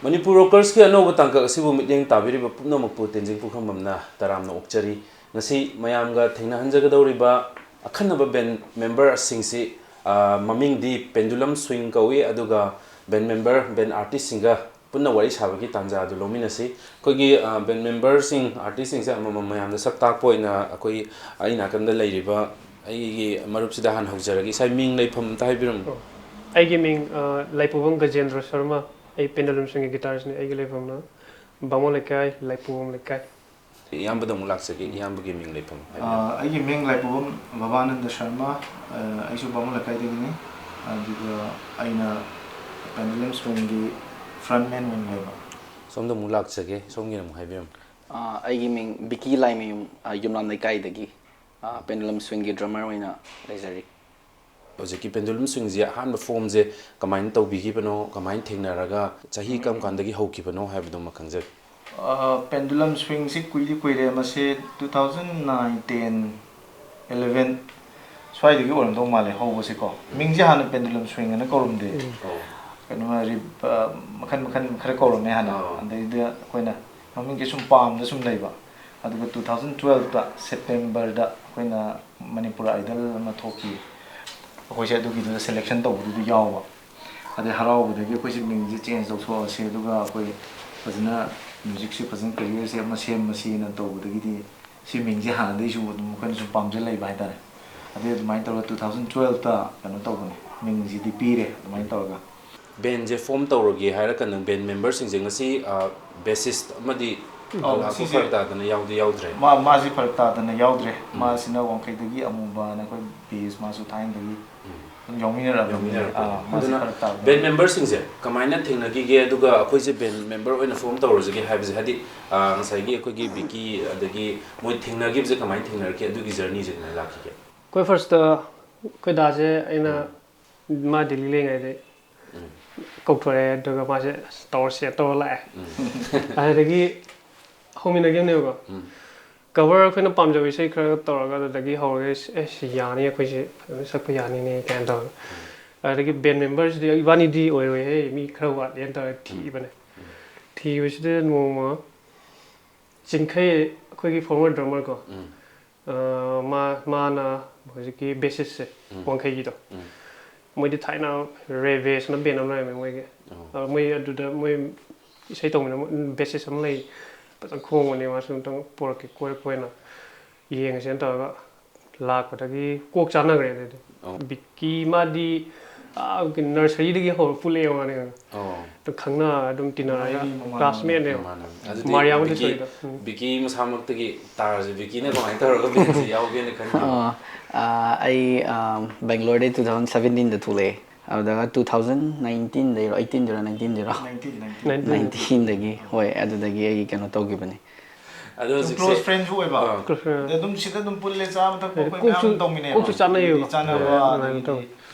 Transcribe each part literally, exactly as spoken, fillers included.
ꯃꯅꯤꯄꯨꯔ ꯔꯣꯀꯔꯁꯀꯤ ꯑꯅꯧꯕ ꯇꯥꯡꯀꯛ ꯑꯁꯤꯕꯨ ꯃꯤꯠꯌꯦꯡ ꯇꯥꯕꯤꯔꯤꯕ ꯄꯨꯝꯅꯃꯛꯄꯨ ꯇꯦꯟꯖꯤꯡ ꯄꯨꯈ꯭ꯔꯝꯕꯝꯅ ꯇꯔꯥꯝꯅ ꯑꯣꯛꯆꯔꯤ꯫ ꯉꯁꯤ ꯃꯌꯥꯝꯒ ꯊꯦꯡꯅꯍꯟꯖꯒꯗꯧꯔꯤꯕ ꯑꯈꯟꯅꯕ ꯕꯦꯟ ꯃꯦꯝꯕꯔꯁꯤꯡꯁꯤ, ꯑ, ꯃꯃꯤꯡꯗꯤ ꯄꯦꯟꯗꯨꯂꯝ ꯁ꯭ꯋꯤꯡ ꯀꯧꯏ, ꯑꯗꯨꯒ ꯕꯦꯟ ꯃꯦꯝꯕꯔ, ꯕꯦꯟ ꯑꯥꯔꯇꯤꯁꯁꯤꯡꯒ ꯄꯨꯟꯅ ꯋꯥꯔꯤ ꯁꯥꯕꯒꯤ ꯇꯥꯟꯖꯥ ꯑꯗꯨ ꯂꯧꯃꯤꯟꯅꯁꯤ꯫ ꯑꯩꯈꯣꯏꯒꯤ, ꯑ, ꯕꯦꯟ ꯃꯦꯝꯕꯔꯁꯤꯡ, ꯑꯥꯔꯇꯤꯁꯁꯤꯡꯁꯦ ꯑꯃꯃꯝ ꯃꯌꯥꯝꯗ ꯁꯛ ꯇꯥꯛꯄ ꯑꯣꯏꯅ ꯑꯩꯈꯣꯏ, ꯑꯩ ꯅꯥꯀꯟꯗ ꯂꯩꯔꯤꯕ ꯑꯩꯒꯤ ꯃꯔꯨꯞꯁꯤꯗ ꯍꯥꯟꯅ ꯍꯧꯖꯔꯒꯦ꯫ ꯏꯁꯥꯒꯤ ꯃꯤꯡ, ꯂꯩꯐꯝ ꯑꯝꯇ ꯍꯥꯏꯕꯤꯔꯝꯃꯨ꯫ ꯑꯣ, ꯑꯩꯒꯤ ꯃꯤꯡ, ꯑ, ꯂꯥꯏꯄꯨꯕꯝ ꯒꯖꯦꯟꯗ꯭ꯔ ꯁꯔꯃ꯫ ꯑꯩ ꯄꯦꯟꯗꯨꯂꯝ ꯁ꯭ꯋꯤꯡꯒꯤ ꯒꯤꯇꯥꯔꯤꯁꯅꯤ꯫ ꯑꯩꯒꯤ ꯂꯩꯐꯝꯅ ꯕꯥꯃꯣꯟ ꯂꯩꯀꯥꯏ, ꯂꯥꯏꯄꯨꯕꯝ ꯂꯩꯀꯥꯏ꯫ ꯏꯌꯥꯝꯕꯗ ꯑꯃꯨꯛ ꯂꯥꯛꯆꯒꯦ꯫ ꯏꯌꯥꯝꯕꯒꯤ ꯃꯤꯡ, ꯂꯩꯐꯝ ꯍꯥꯏꯕꯤꯌꯨ꯫ ꯑ, ꯑꯩꯒꯤ ꯃꯤꯡ ꯂꯥꯏꯄꯨꯕꯝ ꯕꯕꯥꯅꯟꯗ ꯁꯔꯃ꯫ ꯑ, ꯑꯩꯁꯨ ꯕꯥꯃꯣꯟ ꯂꯩꯀꯥꯏꯗꯒꯤꯅꯤ꯫ ꯑꯗꯨꯒ ꯑꯩꯅ ꯄꯦꯟꯗꯨꯂꯝ ꯁ꯭ꯋꯤꯡꯒꯤ ꯐ꯭ꯔꯟꯠꯃꯦꯟ ꯑꯣꯏꯅ ꯂꯩꯕ꯫ ꯁꯣꯝꯗ ꯑꯃꯨꯛ ꯂꯥꯛꯆꯒꯦ, ꯁꯣꯝꯒꯤꯅ ꯑꯃꯨꯛ ꯍꯥꯏꯕꯤꯔꯝꯃꯨ꯫ ꯑꯥ, ꯑꯩꯒꯤ ꯃꯤꯡ ꯕꯤꯀꯤ ꯂꯥꯏꯃꯌꯨꯝ, ꯑꯥ, ꯌꯨꯝꯅꯥꯝ ꯂꯩꯀꯥꯏꯗꯒꯤ, ꯑꯥ, ꯄꯦꯟꯗꯨꯂꯝ ꯁ꯭ꯋꯤꯡꯒꯤ ꯗ꯭ꯔꯃꯔ ꯑꯣꯏꯅ ꯂꯩꯖꯔꯤ꯫ ꯍꯧꯖꯤꯛꯀꯤ ꯄꯦꯟꯗꯨꯂꯝ ꯁ꯭ꯋꯤꯡꯁꯦ ꯑꯍꯥꯟꯕ ꯐꯣꯝꯁꯦ ꯀꯃꯥꯏꯅ ꯇꯧꯕꯤꯈꯤꯕꯅꯣ, ꯀꯃꯥꯏꯅ ꯊꯦꯡꯅꯔꯒ, ꯆꯍꯤ ꯀꯔꯝ ꯀꯥꯟꯗꯒꯤ ꯍꯧꯈꯤꯕꯅꯣ ꯍꯥꯏꯕꯗꯨꯃ ꯈꯪꯖꯒꯦ꯫ ꯑꯥ, ꯄꯦꯟꯗꯨꯂꯝ ꯁ꯭ꯋꯤꯡꯁꯤ ꯀꯨꯏꯗꯤ ꯀꯨꯏꯔꯦ꯫ ꯃꯁꯤ two thousand nine, ten, eleven ꯁ꯭ꯋꯥꯏꯗꯒꯤ ꯑꯣꯏꯔꯝꯗꯧ ꯃꯥꯜꯂꯦ ꯍꯧꯕꯁꯦꯀꯣ꯫ ꯃꯤꯡꯁꯦ ꯍꯥꯟꯅ ꯄꯦꯟꯗꯨꯂꯝ ꯁ꯭ꯋꯤꯡ ꯑꯅ ꯀꯧꯔꯝꯗꯦ꯫ ꯀꯩꯅꯣ, ꯔꯤ-, ꯑꯥ, ꯃꯈꯟ ꯃꯈꯟ ꯈꯔ ꯀꯧꯔꯝꯃꯦ ꯍꯥꯟꯅ꯫ ꯑꯗꯩꯗ ꯑꯩꯈꯣꯏꯅ ꯃꯃꯤꯡꯁꯦ ꯁꯨꯝ ꯄꯥꯝꯗ ꯁꯨꯝ ꯂꯩꯕ꯫ ꯑꯗꯨꯒ two thousand twelveꯇ ꯁꯦꯞꯇꯦꯝꯕꯔꯗ ꯑꯩꯈꯣꯏꯅ ꯃꯅꯤꯄꯨꯔ ꯑꯥꯏꯗꯜ ꯑꯃ ꯊꯣꯛꯈꯤ꯫ ꯑꯩꯈꯣꯏꯁꯦ ꯑꯗꯨꯒꯤꯗꯨꯗ ꯁꯦꯂꯦꯛꯁꯟ ꯇꯧꯕꯗꯨꯗ ꯌꯥꯎꯕ꯫ ꯑꯗꯩ ꯍꯔꯥꯎꯕꯗꯒꯤ ꯑꯩꯈꯣꯏꯁꯦ ꯃꯤꯡꯁꯦ ꯆꯦꯟꯖ ꯇꯧꯊꯣꯛꯑꯁꯦ, ꯑꯗꯨꯒ ꯑꯩꯈꯣꯏ ꯐꯖꯅ ꯃ꯭ꯌꯨꯖꯤꯛꯁꯦ ꯐꯖꯅ ꯀꯦꯔꯤꯌꯔꯁꯦ ꯑꯃ ꯁꯦꯝꯃꯁꯦꯅ ꯇꯧꯕꯗꯒꯤꯗꯤ ꯁꯤ ꯃꯤꯡꯁꯦ ꯍꯥꯟꯅꯗꯒꯤꯁꯨ ꯑꯗꯨꯝ ꯑꯩꯈꯣꯏꯅ ꯁꯨꯝ ꯄꯥꯝꯖ ꯂꯩꯕ ꯍꯥꯏꯇꯥꯔꯦ꯫ ꯑꯗꯩ ꯑꯗꯨꯃꯥꯏꯅ ꯇꯧꯔꯒ two thousand twelveꯇ ꯀꯩꯅꯣ ꯇꯧꯕꯅꯦ, ꯃꯤꯡꯁꯤꯗꯤ ꯄꯤꯔꯦ ꯑꯗꯨꯃꯥꯏꯅ ꯇꯧꯔꯒ꯫ ꯕꯦꯟꯁꯦ ꯐꯣꯝ ꯇꯧꯔꯒꯦ ꯍꯥꯏꯔꯀꯥꯟꯗ ꯕꯦꯟ ꯃꯦꯝꯕꯔꯁꯤꯡꯁꯦ ꯉꯁꯤ ꯕꯦꯁꯤꯁ ꯑꯃꯗꯤ ꯑꯧ, ꯂꯥꯛꯄ ꯁꯤꯁꯦ ꯐꯔꯛ ꯇꯥꯗꯅ ꯌꯥꯎꯗꯤ ꯌꯥꯎꯗ꯭ꯔꯦ꯫ ꯃꯥ ꯃꯥꯁꯤ ꯐꯔꯛ ꯇꯥꯗꯅ ꯌꯥꯎꯗ꯭ꯔꯦ꯫ ꯃꯥꯁꯤꯅ ꯋꯥꯡꯈꯩꯗꯒꯤ ꯑꯃꯨꯕꯅ ꯑꯩꯈꯣꯏ ꯕꯦꯁ, ꯃꯥꯁꯨ ꯊꯥꯏꯅꯗꯒꯤ ꯑꯗꯨꯝ ꯌꯥꯎꯃꯤꯟꯅꯔꯛꯑꯕꯅꯤ꯫ ꯌꯥꯎꯃꯤꯟꯅꯔꯛꯄꯅꯤ꯫ ꯑꯥ, ꯃꯥꯁꯤ ꯑꯗꯨꯅ ꯐꯔꯛ ꯇꯥꯗꯅ꯫ ꯕꯦꯟ ꯃꯦꯝꯕꯔꯁꯤꯡꯁꯦ ꯀꯃꯥꯏꯅ ꯊꯦꯡꯅꯈꯤꯒꯦ, ꯑꯗꯨꯒ ꯑꯩꯈꯣꯏꯁꯦ ꯕꯦꯟ ꯃꯦꯝꯕꯔ ꯑꯣꯏꯅ ꯐꯣꯝ ꯇꯧꯔꯁꯤꯒꯦ ꯍꯥꯏꯕꯁꯦ, ꯍꯥꯏꯗꯤ, ꯑꯥ, ꯉꯁꯥꯏꯒꯤ ꯑꯩꯈꯣꯏꯒꯤ ꯕꯤꯀꯤ ꯑꯗꯒꯤ ꯃꯣꯏ ꯊꯦꯡꯅꯈꯤꯕꯁꯦ ꯀꯃꯥꯏꯅ ꯊꯦꯡꯅꯔꯛꯀꯦ, ꯑꯗꯨꯒꯤ ꯖꯔꯅꯤꯁꯦ ꯀꯃꯥꯏꯅ ꯂꯥꯛꯈꯤꯒꯦ? ꯑꯩꯈꯣꯏ ꯐꯥꯔꯁꯇ ꯑꯩꯈꯣꯏ ꯗꯥꯁꯦ ꯑꯩꯅ ꯃꯥ ꯗꯦꯜꯂꯤ ꯂꯩꯉꯩꯗꯩ ꯀꯧꯊꯣꯔꯛꯑꯦ, ꯑꯗꯨꯒ ꯃꯥꯁꯦ ꯇꯧꯔ ꯁꯦꯠ ꯇꯧꯔ ꯂꯥꯛꯑꯦ꯫ ꯑꯗꯨꯗꯒꯤ ꯍꯧꯃꯤꯟꯅꯈꯤꯕꯅꯦꯕꯀꯣ꯫ ꯀꯚꯔ ꯑꯩꯈꯣꯏꯅ ꯄꯥꯝꯖꯕ ꯏꯁꯩ ꯈꯔ ꯇꯧꯔꯒ ꯑꯗꯨꯗꯒꯤ ꯍꯧꯔꯒ ꯑꯦ, ꯁꯤ ꯌꯥꯅꯤ, ꯑꯩꯈꯣꯏꯁꯦ ꯐꯖꯅ ꯁꯛꯄ ꯌꯥꯅꯤꯅꯦ ꯀꯥꯏꯅ ꯇꯧꯔꯒ꯫ ꯑꯗꯨꯗꯒꯤ ꯕꯦꯟ ꯃꯦꯝꯕꯔꯁꯤꯗꯤ ꯏꯕꯥꯅꯤꯗꯤ ꯑꯣꯏꯔꯣꯏꯍꯦ, ꯃꯤ ꯈꯔ ꯋꯥꯠꯂꯦꯅ ꯇꯧꯔꯒ ꯊꯤꯕꯅꯦ꯫ ꯊꯤꯕꯁꯤꯗ ꯅꯣꯡꯃ ꯆꯤꯡꯈꯩ, ꯑꯩꯈꯣꯏꯒꯤ ꯐꯣꯔꯃꯔ ꯗ꯭ꯔꯃꯔ ꯀꯣ, ꯑ, ꯃꯥ, ꯃꯥꯅ ꯍꯧꯖꯤꯛꯀꯤ ꯕꯦꯁꯤꯁꯁꯦ, ꯋꯥꯡꯈꯩꯒꯤꯗꯣ, ꯃꯣꯏꯗꯤ ꯊꯥꯏꯅ ꯔꯦ ꯕꯦꯁꯅ ꯕꯦꯟ ꯑꯃ ꯂꯩꯔꯝꯃꯦ ꯃꯣꯏꯒꯤ꯫ ꯑ, ꯃꯣꯏ ꯑꯗꯨꯗ ꯃꯣꯏ ꯏꯁꯩ ꯇꯧꯃꯤꯟꯅꯕ ꯕꯦꯁꯤꯁ ꯑꯃ ꯂꯩ, ꯐꯖꯅ ꯈꯣꯡꯕꯅꯦ, ꯃꯥꯁꯨ ꯑꯝꯇꯪ ꯄꯨꯔꯛꯀꯦ, ꯀꯣꯏꯔꯛꯄ ꯑꯣꯏꯅ ꯌꯦꯡꯉꯁꯦꯅ ꯇꯧꯔꯒ ꯂꯥꯛꯄꯗꯒꯤ ꯀꯣꯛ ꯆꯥꯅꯈ꯭ꯔꯦ꯫ ꯑꯗꯨꯗꯤ ꯕꯤꯀꯤ ꯃꯥꯗꯤ, ꯑꯥ, ꯅꯔꯁꯔꯤꯗꯒꯤ ꯍꯧꯔ ꯄꯨꯜꯂꯛꯑꯦ ꯃꯥꯅꯦ꯫ ꯑꯗꯨ ꯈꯪꯅ ꯑꯗꯨꯝ ꯇꯤꯟꯅꯔꯒ ꯀ꯭ꯂꯥꯁꯃꯦꯠꯅꯦꯕ꯫ ꯑꯗꯨꯗꯤ ꯃꯥꯔꯤꯌꯥꯝꯒꯤ ꯕꯤꯀꯤ, ꯁꯣꯏꯗ꯫ ꯎꯝ꯫ ꯕꯤꯀꯤ ꯃꯁꯥꯃꯛꯇꯒꯤ ꯇꯥꯔꯁꯦ, ꯕꯤꯀꯤꯅ ꯀꯃꯥꯏꯅ ꯇꯧꯔꯒ ꯕꯦꯟꯁꯦ ꯌꯥꯎꯒꯦꯅ ꯈꯟꯈꯤꯕ? ꯑꯥ, ꯑꯥ, ꯑꯩ, ꯑꯥ, ꯕꯦꯡꯒ꯭ꯂꯣꯔꯗꯩ two thousand seventeenꯗ ꯊꯣꯛꯂꯛꯑꯦ꯫ ꯑꯗꯨꯗꯒ two thousand nineteenꯗꯩꯔꯣ, eighteenꯗꯩꯔꯣ, nineteenꯗꯩꯔꯣ? Nineteen nineteen Nineteen. Nineteenꯗꯒꯤ, ꯍꯣꯏ, ꯑꯗꯨꯗꯒꯤ ꯑꯩ ꯀꯩꯅꯣ ꯇꯧꯈꯤꯕꯅꯤ. ꯑꯗꯣ ꯍꯧꯖꯤꯛꯁꯦ ꯀ꯭ꯂꯣꯁ ꯐ꯭ꯔꯦꯟꯁꯨ ꯑꯣꯏꯕ ꯑꯥ. Close friend. ꯑꯗ ꯑꯗꯨꯝ ꯁꯤꯗ ꯑꯗꯨꯝ ꯄꯨꯜꯂꯦ, ꯆꯥꯕ ꯊꯛꯄ ꯑꯦ, ꯑꯩꯈꯣꯏ ꯀꯣꯛꯁꯨ- ꯃꯌꯥꯝ ꯇꯧꯃꯤꯟꯅꯩꯕ. ꯀꯣꯛꯁꯨ ꯆꯥꯟꯅꯩꯌꯦꯕ. ꯑꯗꯨꯗꯤ ꯆꯥꯟꯅꯕ ꯑꯗꯨꯃꯥꯏꯅ ꯑꯗꯒꯤꯗꯤ ꯇꯧꯋꯤ.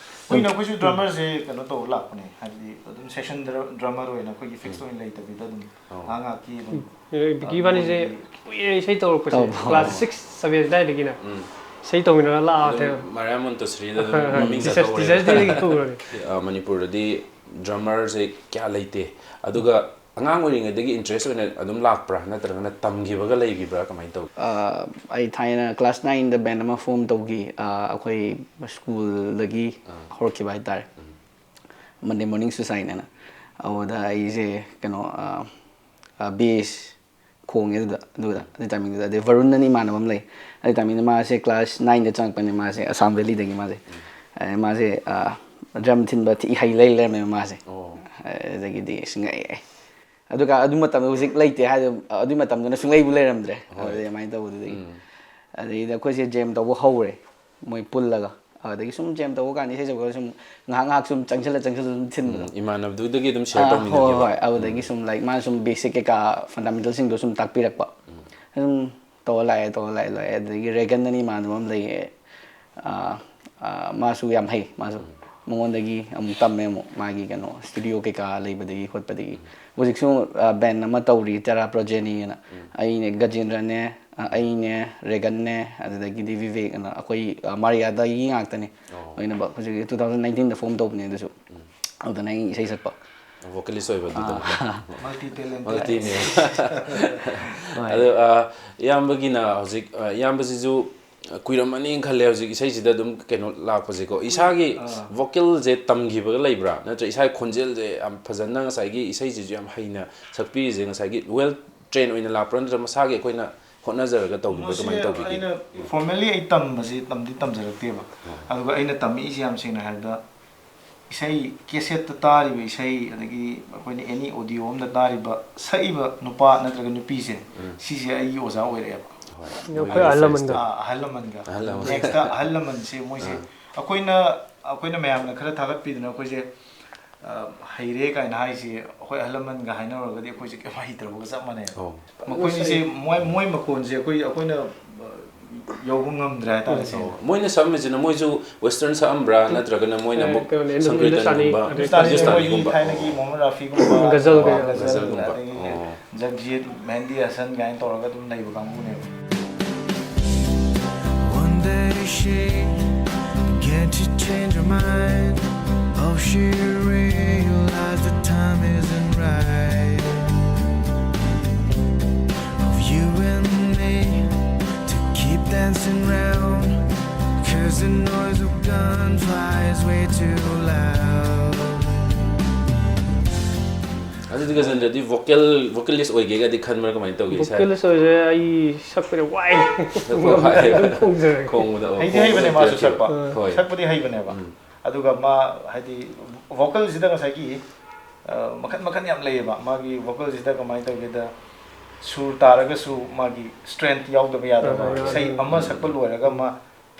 ꯀꯨꯏꯅ ꯑꯩꯈꯣꯏꯁꯨ ꯗ꯭ꯔꯃꯔꯁꯦ ꯀꯩꯅꯣ ꯇꯧꯕ ꯂꯥꯛꯄꯅꯦ, ꯍꯥꯏꯕꯗꯤ ꯑꯗꯨꯝ ꯁꯦꯁꯟ ꯗ꯭ꯔꯃꯔ ꯑꯣꯏꯅ ꯑꯩꯈꯣꯏꯒꯤ ꯐꯤꯛꯁ ꯑꯣꯏꯅ ꯂꯩꯇꯕꯤꯗ ꯑꯗꯨꯝ ꯉꯥꯏꯍꯥꯛ ꯉꯥꯏꯍꯥꯛꯀꯤ ꯑꯗꯨꯝ ꯕꯤꯀꯤ ꯏꯕꯥꯅꯤꯁꯦ ꯀꯨꯏꯔꯦ ꯏꯁꯩ ꯇꯧꯔꯛꯄꯁꯦ, ꯇꯧꯕ. ꯀ꯭ꯂꯥꯁ ꯁꯤꯛꯁ ꯁꯚꯦꯟ ꯑꯗꯨꯋꯥꯏꯗꯒꯤꯅ ꯎꯝ. ꯏꯁꯩ ꯇꯧꯃꯤꯟꯅꯔꯒ ꯂꯥꯛꯑ ꯑꯗꯨꯝ ꯊꯦꯡꯅ ꯃꯔꯥꯏꯌꯥꯟ ꯃꯣꯟꯇꯦꯁꯣꯔꯤꯗ ꯑꯗꯨꯝ ꯃꯃꯤꯡ ꯇꯤꯆꯔꯁ ꯆꯠꯍꯧꯔꯦ. ꯇꯤꯆꯔꯁ ꯗꯦꯗꯒꯤ ꯇꯧꯈ꯭ꯔꯅꯤ. ꯑ, ꯃꯅꯤꯄꯨꯔꯗꯗꯤ ꯗ꯭ꯔꯃꯔꯁꯦ ꯀꯌꯥ ꯂꯩꯇꯦ꯫ ꯑꯗꯨꯒ ꯑꯉꯥꯡ ꯑꯣꯏꯔꯤꯉꯩꯗꯒꯤ ꯏꯟꯇꯔꯦꯁ ꯑꯣꯏꯅ ꯑꯗꯨꯝ ꯂꯥꯛꯄ꯭ꯔꯥ, ꯅꯠꯇ꯭ꯔꯒꯅ ꯇꯝꯈꯤꯕꯒ ꯂꯩꯈꯤꯕ꯭ꯔꯥ, ꯀꯃꯥꯏꯅ ꯇꯧꯏ? ꯑ, ꯑꯩ ꯊꯥꯏꯅ ꯀ꯭ꯂꯥꯁ ꯅꯥꯏꯟꯗ ꯕꯦꯟ ꯑꯃ ꯐꯣꯝ ꯇꯧꯈꯤ, ꯑ, ꯑꯩꯈꯣꯏ ꯁ꯭ꯀꯨꯜꯗꯒꯤ ꯍꯧꯔꯛꯈꯤꯕ ꯍꯥꯏꯇꯥꯔꯦ, ꯃꯟꯗꯦ ꯃꯣꯔꯅꯤꯡ ꯁꯨꯁꯥꯏꯟ ꯍꯥꯏꯅ꯫ ꯑꯗꯨꯗ ꯑꯩꯁꯦ ꯀꯩꯅꯣ, ꯑ, ꯑ, ꯕꯦꯁ ꯈꯣꯡꯉꯦ ꯑꯗꯨꯗ ꯑꯗꯨꯗ ꯑꯗꯨ ꯇꯥꯏꯃꯤꯡꯗꯨꯗ꯫ ꯑꯗꯩ ꯚꯔꯨꯟ ꯑꯅ ꯏꯃꯥꯟꯅꯕ ꯑꯃ ꯂꯩ, ꯑꯗꯨ ꯇꯥꯏꯃꯤꯡꯗ ꯃꯥꯁꯦ ꯀ꯭ꯂꯥꯁ ꯅꯥꯏꯟꯗ ꯆꯪꯉꯛꯄꯅꯦ, ꯃꯥꯁꯦ ꯑꯁꯥꯝ ꯚꯦꯂꯤꯗꯒꯤ꯫ ꯃꯥꯁꯦ ꯑ, ꯃꯥꯁꯦ ꯗ꯭ꯔꯝ ꯊꯤꯟꯕ ꯊꯤ ꯍꯩ ꯂꯩ ꯂꯩꯔꯝꯃꯦꯕ ꯃꯥꯁꯦ꯫ ꯑꯣ. ꯑꯗꯒꯤꯗꯤ ꯑꯁ ꯉꯛꯑꯦ꯫ ꯑꯗꯨꯒ ꯑꯗꯨ ꯃꯇꯝꯗ ꯍꯧꯖꯤꯛ ꯂꯩꯇꯦ ꯍꯥꯏꯗꯣ, ꯑꯗꯨꯏ ꯃꯇꯝꯗꯨꯅ ꯁꯨꯡꯂꯩꯕꯨ ꯂꯩꯔꯝꯗ꯭ꯔꯦ꯫ ꯍꯣꯏ. ꯑꯗꯨꯗꯩ ꯑꯗꯨꯃꯥꯏꯅ ꯇꯧꯕꯗꯨꯗꯒꯤ꯫ ꯎꯝ. ꯑꯗꯩꯗ ꯑꯩꯈꯣꯏꯁꯦ ꯖꯦꯝ ꯇꯧꯕ ꯍꯧꯔꯦ, ꯃꯣꯏ ꯄꯨꯜꯂꯒ꯫ ꯑꯗꯒꯤ ꯁꯨꯝ ꯖꯦꯝ ꯇꯧꯕ ꯀꯥꯟꯗ ꯏꯁꯩ ꯁꯛꯄꯗ ꯁꯨꯝ ꯉꯥꯏꯍꯥꯛ ꯉꯥꯏꯍꯥꯛ ꯁꯨꯝ ꯆꯪꯁꯤꯜꯂ ꯆꯪꯁꯤꯜꯂ ꯁꯨꯝ ꯊꯤꯟꯕꯗꯣ꯫ ꯎꯝ, ꯏꯃꯥꯟꯅꯕꯗꯨꯗꯒꯤ ꯑꯗꯨꯝ ꯁꯤꯌꯔ ꯑꯥ, ꯍꯣꯏ, ꯇꯧꯃꯤꯟꯅꯈꯤꯕ꯫ ꯍꯣꯏ, ꯑꯗꯨꯗꯒꯤ ꯁꯨꯝ, ꯂꯥꯏꯛ, ꯃꯥꯅ ꯁꯨꯝ ꯕꯦꯁꯤꯛ ꯀꯩꯀꯥ ꯐꯟꯗꯥꯃꯦꯟꯇꯦꯜꯁꯤꯡꯗꯣ ꯁꯨꯝ ꯇꯥꯛꯄꯤꯔꯛꯄ꯫ ꯑꯗꯨꯝ ꯇꯧꯔ ꯂꯥꯛꯑꯦ, ꯇꯧꯔ ꯂꯥꯛꯑꯦ, ꯂꯥꯛꯑꯦ꯫ ꯑꯗꯒꯤ ꯔꯦꯒꯟ ꯑꯅ ꯏꯃꯥꯟꯅꯕ ꯑꯃ ꯂꯩꯌꯦ꯫ ꯑꯥ, ꯑꯥ, ꯃꯥꯁꯨ ꯌꯥꯝ ꯍꯩ꯫ ꯃꯥꯁꯨ ꯃꯉꯣꯟꯗꯒꯤ ꯑꯃꯨꯛ ꯇꯝꯃꯦ, ꯑꯃꯨꯛ ꯃꯥꯒꯤ ꯀꯩꯅꯣ ꯁ꯭ꯇꯨꯗꯤꯑꯣ ꯀꯩꯀꯥ ꯂꯩꯕꯗꯒꯤ ꯈꯣꯠꯄꯗꯒꯤ꯫ ꯍꯧꯖꯤꯛꯁꯨ, ꯑꯥ, ꯕꯦꯟ ꯑꯃ ꯇꯧꯔꯤ, ꯇꯦꯔꯥ ꯄ꯭ꯔꯣꯖꯦꯅꯤ ꯍꯥꯏꯅ꯫ ꯑꯩꯅꯦ, ꯒꯖꯦꯟꯗ꯭ꯔꯅꯦ, ꯑꯥ, ꯑꯩꯅꯦ, ꯔꯦꯒꯟꯅꯦ, ꯑꯗꯨꯗꯒꯤꯗꯤ ꯚꯤꯕꯦꯛ ꯑꯅ, ꯑꯩꯈꯣꯏ, ꯑꯥ, ꯃꯥꯔꯤꯌꯥꯗꯒꯤ ꯉꯥꯛꯇꯅꯦ꯫ ꯑꯣ. ꯂꯣꯏꯅꯃꯛ ꯍꯧꯖꯤꯛ two thousand nineteenꯗ ꯐꯣꯝ ꯇꯧꯕꯅꯦ ꯑꯗꯨꯁꯨ꯫ ꯑꯗꯨꯗꯅ ꯑꯩ ꯏꯁꯩ ꯁꯛꯄ꯫ ꯚꯣꯀꯦꯂꯤꯁ ꯑꯣꯏꯕ ꯑꯗꯨꯗꯅ꯫ Multi talented. ꯃꯜꯇꯤꯅꯦ꯫ ꯍꯣꯏ꯫ ꯑꯗꯣ, ꯑ, ꯏꯌꯥꯝꯕꯒꯤꯅ ꯍꯧꯖꯤꯛ, ꯑ, ꯏꯌꯥꯝꯕꯁꯤꯁꯨ, ꯑ, ꯀꯨꯏꯔꯝꯃꯅꯤ ꯈꯜꯂꯦ ꯍꯧꯖꯤꯛ ꯏꯁꯩꯁꯤꯗ ꯑꯗꯨꯝ ꯀꯩꯅꯣ ꯂꯥꯛꯄꯁꯦꯀꯣ꯫ ꯏꯁꯥꯒꯤ ꯑꯥ. ꯚꯣꯀꯦꯜꯁꯦ ꯇꯝꯈꯤꯕꯒ ꯂꯩꯕ꯭ꯔꯥ? ꯅꯠꯇ꯭ꯔ ꯏꯁꯥꯒꯤ ꯈꯣꯟꯖꯦꯜꯁꯦ ꯌꯥꯝ ꯐꯖꯅ, ꯉꯁꯥꯏꯒꯤ ꯏꯁꯩꯁꯤꯁꯨ ꯌꯥꯝ ꯍꯩꯅ ꯁꯛꯄꯤꯔꯤꯁꯦ, ꯉꯁꯥꯏꯒꯤ ꯋꯦꯜ ꯇ꯭ꯔꯦꯟ ꯑꯣꯏꯅ ꯂꯥꯛꯄ꯭ꯔꯥ, ꯅꯠꯇ꯭ꯔꯒ ꯃꯁꯥꯒꯤ ꯑꯩꯈꯣꯏꯅ ꯍꯣꯠꯅꯖꯔꯒ ꯇꯧꯈꯤꯕ꯭ꯔꯥ, ꯃꯁꯤ ꯀꯃꯥꯏꯅ ꯇꯧꯕꯤꯒꯦ? ꯑꯩꯅ ꯐꯣꯔꯃꯦꯜꯂꯤ ꯑꯩ ꯇꯝꯕꯁꯤ ꯇꯝꯗꯤ ꯇꯝꯖꯔꯛꯇꯦꯕ꯫ ꯑꯗꯨꯒ ꯑꯩꯅ ꯇꯝꯃꯛꯏꯁꯦ ꯌꯥꯝ ꯁꯦꯡꯅ ꯍꯥꯏꯔꯕꯗ ꯏꯁꯩ ꯀꯦꯁꯦꯠꯇ ꯇꯥꯔꯤꯕ ꯏꯁꯩ, ꯑꯗꯒꯤ ꯑꯩꯈꯣꯏꯅ ꯑꯦꯅꯤ ꯑꯣꯗꯤꯑꯣ ꯑꯃꯗ ꯇꯥꯔꯤꯕ ꯁꯛꯏꯕ ꯅꯨꯄꯥ ꯅꯠꯇ꯭ꯔꯒ ꯅꯨꯄꯤꯁꯦ, ꯁꯤꯁꯦ ꯑꯩꯒꯤ ꯑꯣꯖꯥ ꯑꯣꯏꯔꯛꯑꯦꯕ꯫ ꯑꯩꯈꯣꯏ ꯑꯍꯜ ꯂꯃꯟꯒ꯫ ꯑꯥ, ꯑꯍꯜ ꯂꯃꯟꯒ꯫ ꯑꯍꯜ ꯂꯃꯟ꯫ ꯅꯦꯛꯁꯇ ꯑꯍꯜ ꯂꯃꯟꯁꯦ ꯃꯣꯏꯁꯦ ꯑꯩꯈꯣꯏꯅ ꯑꯩꯈꯣꯏꯅ ꯃꯌꯥꯝꯅ ꯈꯔ ꯊꯥꯒꯠꯄꯤꯗꯅ ꯑꯩꯈꯣꯏꯁꯦ, ꯑ, ꯍꯩꯔꯦ ꯀꯥꯏꯅ ꯍꯥꯏꯁꯦ, ꯑꯩꯈꯣꯏ ꯑꯍꯜ ꯂꯃꯟꯒ ꯍꯥꯏꯅꯔꯨꯔꯒꯗꯤ ꯑꯩꯈꯣꯏꯁꯦ ꯀꯩꯝ ꯍꯩꯇ꯭ꯔꯕꯒ ꯆꯞ ꯃꯥꯟꯅꯩ꯫ ꯑꯧ꯫ ꯃꯈꯣꯏꯅꯤꯁꯦ, ꯃꯣꯏ, ꯃꯣꯏ ꯃꯈꯣꯟꯁꯦ ꯑꯩꯈꯣꯏ, ꯑꯩꯈꯣꯏꯅ, ꯑ, ꯌꯧꯕ ꯉꯝꯗ꯭ꯔꯦ ꯍꯥꯏꯇꯥꯔꯦ, ꯁꯦꯡꯅ꯫ ꯑꯣ, ꯃꯣꯏꯅ ꯁꯛꯑꯝꯃꯤꯁꯤꯅ ꯃꯣꯏꯁꯨ western ꯁꯛꯑꯝꯕ꯭ꯔꯥ, ꯅꯠꯇ꯭ꯔꯒꯅ ꯃꯣꯏꯅ ꯑꯦ, ꯑꯃꯨꯛ ꯀꯩꯅꯣꯅꯦ, ꯍꯤꯟꯗꯨꯁꯇꯥꯅꯤ, ꯁꯪꯀꯤꯔꯇꯟꯒꯨꯝꯕ, ꯑꯗꯩ ꯍꯤꯟꯗꯨꯁꯇꯥꯅꯤꯁꯦ ꯃꯣꯏꯒꯤ ꯍꯤꯟꯗꯨꯁꯇꯥꯅꯤꯒꯨꯝꯕ? ꯊꯥꯏꯅꯒꯤ ꯑꯣ꯫ ꯃꯣꯍꯝꯃꯗ ꯔꯥꯐꯤꯒꯨꯝꯕ, ꯒꯖꯜ ꯑꯗꯨꯒ ꯀꯩꯀꯥ꯫ ꯒꯖꯜ, ꯒꯖꯜꯒꯨꯝꯕ꯫ ꯑꯗꯒꯤ ꯑꯣ꯫ ꯖꯒꯖꯤꯠ, ꯃꯦꯍꯦꯟꯗꯤ ꯍꯁꯟ ꯀꯥꯏꯅ ꯇꯧꯔꯒ ꯑꯗꯨꯝ ꯂꯩꯕ ꯀꯥꯡꯕꯨꯅꯦꯕ꯫ One day she began to change her mind. Oh, she realized the time isn't right. Of you and me to keep dancing round. 'Cause the noise of gunfire is way too loud. ꯑꯗꯨꯗꯤ ꯒꯖꯦꯟꯗ꯭ꯔꯗꯤ vocal, vocalist ꯑꯣꯏꯒꯦꯒꯗꯤ ꯈꯟꯕ꯭ꯔꯥ, ꯀꯃꯥꯏꯅ ꯇꯧꯒꯦ ꯏꯁꯥ? Vocalist ꯑꯣꯏꯁꯦ ꯑꯩ ꯁꯛꯄꯗꯤ ꯋꯥꯏ꯫ ꯁꯛꯄ ꯋꯥꯏ꯫ ꯑꯗꯨꯝ ꯈꯣꯡꯖꯔꯦ꯫ ꯈꯣꯡꯕꯗ, ꯑꯣ, ꯍꯩꯗꯤ ꯈꯣꯡꯕꯗ ꯍꯩꯕꯅꯦ ꯃꯥꯁꯨ ꯀꯤꯔꯛꯈꯤꯕ꯫ ꯁꯛꯄ꯫ ꯍꯣꯏ꯫ ꯁꯛꯄꯗꯤ ꯍꯩꯕꯅꯦꯕ꯫ ꯎꯝ꯫ ꯑꯗꯨꯒ ꯃꯥ, ꯍꯥꯏꯗꯤ, vocalꯁꯤꯗ ꯉꯁꯥꯏꯒꯤ, ꯑ, ꯃꯈꯟ ꯃꯈꯟ ꯌꯥꯝ ꯂꯩꯌꯦꯕ꯫ ꯃꯥꯒꯤ vocalꯁꯤꯗ ꯀꯃꯥꯏꯅ ꯇꯧꯒꯦꯗ, ꯁꯨꯔ ꯇꯥꯔꯒꯁꯨ ꯃꯥꯒꯤ strength ꯌꯥꯎꯗꯕ ꯌꯥꯗꯕ꯫ ꯑ, ꯏꯁꯩ ꯌꯥꯎꯗꯕ꯫ ꯑꯃ ꯁꯛꯄ ꯂꯣꯏꯔꯒ ꯃꯥ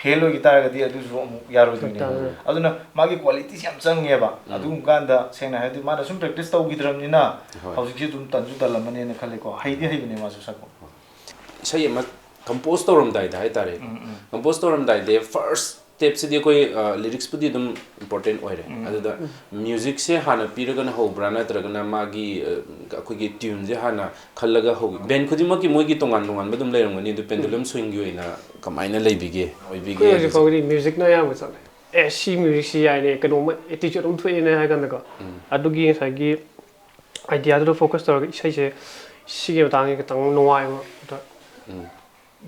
fail ꯑꯣꯏꯈꯤ ꯇꯥꯔꯒꯗꯤ ꯑꯗꯨꯁꯨ ꯑꯃꯨꯛ ꯌꯥꯔꯣꯏꯗꯣꯏꯅꯦ꯫ ꯇꯥꯔꯦ꯫ ꯑꯗꯨꯅ ꯃꯥꯒꯤ qualityꯁꯤ ꯌꯥꯝ ꯆꯪꯉꯦꯕ꯫ ꯎꯝ꯫ ꯑꯗꯨꯒꯨꯝꯕ ꯀꯥꯟꯗ ꯁꯦꯡꯅ ꯍꯥꯏꯔꯗꯤ ꯃꯥꯅ ꯁꯨꯝ practice ꯇꯧꯈꯤꯗ꯭ꯔꯕꯅꯤꯅ ꯍꯣꯏ꯫ ꯍꯧꯖꯤꯛꯁꯤ ꯑꯗꯨꯝ ꯇꯟꯁꯨ ꯇꯜꯂꯝꯃꯅꯤꯅ ꯈꯜꯂꯤꯀꯣ꯫ ꯍꯩꯗꯤ ꯍꯩꯕꯅꯦ ꯃꯥꯁꯨ ꯁꯛꯄ꯫ ꯏꯁꯩ ꯑꯃ compose ꯇꯧꯔꯝꯗꯥꯏꯗ ꯍꯥꯏꯇꯥꯔꯦ꯫ ꯎꯝ, ꯎꯝ꯫ Compose ꯇꯧꯔꯝꯗꯥꯏꯗ first stepꯁꯤꯗꯤ ꯑꯩꯈꯣꯏ, ꯑ, lyricsꯄꯨꯗꯤ ꯑꯗꯨꯝ important ꯑꯣꯏꯔꯦ꯫ ꯎꯝ꯫ ꯑꯗꯨꯗ musicꯁꯦ ꯍꯥꯟꯅ ꯄꯤꯔꯒꯅ ꯍꯧꯕ꯭ꯔꯥ, ꯅꯠꯇ꯭ꯔꯒꯅ ꯃꯥꯒꯤ, ꯑ, ꯑꯩꯈꯣꯏꯒꯤ tuneꯁꯦ ꯍꯥꯟꯅ ꯈꯜꯂꯒ ꯍꯧꯒꯦ? Band ꯈꯨꯗꯤꯡꯃꯛꯀꯤ ꯃꯣꯏꯒꯤ ꯇꯣꯉꯥꯟ ꯇꯣꯉꯥꯟꯕ ꯑꯗꯨꯝ ꯂꯩꯔꯝꯒꯅꯤ꯫ ꯑꯗꯨ ꯎꯝ꯫ Pendulum Swingꯒꯤ ꯑꯣꯏꯅ ꯀꯃꯥꯏꯅ ꯂꯩꯕꯤꯒꯦ, ꯑꯣꯏꯕꯤꯒꯦ ꯑꯩꯈꯣꯏ ꯍꯧꯖꯤꯛ ꯍꯥꯏꯕꯁꯦ? ꯐꯥꯎꯒꯤꯗꯤ musicꯅ ꯑꯌꯥꯝꯕ ꯆꯠꯂꯦ꯫ ꯑꯦ, ꯁꯤ musicꯁꯤ ꯌꯥꯏꯅꯦ, ꯀꯩꯅꯣꯝꯃ attitude ꯑꯃ ꯊꯣꯛꯑꯦꯅꯦ ꯍꯥꯏ ꯀꯥꯟꯗꯀꯣ꯫ ꯎꯝ꯫ ꯑꯗꯨꯒꯤ ꯉꯁꯥꯏꯒꯤ ideaꯗꯨꯗ focus ꯇꯧꯔꯒ ꯏꯁꯩꯁꯦ ꯁꯤꯒꯤ ꯃꯇꯥꯡꯁꯦ ꯈꯤꯇꯪ ꯅꯨꯡꯉꯥꯏꯕ, ꯑꯗ ꯎꯝ꯫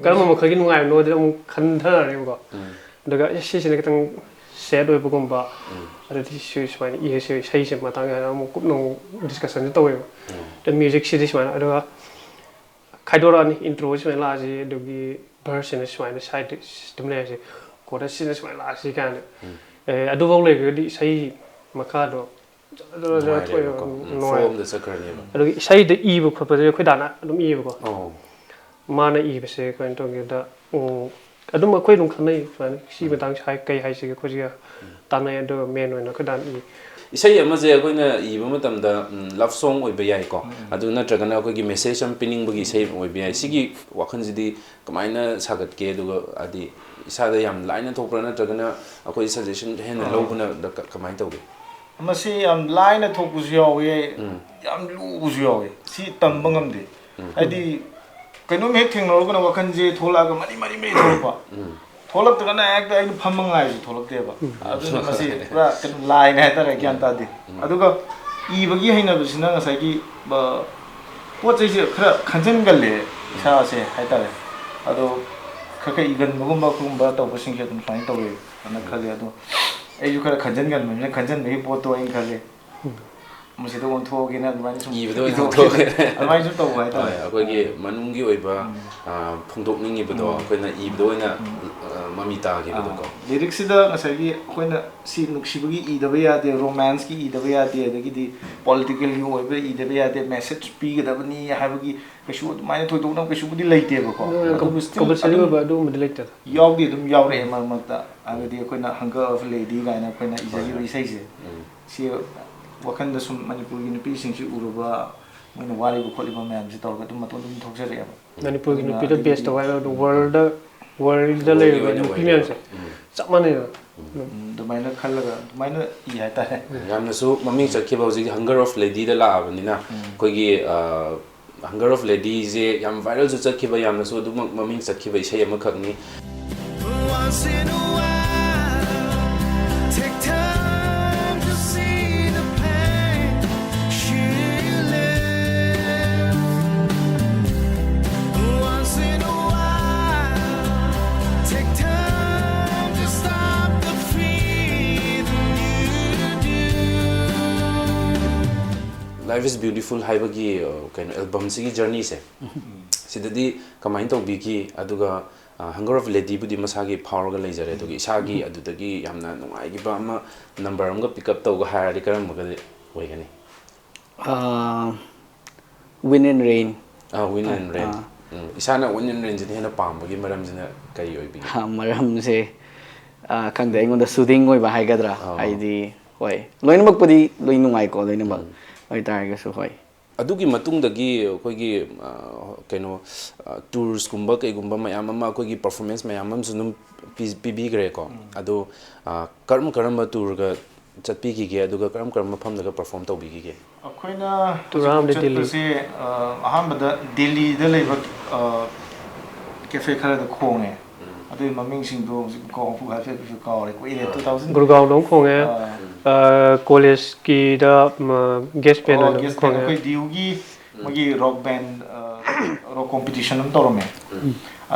ꯀꯔꯝꯕ ꯃꯈꯜꯒꯤ ꯅꯨꯡꯉꯥꯏꯕꯅꯣꯗꯤ ꯑꯃꯨꯛ ꯈꯟꯊꯔꯅꯦꯕꯀꯣ꯫ ꯎꯝ꯫ ꯑꯗꯨꯒ, "ꯑꯦ, ꯁꯤꯁꯤꯅ ꯈꯤꯇꯪ sad ꯑꯣꯏꯕꯒꯨꯝꯕ, ꯎꯝ꯫ ꯑꯗꯨꯗꯤ ꯁꯤ ꯁꯨꯃꯥꯏꯅ ꯏꯔꯁꯤ, ꯏꯁꯩꯁꯦ ꯃꯇꯥꯡ ꯆꯥꯅ ꯑꯃꯨꯛ ꯀꯨꯞꯅ ꯑꯃꯨꯛ discussionꯁꯦ ꯇꯧꯋꯦꯕ꯫ ꯎꯝ꯫ ꯑꯗ musicꯁꯤꯗꯤ ꯁꯨꯃꯥꯏꯅ, ꯑꯗꯨꯒ ꯈꯥꯏꯗꯣꯔꯛꯑꯅꯤ, introꯁꯤ ꯁꯨꯃꯥꯏꯅ ꯂꯥꯛꯑꯁꯤ, ꯑꯗꯨꯒꯤ verseꯁꯤꯅ ꯁꯨꯃꯥꯏꯅ side ꯑꯗꯨꯝ ꯂꯩꯔꯁꯤ, chorusꯁꯤꯅ ꯁꯨꯃꯥꯏꯅ ꯂꯥꯛꯑꯁꯤ" ꯀꯥꯏꯅ꯫ ꯎꯝ꯫ ꯑꯦ, ꯑꯗꯨꯐꯥꯎ ꯂꯩꯈ꯭ꯔꯒꯗꯤ ꯏꯁꯩ ꯃꯈꯥꯗꯣ ꯖꯔ ꯖꯔ ꯖꯔ ꯊꯣꯛꯑꯦꯕ꯫ ꯅꯨꯡꯉꯥꯏꯔꯦꯕꯀꯣ꯫ ꯎꯝ, ꯅꯨꯡꯉꯥꯏꯔꯦ꯫ Flowꯗ ꯆꯠꯈ꯭ꯔꯅꯦꯕ꯫ ꯑꯗꯨꯒꯤ ꯏꯁꯩꯗ ꯏꯕ ꯈꯣꯠꯄꯗꯤ ꯑꯩꯈꯣꯏ ꯗꯥꯅ ꯑꯗꯨꯝ ꯏꯌꯦꯕꯀꯣ꯫ ꯑꯣ꯫ ꯃꯥꯅ ꯏꯕꯁꯦ ꯀꯃꯥꯏꯅ ꯇꯧꯒꯦꯗ, ꯎꯝ, ꯑꯗꯨꯝ ꯑꯩꯈꯣꯏ ꯑꯗꯨꯝ ꯈꯟꯅꯩ ꯁꯨꯃꯥꯏꯅ, ꯁꯤ ꯃꯇꯥꯡꯁꯦ ꯍꯥꯏ, ꯀꯩ ꯍꯥꯏꯁꯤꯒꯦ ꯈꯣꯠꯁꯤꯒꯦ ꯇꯥꯟꯅꯩ꯫ ꯑꯗꯣ ꯃꯦꯟ ꯑꯣꯏꯅ ꯑꯩꯈꯣꯏ ꯗꯥꯟ ꯏ ꯏꯁꯩ ꯑꯃꯁꯦ ꯑꯩꯈꯣꯏꯅ ꯏꯕ ꯃꯇꯝꯗ ꯂꯞ ꯁꯣꯡ ꯑꯣꯏꯕ ꯌꯥꯏꯀꯣ, ꯑꯗꯨ ꯅꯠꯇ꯭ꯔꯒꯅ ꯑꯩꯈꯣꯏꯒꯤ ꯃꯦꯁꯦꯖ ꯑꯃ ꯄꯤꯅꯤꯡꯕꯒꯤ ꯏꯁꯩ ꯑꯣꯏꯕ ꯌꯥꯏ꯫ ꯁꯤꯒꯤ ꯋꯥꯈꯜꯁꯤꯗꯤ ꯀꯃꯥꯏꯅ ꯁꯥꯒꯠꯀꯦ? ꯑꯗꯨꯒ ꯍꯥꯏꯗꯤ ꯏꯁꯥꯗ ꯌꯝ ꯂꯥꯏꯅ ꯊꯣꯛꯄ꯭ꯔꯥ, ꯅꯠꯇ꯭ꯔꯒꯅ ꯑꯩꯈꯣꯏ ꯁꯖꯦꯁꯟ ꯍꯦꯟꯅ ꯂꯧꯕꯅ ꯗ- ꯀ- ꯀꯃꯥꯏꯅ ꯇꯧꯒꯦ? ꯃꯁꯤ ꯌꯥꯝ ꯂꯥꯏꯅ ꯊꯣꯛꯄꯁꯨ ꯌꯥꯎꯋꯦ, ꯌꯥꯝ ꯂꯨꯕꯁꯨ ꯌꯥꯎꯋꯦ꯫ ꯁꯤ ꯇꯝꯕ ꯉꯝꯗꯦ꯫ ꯍꯥꯏꯗꯤ ꯀꯩꯅꯣꯝ ꯍꯦꯛ ꯊꯦꯡꯅꯔꯨꯔꯒꯅ ꯋꯥꯈꯜꯁꯦ ꯊꯣꯛꯂꯛꯑꯒ ꯃꯔꯤ ꯃꯔꯤ ꯃꯔꯤ ꯊꯣꯛꯂꯛꯄ꯫ ꯊꯣꯛꯂꯛꯇ꯭ꯔꯒꯅ ꯍꯦꯛꯇ ꯑꯩꯅ ꯐꯝꯕ ꯉꯥꯏꯕꯁꯨ ꯊꯣꯛꯂꯛꯇꯦꯕ꯫ ꯑꯗꯨꯅ ꯃꯁꯤ ꯄꯨꯔꯥ ꯀꯩꯅꯣ ꯂꯥꯏꯅꯦ ꯍꯥꯏꯇꯥꯔꯦ, ꯒ꯭ꯌꯥꯟ ꯇꯥꯗꯦ꯫ ꯑꯗꯨꯒ ꯏꯕꯒꯤ ꯍꯩꯅꯕꯁꯤꯅ ꯉꯁꯥꯏꯒꯤ, ꯑ, ꯄꯣꯠ ꯆꯩꯁꯦ ꯈꯔ ꯈꯟꯖꯟꯒꯜꯂꯦ ꯏꯁꯥꯁꯦ ꯍꯥꯏꯇꯥꯔꯦ꯫ ꯑꯗꯣ ꯈꯔ ꯈꯔ ꯏꯒꯟꯕꯒꯨꯝꯕ ꯈꯣꯠꯀꯨꯝꯕ ꯇꯧꯕꯁꯤꯡꯁꯦ ꯑꯗꯨꯝ ꯁꯨꯃꯥꯏꯅ ꯇꯧꯋꯦ ꯑꯅ ꯈꯜꯂꯦ꯫ ꯑꯗꯣ ꯑꯩꯁꯨ ꯈꯔ ꯈꯟꯖꯟꯒꯟꯕꯅꯤꯅ ꯈꯟꯖꯟꯕꯒꯤ ꯄꯣꯠꯇꯣ ꯑꯩꯅ ꯈꯜꯂꯦ꯫ ꯃꯁꯤꯗ ꯑꯣꯟꯊꯣꯛꯑꯒꯦꯅ ꯑꯗꯨꯃꯥꯏꯅ ꯁꯨꯝ ꯏꯕꯗ ꯑꯣꯏꯅ ꯏꯊꯣꯛꯈꯤꯕ꯫ ꯑꯣꯟꯊꯣꯛꯑꯒꯦ꯫ ꯑꯗꯨꯃꯥꯏꯅ ꯁꯨꯝ ꯇꯧꯕ ꯍꯥꯏꯇꯥꯔꯦ꯫ ꯍꯣꯏ, ꯑꯩꯈꯣꯏꯒꯤ ꯃꯅꯨꯡꯒꯤ ꯑꯣꯏꯕ, ꯑ, ꯐꯣꯡꯗꯣꯛꯅꯤꯡꯉꯤꯕꯗꯣ ꯑꯩꯈꯣꯏꯅ ꯏꯕꯗ ꯑꯣꯏꯅ, ꯑ, ꯃꯃꯤ ꯇꯥꯈꯤꯕꯗꯣꯀꯣ꯫ ꯂꯤꯔꯤꯛꯁꯤꯗ ꯉꯁꯥꯏꯒꯤ ꯑꯩꯈꯣꯏꯅ ꯁꯤ ꯅꯨꯡꯁꯤꯕꯒꯤ ꯏꯗꯕ ꯌꯥꯗꯦ, ꯔꯣꯃꯥꯟꯁꯀꯤ ꯏꯗꯕ ꯌꯥꯗꯦ, ꯑꯗꯒꯤꯗꯤ ꯄꯣꯂꯤꯇꯤꯀꯦꯜꯒꯤ ꯑꯣꯏꯕ ꯏꯗꯕ ꯌꯥꯗꯦ, ꯃꯦꯁꯦꯖ ꯄꯤꯒꯗꯕꯅꯤ ꯍꯥꯏꯕꯒꯤ ꯀꯩꯁꯨ ꯑꯗꯨꯃꯥꯏꯅ ꯊꯣꯏꯗꯣꯛꯅ ꯀꯩꯁꯨꯕꯨꯗꯤ ꯂꯩꯇꯦꯕꯀꯣ꯫ ꯑꯗꯨꯕꯨ still ꯀꯝꯄꯜꯁꯔꯤ ꯑꯗꯨꯝ ꯑꯣꯏꯕ ꯑꯗꯨꯒꯨꯝꯕꯗꯤ ꯂꯩꯇꯦꯗ꯫ ꯌꯥꯎꯗꯤ ꯑꯗꯨꯝ ꯌꯥꯎꯔꯛꯑꯦ ꯃꯔꯛ ꯃꯔꯛꯇ꯫ ꯍꯥꯏꯕꯗꯤ ꯑꯩꯈꯣꯏꯅ ꯍꯪꯒꯔ ꯑꯣꯐ ꯂꯦꯗꯤ ꯀꯥꯏꯅ ꯑꯩꯈꯣꯏꯅ ꯏꯖꯈꯤꯕ ꯏꯁꯩꯁꯦ, ꯁꯤ ꯋꯥꯈꯜꯗ ꯁꯨꯝ ꯃꯅꯤꯄꯨꯔꯒꯤ ꯅꯨꯄꯤꯁꯤꯡꯁꯤ ꯎꯔꯨꯕ, ꯃꯣꯏꯅ ꯋꯥꯔꯤꯕ ꯈꯣꯠꯂꯤꯕ ꯃꯌꯥꯝꯁꯦ ꯇꯧꯔꯒ ꯑꯗꯨꯝ ꯃꯇꯣꯟꯗ ꯑꯗꯨꯝ ꯊꯣꯛꯆꯔꯛꯑꯦꯕ꯫ ꯃꯅꯤꯄꯨꯔꯒꯤ ꯑꯗꯨꯅ ꯅꯨꯄꯤꯗ ꯑꯗꯨꯒꯤꯗꯤ ꯕꯦꯁ ꯇꯧꯕ ꯍꯥꯏꯕ ꯋꯥꯔꯜꯗ, ꯋꯥꯔꯜꯗ ꯋꯥꯔꯜꯒꯤ ꯂꯩꯔꯤꯕ ꯑꯣꯏꯅ ꯅꯨꯄꯤ ꯑꯣꯏꯔꯦꯕ꯫ ꯃꯌꯥꯝꯁꯦ ꯆꯞ ꯃꯥꯟꯅꯩꯕ꯫ ꯎꯝ, ꯑꯗꯨꯃꯥꯏꯅ ꯈꯜꯂꯒ ꯑꯗꯨꯃꯥꯏꯅ ꯏ ꯍꯥꯏꯇꯥꯔꯦ꯫ ꯌꯥꯝꯅꯁꯨ ꯃꯃꯤꯡ ꯆꯠꯈꯤꯕ ꯍꯧꯖꯤꯛ ꯍꯪꯒꯔ ꯑꯣꯐ ꯂꯦꯗꯤꯗ ꯂꯥꯛꯑꯕꯅꯤꯅ ꯑꯩꯈꯣꯏꯒꯤ, ꯑ, ꯍꯪꯒꯔ ꯑꯣꯐ ꯂꯦꯗꯤꯁꯦ ꯌꯥꯝ ꯚꯥꯏꯔꯦꯜꯁꯨ ꯆꯠꯈꯤꯕ, ꯌꯥꯝꯅꯁꯨ ꯑꯗꯨꯃꯛ ꯃꯃꯤꯡ ꯆꯠꯈꯤꯕ ꯏꯁꯩ ꯑꯃꯈꯛꯅꯤ꯫ Once in a while, take time to see the pain she left. Once in a while, take time to stop the feeling you do. Life is Beautiful ꯍꯥꯏꯕꯒꯤ, ꯑ, ꯀꯩꯅꯣ, ꯑꯦꯜꯕꯝꯁꯤꯒꯤ ꯖꯔꯅꯤꯁꯦ, ꯁꯤꯗꯗꯤ ꯀꯃꯥꯏꯅ ꯇꯧꯕꯤꯈꯤ? ꯑꯗꯨꯒ, ꯑ, ꯍꯪꯒꯔ ꯑꯣꯐ ꯂꯦꯗꯤꯕꯨꯗꯤ ꯃꯁꯥꯒꯤ ꯐꯥꯎꯔꯒ ꯂꯩꯖꯔꯦ, ꯑꯗꯨꯒ ꯏꯁꯥꯒꯤ ꯑꯗꯨꯗꯒꯤ ꯌꯥꯝꯅ ꯅꯨꯡꯉꯥꯏꯈꯤꯕ ꯑꯃ, ꯅꯝꯕꯔ ꯑꯃꯒ ꯄꯤꯛ ꯑꯞ ꯇꯧꯒ ꯍꯥꯏꯔꯗꯤ ꯀꯔꯝꯕꯒꯗꯤ ꯑꯣꯏꯒꯅꯤ? ꯑꯥ, Wind and Rain꯫ ꯑ, Wind and Rain꯫ ꯑꯥ, ꯎꯝ, ꯏꯁꯥꯅ ꯋꯨꯟ ꯑꯦꯟ ꯔꯦꯟꯁꯤꯅ ꯍꯦꯟꯅ ꯄꯥꯝꯕꯒꯤ ꯃꯔꯝꯁꯤꯅ ꯀꯔꯤ ꯑꯣꯏꯕꯤꯒꯦ? ꯍꯥ, ꯃꯔꯝꯁꯦ ꯑ, ꯈꯪꯗꯦ, ꯑꯩꯉꯣꯟꯗ ꯁꯨꯗꯤꯡ ꯑꯣꯏꯕ ꯍꯥꯏꯒꯗ꯭ꯔꯥ? ꯍꯥꯏꯗꯤ ꯍꯣꯏ, ꯂꯣꯏꯅꯃꯛꯄꯨꯗꯤ ꯂꯣꯏ ꯅꯨꯡꯉꯥꯏꯀꯣ, ꯂꯣꯏꯅꯃꯛ ꯑꯣꯏ ꯇꯥꯔꯒꯁꯨ ꯍꯣꯏ꯫ ꯑꯗꯨꯒꯤ ꯃꯇꯨꯡꯗꯒꯤ ꯑꯩꯈꯣꯏꯒꯤ ꯑ, ꯀꯩꯅꯣ, ꯇꯨꯔꯁꯀꯨꯝꯕ ꯀꯩꯒꯨꯝꯕ ꯃꯌꯥꯝ ꯑꯃ, ꯑꯩꯈꯣꯏꯒꯤ ꯄꯔꯐꯣꯔꯃꯦꯟꯁ ꯃꯌꯥꯝ ꯑꯃꯁꯨ ꯑꯗꯨꯝ ꯄꯤ- ꯄꯤꯕꯤꯈ꯭ꯔꯦꯀꯣ꯫ ꯑꯗꯣ ꯑ, ꯀꯔꯝ ꯀꯔꯝꯕ ꯇꯨꯔꯒ ꯆꯠꯄꯤꯈꯤꯒꯦ, ꯑꯗꯨꯒ ꯀꯔꯝ ꯀꯔꯝꯕ ꯃꯐꯝꯗꯒ ꯄꯔꯐꯣꯔꯝ ꯇꯧꯕꯤꯈꯤꯒꯦ? ꯑꯩꯈꯣꯏꯅ ꯇꯨꯔ ꯑꯍꯥꯟꯕꯗꯤ ꯗꯤꯜꯂꯤ꯫ ꯆꯠꯄꯁꯦ ꯑ, ꯑꯍꯥꯟꯕꯗ ꯗꯤꯜꯂꯤꯗ ꯂꯩꯕ ꯀꯦꯐꯦ ꯈꯔꯗ ꯈꯣꯡꯉꯦ꯫ ꯑꯗꯨꯒꯤ ꯃꯃꯤꯡꯁꯤꯡꯗꯣ ꯍꯧꯖꯤꯛ ꯀꯥꯎꯕꯨ ꯍꯥꯏꯐꯦꯠ ꯍꯥꯏꯐꯦꯠ ꯀꯥꯎꯔꯦ, ꯀꯨꯏꯔꯦ꯫ ꯇꯨ ꯊꯥꯎꯖꯟ ꯒꯨꯔꯒꯥꯎꯗ ꯑꯃ ꯈꯣꯡꯉꯦ꯫ ꯀꯣꯂꯦꯖꯀꯤꯗ ꯒꯦꯁ ꯕꯦꯟ ꯑꯣꯏꯅ ꯒꯦꯁ ꯕꯦꯟ ꯈꯣꯡꯉꯦ꯫ ꯑꯩꯈꯣꯏ ꯗꯤꯌꯨꯒꯤ ꯃꯣꯏꯒꯤ ꯔꯣꯛ ꯕꯦꯟ, ꯔꯣꯛ ꯀꯣꯝꯄꯤꯇꯤꯁꯟ ꯑꯃ ꯇꯧꯔꯝꯃꯦ꯫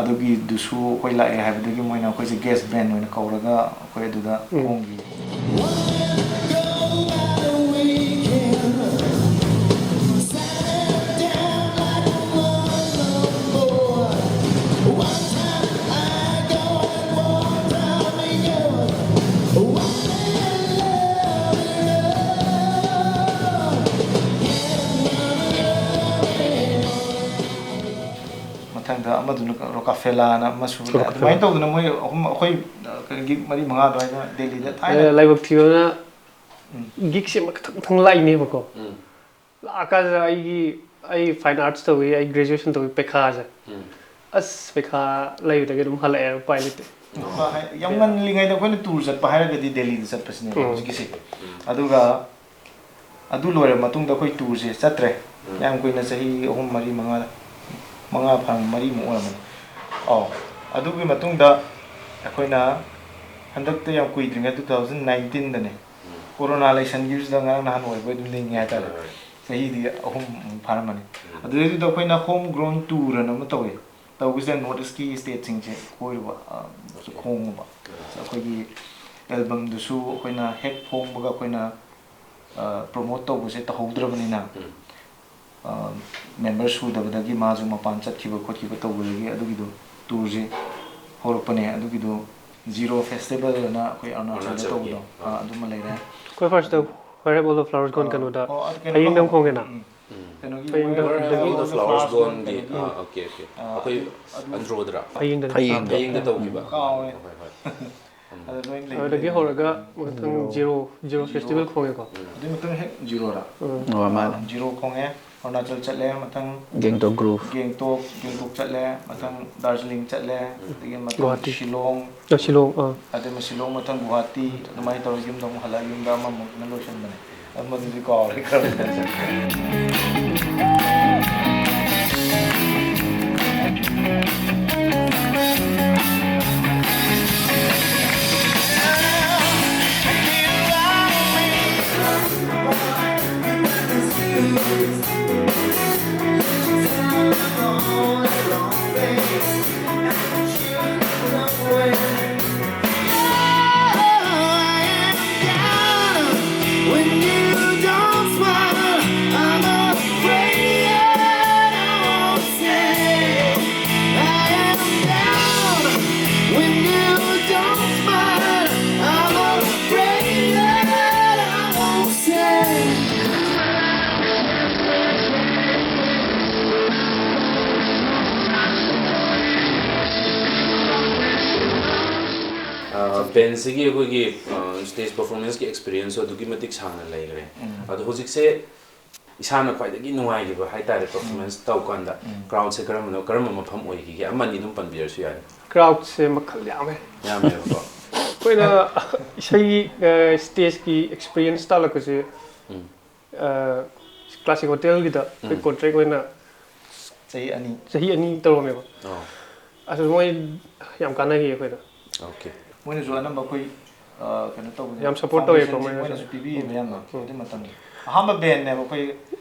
ꯑꯗꯨꯒꯤꯗꯨꯁꯨ ꯑꯩꯈꯣꯏ ꯂꯥꯛꯑꯦ ꯍꯥꯏꯕꯗꯒꯤ ꯃꯣꯏꯅ ꯑꯩꯈꯣꯏꯁꯦ ꯒꯦꯁ ꯕꯦꯟ ꯑꯣꯏꯅ ꯀꯧꯔꯒ ꯑꯩꯈꯣꯏ ꯑꯗꯨꯗ ꯈꯣꯡꯈꯤ꯫ ꯃꯊꯪꯗ ꯑꯃꯗꯨꯅ ꯔꯣꯀꯥꯐꯦꯂꯥꯅ ꯑꯃꯁꯨ ꯂꯩ꯫ ꯑꯗꯨꯃꯥꯏꯅ ꯇꯧꯗꯅ ꯃꯣꯏ ꯑꯍꯨꯝ, ꯑꯩꯈꯣꯏ ꯒꯤꯛ ꯃꯔꯤ ꯃꯉꯥ ꯑꯗꯨꯃꯥꯏꯅ ꯗꯦꯜꯂꯤꯗ ꯊꯥꯏꯅ꯫ ꯂꯥꯏꯕꯛ ꯊꯤꯕꯅ ꯒꯤꯛꯁꯦ ꯃꯊꯪ ꯃꯊꯪ ꯂꯥꯛꯏꯅꯦꯕꯀꯣ꯫ ꯂꯥꯛꯑꯀꯥꯟꯁꯤꯗ ꯑꯩꯒꯤ, ꯑꯩ ꯐꯥꯏꯟ ꯑꯥꯔꯠꯁ ꯇꯧꯏ, ꯑꯩ ꯒ꯭ꯔꯦꯖꯨꯑꯦꯁꯟ ꯇꯧꯏ, ꯄꯩꯈꯥꯁꯦ꯫ ꯑꯁ, ꯄꯩꯈꯥ ꯂꯩꯕꯗꯒꯤ ꯑꯗꯨꯝ ꯍꯜꯂꯛꯑꯦ, ꯎꯄꯥꯏ ꯂꯩꯇꯦ꯫ ꯌꯥꯝ ꯉꯜꯂꯤꯉꯩꯗ ꯑꯩꯈꯣꯏꯅ ꯇꯨꯔ ꯆꯠꯄ ꯍꯥꯏꯔꯒꯗꯤ ꯗꯦꯜꯂꯤꯗ ꯆꯠꯄꯁꯤꯅꯦꯕ ꯍꯧꯖꯤꯛꯀꯤꯁꯦ꯫ ꯑꯗꯨꯒ ꯑꯗꯨ ꯂꯣꯏꯔꯕ ꯃꯇꯨꯡꯗ ꯑꯩꯈꯣꯏ ꯇꯨꯔꯁꯦ ꯆꯠꯇ꯭ꯔꯦ꯫ ꯌꯥꯝ ꯀꯨꯏꯅ, ꯆꯍꯤ ꯑꯍꯨꯝ, ꯃꯔꯤ, ꯃꯉꯥ, ꯃꯉꯥ ꯐꯥ ꯃꯔꯤꯃꯨꯛ ꯑꯣꯏꯔꯝꯃꯅꯤ꯫ ꯑꯧ, ꯑꯗꯨꯒꯤ ꯃꯇꯨꯡꯗ ꯑꯩꯈꯣꯏꯅ ꯍꯟꯗꯛꯇ ꯌꯥꯝ ꯀꯨꯏꯗ꯭ꯔꯤꯉꯩ ꯇꯨ ꯊꯥꯎꯖꯟ ꯅꯥꯏꯟꯇꯤꯟꯗꯅꯦ, ꯀꯣꯔꯣꯅꯥ ꯂꯩꯁꯟꯈꯤꯕꯁꯤꯗ ꯉꯔꯥꯡ ꯅꯍꯥꯟ ꯑꯣꯏꯕꯣꯏ ꯑꯗꯨꯝ ꯅꯤꯡꯉꯦ ꯍꯥꯏꯇꯥꯔꯦ꯫ ꯆꯍꯤꯗꯤ ꯑꯍꯨꯝꯃꯨꯛ ꯐꯥꯔꯝꯃꯅꯤ꯫ ꯑꯗꯨꯗꯩꯗꯨꯗ ꯑꯩꯈꯣꯏꯅ ꯍꯣꯝ ꯒ꯭ꯔꯣꯟ ꯇꯨꯔ ꯑꯅ ꯑꯃ ꯇꯧꯋꯦ꯫ ꯇꯧꯕꯁꯤꯗ ꯅꯣꯔꯠ ꯏꯁꯀꯤ ꯁ꯭ꯇꯦꯠꯁꯤꯡꯁꯦ ꯀꯣꯏꯔꯨꯕ, ꯑ, ꯈꯣꯡꯉꯨꯕ꯫ ꯑꯩꯈꯣꯏꯒꯤ ꯑꯦꯜꯕꯝꯗꯨꯁꯨ ꯑꯩꯈꯣꯏꯅ ꯍꯦꯛ ꯐꯣꯡꯕꯒ ꯑꯩꯈꯣꯏꯅ ꯄ꯭ꯔꯣꯃꯣꯠ ꯇꯧꯕꯁꯦ ꯇꯧꯍꯧꯗ꯭ꯔꯕꯅꯤꯅ, ꯃꯦꯝꯕꯔ ꯁꯨꯗꯕꯗꯒꯤ ꯃꯥꯁꯨ ꯃꯄꯥꯟ ꯆꯠꯈꯤꯕ ꯈꯣꯠꯈꯤꯕ ꯇꯧꯕꯗꯒꯤ ꯑꯗꯨꯒꯤꯗꯣ ꯇꯨꯔꯁꯦ ꯍꯧꯔꯛꯄꯅꯦ꯫ ꯑꯗꯨꯒꯤꯗꯣ ꯖꯤꯔꯣ ꯐꯦꯁꯇꯤꯚꯦꯜ ꯑꯅ ꯑꯩꯈꯣꯏ ꯑꯔꯨꯅꯥꯆꯜꯗ ꯇꯧꯕꯗꯣ, ꯑꯥ, ꯑꯗꯨꯃ ꯂꯩꯔꯦ꯫ ꯑꯩꯈꯣꯏ first Where Have All the Flowers Gone ꯀꯩꯅꯣꯗ ꯑꯣ, ꯑꯗꯨ ꯀꯩꯅꯣ ꯐꯌꯦꯡꯗꯝ ꯂꯧ- ꯈꯣꯡꯉꯦꯅ꯫ ꯎꯝ, ꯎꯝ꯫ ꯀꯩꯅꯣꯒꯤ ꯍꯌꯦꯡꯗ Where, Where Have All the Flowers Gone ꯒꯤ꯫ ꯑꯥ, ꯑꯣꯀꯦ, ꯑꯣꯀꯦ꯫ ꯑꯥ, ꯑꯩꯈꯣꯏ ꯑꯗꯨ ꯑꯟꯗ꯭ꯔꯣꯗꯔꯥ? ꯐꯌꯦꯡꯗꯅꯤ꯫ ꯐꯌꯦꯡꯗ꯫ ꯐꯌꯦꯡꯗ ꯇꯧꯈꯤꯕ꯫ ꯀꯥꯎꯔꯦ꯫ ꯍꯣꯏ, ꯍꯣꯏ꯫ ꯑꯗ ꯂꯣꯏ ꯂꯩ ꯑꯗꯨꯗꯒꯤ ꯍꯧꯔꯒ ꯃꯊꯪ ꯖꯤꯔꯣ ꯖꯤꯔꯣ ꯐꯦꯁꯇꯤꯚꯦꯜ ꯈꯣꯡꯉꯦꯀꯣ꯫ ꯑꯗꯨꯒꯤ ꯃꯇꯨꯡ ꯍꯦꯛ ꯖꯤꯔꯣꯔꯥ? ꯑꯣ ꯃꯥꯅꯦ꯫ ꯖꯤꯔꯣ ꯈꯣꯡꯉꯦ, ꯑꯔꯨꯅꯥꯆꯜ ꯆꯠꯂꯦ, ꯃꯊꯪ ꯒꯦꯡꯇꯣꯛ ꯒ꯭ꯔꯨꯞ꯫ ꯒꯦꯡꯇꯣꯛ ꯒꯦꯡꯇꯣꯛ ꯆꯠꯂꯦ, ꯃꯊꯪ ꯗꯥꯔꯖꯤꯂꯤꯡ ꯆꯠꯂꯦ, ꯑꯗꯒꯤ ꯃꯊꯪ ꯒꯨꯋꯥꯍꯥꯇꯤ꯫ ꯁꯤꯂꯣꯡ, ꯑ, ꯁꯤꯂꯣꯡ ꯑꯥ꯫ ꯑꯗꯩ ꯃ- ꯁꯤꯂꯣꯡ ꯃꯊꯪ ꯒꯨꯋꯥꯍꯥꯇꯤ, ꯑꯗꯨꯃꯥꯏꯅ ꯇꯧꯔꯒ ꯌꯨꯝꯗ ꯑꯃꯨꯛ ꯍꯜꯂꯛꯑꯒ ꯌꯨꯝꯗ ꯑꯃꯃꯨꯛꯅ ꯂꯣꯏꯁꯤꯟꯕꯅꯦ꯫ ꯑꯗꯨ ꯃꯗꯨꯗꯤ ꯀꯥꯎꯔꯦ ꯈꯔ꯫ ꯕꯦꯟꯁꯤꯒꯤ ꯑꯩꯈꯣꯏꯒꯤ ꯁ꯭ꯇꯦꯖ ꯄꯔꯐꯣꯔꯃꯦꯟꯁꯀꯤ ꯑꯦꯛꯁꯄꯤꯔꯤꯌꯦꯟꯁꯁꯨ ꯑꯗꯨꯛꯀꯤ ꯃꯇꯤꯛ ꯁꯥꯡꯅ ꯂꯩꯈ꯭ꯔꯦ꯫ ꯑꯗꯣ ꯍꯧꯖꯤꯛꯁꯦ ꯏꯁꯥꯅ ꯈ꯭ꯋꯥꯏꯗꯒꯤ ꯅꯨꯡꯉꯥꯏꯈꯤꯕ ꯍꯥꯏꯇꯥꯔꯦ, ꯄꯔꯐꯣꯔꯃꯦꯟꯁ ꯇꯧꯀꯥꯟꯗ ꯀ꯭ꯔꯥꯎꯗꯁꯦ ꯀꯔꯝꯕꯅꯣ, ꯀꯔꯝꯕ ꯃꯐꯝ ꯑꯣꯏꯈꯤꯒꯦ? ꯑꯃꯅꯤ ꯑꯗꯨꯝ ꯄꯟꯕꯤꯔꯁꯨ ꯌꯥꯅꯤ꯫ ꯀ꯭ꯔꯥꯎꯗꯁꯦ ꯃꯈꯜ ꯌꯥꯝꯃꯦ꯫ ꯌꯥꯝꯃꯦꯕꯀꯣ꯫ ꯑꯩꯈꯣꯏꯅ ꯏꯁꯩ ꯁ꯭ꯇꯦꯖꯀꯤ ꯑꯦꯛꯁꯄꯤꯔꯤꯌꯦꯟꯁ ꯇꯥꯜꯂꯛꯄꯁꯦ ꯎꯝ꯫ ꯀ꯭ꯂꯥꯁꯤꯛ ꯍꯣꯇꯦꯜꯒꯤꯗ ꯑꯩꯈꯣꯏ ꯎꯝ꯫ ꯀꯣꯟꯇ꯭ꯔꯦꯛ ꯑꯣꯏꯅ ꯆꯍꯤ ꯑꯅꯤ꯫ ꯆꯍꯤ ꯑꯅꯤ ꯇꯧꯔꯝꯃꯦꯕ꯫ ꯑꯣ꯫ ꯑꯁ ꯃꯣꯏ ꯌꯥꯝ ꯀꯥꯟꯅꯈꯤ ꯑꯩꯈꯣꯏꯗ꯫ ꯑꯣꯀꯦ꯫ ꯃꯣꯏꯅꯁꯨ ꯑꯅꯝꯕ ꯑꯩꯈꯣꯏ ꯑ, ꯀꯩꯅꯣ ꯇꯧꯕꯗ ꯌꯥꯝ support ꯇꯧꯋꯦꯀꯣ foundation ꯁꯤ ꯃꯣꯏꯅꯁꯨ꯫ ꯃꯣꯏꯅꯁꯨ ꯄꯤꯕꯤꯌꯦꯕ ꯌꯥꯝꯅ꯫ ꯎꯝ꯫ ꯑꯗꯨ ꯃꯇꯝꯗ ꯑꯍꯥꯟꯕ ꯕꯦꯟꯅꯦꯕ ꯑꯩꯈꯣꯏ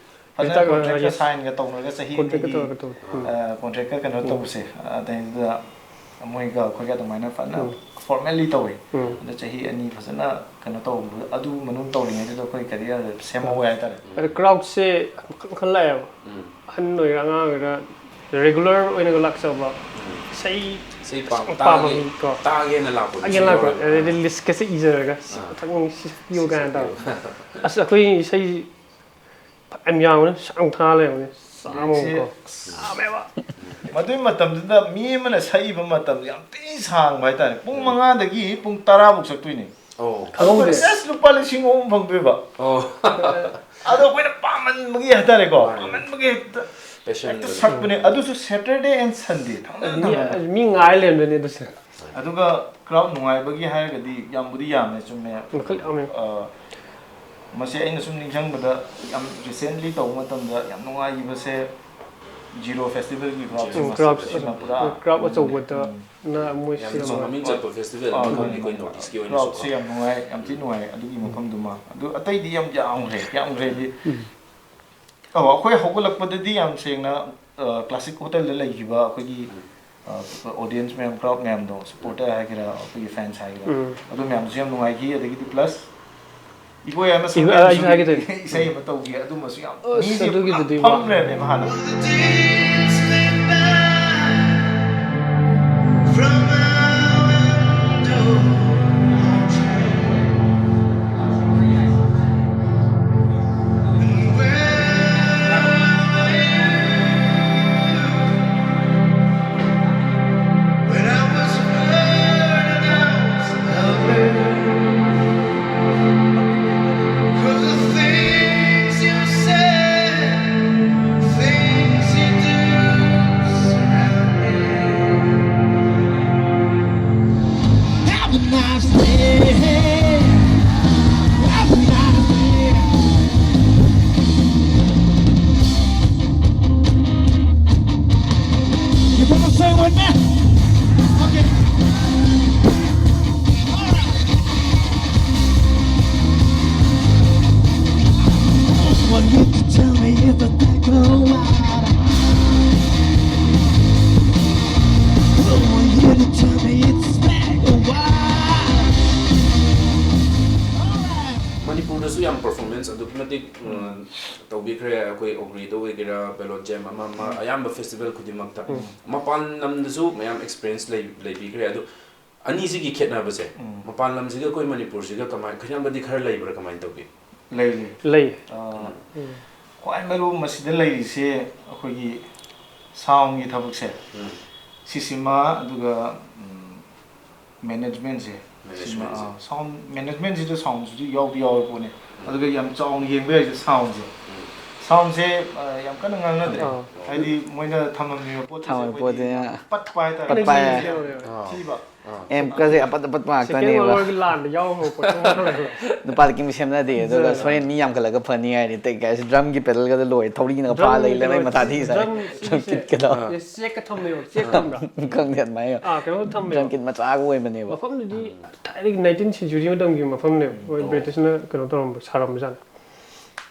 ꯐꯖꯅ ꯍꯦꯛꯇ ꯀꯣꯟꯇ꯭ꯔꯦꯛꯀ ꯍꯥꯏꯁꯦ꯫ ꯁꯥꯏꯟꯒ ꯇꯧꯅꯔꯒ ꯆꯍꯤ ꯀꯣꯟꯇ꯭ꯔꯦꯛꯀ ꯑꯅꯤꯒꯤ ꯇꯧꯔꯒ ꯇꯧꯕ꯫ ꯎꯝ꯫ ꯑ, ꯀꯣꯟꯇ꯭ꯔꯦꯛꯀ ꯀꯩꯅꯣ ꯎꯝ꯫ ꯇꯧꯕꯁꯦ, ꯑꯗꯩꯗꯨꯗ ꯃꯣꯏꯒ ꯑꯩꯈꯣꯏꯒ ꯑꯗꯨꯃꯥꯏꯅ ꯐꯖꯅ ꯎꯝ꯫ ꯐꯣꯔꯃꯦꯜꯂꯤ ꯇꯧꯋꯤ꯫ ꯎꯝ꯫ ꯑꯗ ꯆꯍꯤ ꯑꯅꯤ ꯐꯖꯅ ꯀꯩꯅꯣ ꯇꯧꯕ, ꯑꯗꯨ ꯃꯅꯨꯡ ꯇꯧꯔꯤꯉꯩꯗꯨꯗ ꯑꯩꯈꯣꯏ ꯀꯦꯔꯤꯌꯔ ꯁꯦꯝꯍꯧꯕ ꯍꯥꯏꯇꯥꯔꯦ꯫ ꯑꯗ ꯀ꯭ꯔꯥꯎꯗꯁꯦ ꯃꯈꯜ ꯃꯈꯜ ꯂꯥꯛꯑꯦꯕ꯫ ꯎꯝ꯫ ꯑꯍꯟ ꯑꯣꯏꯒꯦꯔꯥ ꯑꯉꯥꯡ ꯑꯣꯏꯒꯦꯔꯥ ꯔꯦꯒꯨꯂꯔ ꯑꯣꯏꯅꯒ ꯂꯥꯛꯆꯕ ꯎꯝ꯫ ꯏꯁꯩ ꯏꯁꯩ ꯄꯥꯝ-, ꯄꯥꯝꯕ ꯇꯥꯒꯦ-, ꯃꯤꯀꯣ꯫ ꯇꯥꯒꯦꯅ ꯂꯥꯛꯄ ꯃꯤꯁꯨ ꯇꯥꯒꯦꯅ ꯂꯥꯛꯄ꯫ ꯌꯥꯎꯔꯦꯕ꯫ ꯑꯗꯩꯗꯤ ꯂꯤꯁꯀꯁꯦ ꯏꯖꯔꯒ ꯑꯥ꯫ ꯃꯊꯪ ꯁꯤ ꯄꯤꯌꯨ ꯀꯥꯏꯅ ꯇꯧꯔꯒ꯫ ꯁꯤꯌꯣ꯫ ꯑꯁ ꯑꯩꯈꯣꯏ ꯏꯁꯩ ꯌꯥꯝ ꯌꯥꯝꯕꯅꯦ, ꯁꯥꯡ ꯊꯥ ꯂꯩꯕꯅꯦ, ꯆꯥꯝꯃꯃꯨꯛꯀꯣ꯫ ꯃꯗꯨꯒꯤ ꯃꯇꯝꯗꯨꯗ ꯃꯤ ꯑꯃꯅ ꯁꯛꯏꯕ ꯃꯇꯝ ꯌꯥꯝ ꯊꯤ ꯁꯥꯡꯕ ꯍꯥꯏꯇꯥꯔꯦ, ꯄꯨꯡ ꯃꯉꯥꯗꯒꯤ ꯄꯨꯡ ꯇꯔꯥꯐꯧ ꯁꯛꯇꯣꯏꯅꯦ꯫ ꯑꯣ ꯑꯗꯨꯒ ꯈꯪꯍꯧꯗꯦ꯫ ꯑꯦꯁ ꯂꯨꯄꯥ ꯂꯤꯁꯤꯡ ꯑꯍꯨꯝ ꯐꯪꯗꯣꯏꯕ꯫ ꯑꯣ ꯑꯗꯣ ꯑꯩꯈꯣꯏꯅ ꯄꯥꯝꯃꯟꯕꯒꯤ ꯍꯥꯏꯇꯥꯔꯦꯀꯣ, ꯃꯥꯅꯦ꯫ ꯄꯥꯝꯃꯟꯕꯒꯤ ꯍꯦꯛꯇ Passion ꯍꯦꯛꯇ ꯗꯣ꯫ ꯁꯛꯄꯅꯦ꯫ ꯑꯗꯨꯁꯨ Saturday and Sunday ꯊꯪꯅ ꯃꯤ ꯊꯪꯅ꯫ ꯃꯤ ꯉꯥꯏ ꯂꯩꯔꯝꯗꯣꯏꯅꯦ ꯑꯗꯨꯁꯦ꯫ ꯑꯗꯨꯒ crowd ꯅꯨꯡꯉꯥꯏꯕꯒꯤ ꯍꯥꯏꯔꯒꯗꯤ ꯌꯥꯝꯕꯨꯗꯤ ꯌꯥꯝꯃꯦ, ꯆꯨꯝꯃꯦ꯫ ꯃꯈꯜ ꯌꯥꯝꯃꯦ꯫ ꯑ, ꯃꯁꯤ ꯑꯩꯅ ꯁꯨꯝ ꯅꯤꯡꯁꯤꯡꯕꯗ ꯌꯥꯝ recently ꯇꯧꯕ ꯃꯇꯝꯗ ꯌꯥꯝ ꯅꯨꯡꯉꯥꯏꯈꯤꯕꯁꯦ ꯖꯤꯔꯣ ꯐꯦꯁꯇꯤꯚꯦꯜꯒꯤ crowd ꯎꯝ, crowd ꯁꯤꯃ ꯄꯨꯔꯥ crowd ꯑꯆꯧꯕꯗ ꯅ ꯃꯣꯏ ꯌꯥꯝ ꯁꯦꯝꯕ꯫ ꯃꯃꯤꯡ ꯆꯠꯄ ꯐꯦꯁꯇꯤꯚꯦꯜ ꯑꯥ, ꯑꯃꯈꯛꯅꯤ ꯃꯥꯅꯦ, ꯑꯩꯈꯣꯏ ꯃꯥꯅꯦ꯫ ꯅꯣꯔꯠ ꯏꯁꯀꯤ ꯑꯣꯏꯅꯁꯨ꯫ Crowdꯁꯦ ꯌꯥꯝ ꯅꯨꯡꯉꯥꯏ, ꯌꯥꯝ ꯊꯤ ꯅꯨꯡꯉꯥꯏ ꯑꯗꯨꯒꯤ ꯃꯐꯝꯗꯨꯃ꯫ ꯑꯗꯨ ꯑꯇꯩꯗꯤ ꯌꯥꯝ ꯌꯥꯝꯈ꯭ꯔꯦ, ꯌꯥꯝꯈ꯭ꯔꯦꯗꯤ꯫ ꯑꯣ, ꯑꯩꯈꯣꯏ ꯍꯧꯒꯠꯂꯛꯄꯗꯗꯤ ꯌꯥꯝ ꯁꯦꯡꯅ, ꯑ, ꯀ꯭ꯂꯥꯁꯤꯛ ꯍꯣꯇꯦꯜꯗ ꯂꯩꯈꯤꯕ ꯑꯩꯈꯣꯏꯒꯤ, ꯑ, audience ꯃꯌꯥꯝ, crowd ꯃꯌꯥꯝꯗꯣ, supporter ꯍꯥꯏꯒꯦꯔꯥ, ꯑꯩꯈꯣꯏꯒꯤ fans ꯍꯥꯏꯒꯦꯔꯥ, ꯎꯝ꯫ ꯑꯗꯨ ꯃꯌꯥꯝꯁꯨ ꯌꯥꯝ ꯅꯨꯡꯉꯥꯏꯈꯤ꯫ ꯑꯗꯒꯤꯗꯤ plus ꯏꯕꯣꯏ ꯑꯃ ꯏꯕꯣꯏ, ꯑ, ꯑꯩꯁꯨ ꯍꯥꯏꯒꯦ ꯇꯧꯔꯤ꯫ ꯏꯁꯩ ꯑꯃ ꯇꯧꯈꯤ, ꯑꯗꯨꯃꯁꯨ ꯌꯥꯝ ꯑꯁ, ꯃꯤꯁꯦ ꯑꯗꯨꯒꯤꯗꯨꯗꯤ ꯄꯨꯔꯥ ꯐꯝ ꯂꯩꯔꯝꯃꯦꯕ ꯍꯥꯟꯅ꯫ The days slip by from our window home train. And where were you when I was a burnt out lover? 'Cause the things you said, things you do surround me. Have a nice day. Have a nice day. You wanna sing with me? Okay. All right. Someone here to tell me it's a bag of water. Someone here to tell me it's a bag of water. All right. ꯃꯅꯤꯄꯨꯔꯗꯁꯨ ꯌꯥꯝ performance ꯑꯗꯨꯛꯀꯤ ꯃꯇꯤꯛ, ꯎꯝ, ꯇꯧꯕꯤꯈ꯭ꯔꯦ꯫ ꯑꯩꯈꯣꯏ ꯑꯣꯒ꯭ꯔꯤꯗ ꯑꯣꯏꯒꯦꯔꯥ, ꯕꯦꯂꯣꯠ jam, ꯑꯃ ꯑꯃ, ꯑꯌꯥꯝꯕ festival ꯈꯨꯗꯤꯡꯃꯛꯇ꯫ ꯃꯄꯥꯟ ꯂꯝꯗꯁꯨ ꯃꯌꯥꯝ ꯑꯦꯛꯁꯄꯤꯔꯤꯌꯦꯟꯁ ꯂꯩ ꯂꯩꯕꯤꯈ꯭ꯔꯦ꯫ ꯑꯗꯣ ꯑꯅꯤꯁꯤꯒꯤ ꯈꯦꯠꯅꯕꯁꯦ, ꯎꯝ꯫ ꯃꯄꯥꯟ ꯂꯝꯁꯤꯒ ꯑꯩꯈꯣꯏ ꯃꯅꯤꯄꯨꯔꯁꯤꯒ ꯀꯃꯥꯏ, ꯈꯦꯠꯅꯕꯗꯤ ꯈꯔ ꯂꯩꯕ꯭ꯔꯥ, ꯀꯃꯥꯏꯅ ꯇꯧꯒꯦ? ꯂꯩꯔꯤ꯫ ꯂꯩ꯫ ꯑ, ꯎꯝ꯫ ꯈ꯭ꯋꯥꯏ ꯃꯔꯨ ꯃꯁꯤꯗ ꯂꯩꯔꯤꯁꯦ ꯑꯩꯈꯣꯏꯒꯤ soundꯒꯤ ꯊꯕꯛꯁꯦ, ꯁꯤꯁꯤꯃ, ꯑꯗꯨꯒ managementꯁꯦ, ꯁꯤꯃ, sound managementꯁꯤꯗ soundꯁꯤꯁꯨ ꯌꯥꯎꯗꯤ ꯌꯥꯎꯔ ꯄꯣꯠꯅꯦ꯫ ꯑꯗꯨꯒ ꯌꯥꯝ ꯆꯥꯎꯅ ꯌꯦꯡꯕ ꯌꯥꯏꯁꯦ soundꯁꯦ꯫ Soundꯁꯦ ꯌꯥꯝ ꯀꯟꯅ ꯉꯥꯡꯅꯗ꯭ꯔꯦ, ꯍꯥꯏꯗꯤ ꯃꯣꯏꯅ ꯊꯝꯃꯝꯃꯤꯕ ꯄꯣꯠꯁꯦ ꯑꯩꯈꯣꯏꯗꯤ ꯌꯥꯝ ꯄꯠꯄ ꯍꯥꯏꯇꯥꯔꯦ꯫ ꯄꯠꯄ ꯍꯥꯏ꯫ ꯊꯤꯕ꯫ ꯑꯦꯝꯞꯀꯁꯦ ꯑꯄꯠ ꯑꯄꯠꯄ ꯉꯥꯛꯇꯅꯦꯕ꯫ Second World Warꯒꯤ ꯂꯥꯟꯗ ꯌꯥꯎꯈ꯭ꯔꯕ ꯄꯣꯠ ꯉꯥꯛꯇꯅꯦꯕ꯫ ꯅꯨꯄꯥꯗ ꯀꯤꯝ ꯁꯦꯝꯅꯗꯦ, ꯑꯗꯨꯒ ꯁꯣꯔꯦꯟ ꯃꯤ ꯌꯥꯝꯈꯠꯂꯒ ꯐꯅꯤ ꯍꯥꯏꯔꯗꯤ ꯇꯦꯛ ꯀꯥꯏꯁꯦ, drumꯒꯤ pedalꯒꯗ ꯂꯣꯏꯔꯦ, ꯊꯧꯔꯤꯅꯒ ꯐꯥ ꯂꯩ, ꯂꯩ ꯃꯊꯥ ꯊꯤ ꯁꯥꯏ꯫ Drum kitꯀꯗꯣ꯫ Checkꯀ ꯊꯝꯃꯦꯕ, check ꯊꯝꯕ꯭ꯔꯥ? ꯈꯪꯗꯦ ꯑꯗꯨꯃꯥꯏꯅ꯫ ꯑꯥ, ꯀꯩꯅꯣ ꯊꯝꯃꯦꯕ꯫ Drum kit ꯃꯆꯥꯒ ꯑꯣꯏꯕꯅꯦꯕ꯫ ꯃꯐꯝꯗꯨꯗꯤ ꯊꯥꯏꯅꯒꯤ nineteen century ꯃꯇꯝꯒꯤ ꯃꯐꯝꯅꯦꯕ꯫ ꯃꯣꯏ Britishꯅ ꯀꯩꯅꯣ ꯇꯧꯔꯝꯕ, ꯁꯥꯔꯝꯕꯖꯥꯠꯅꯦ꯫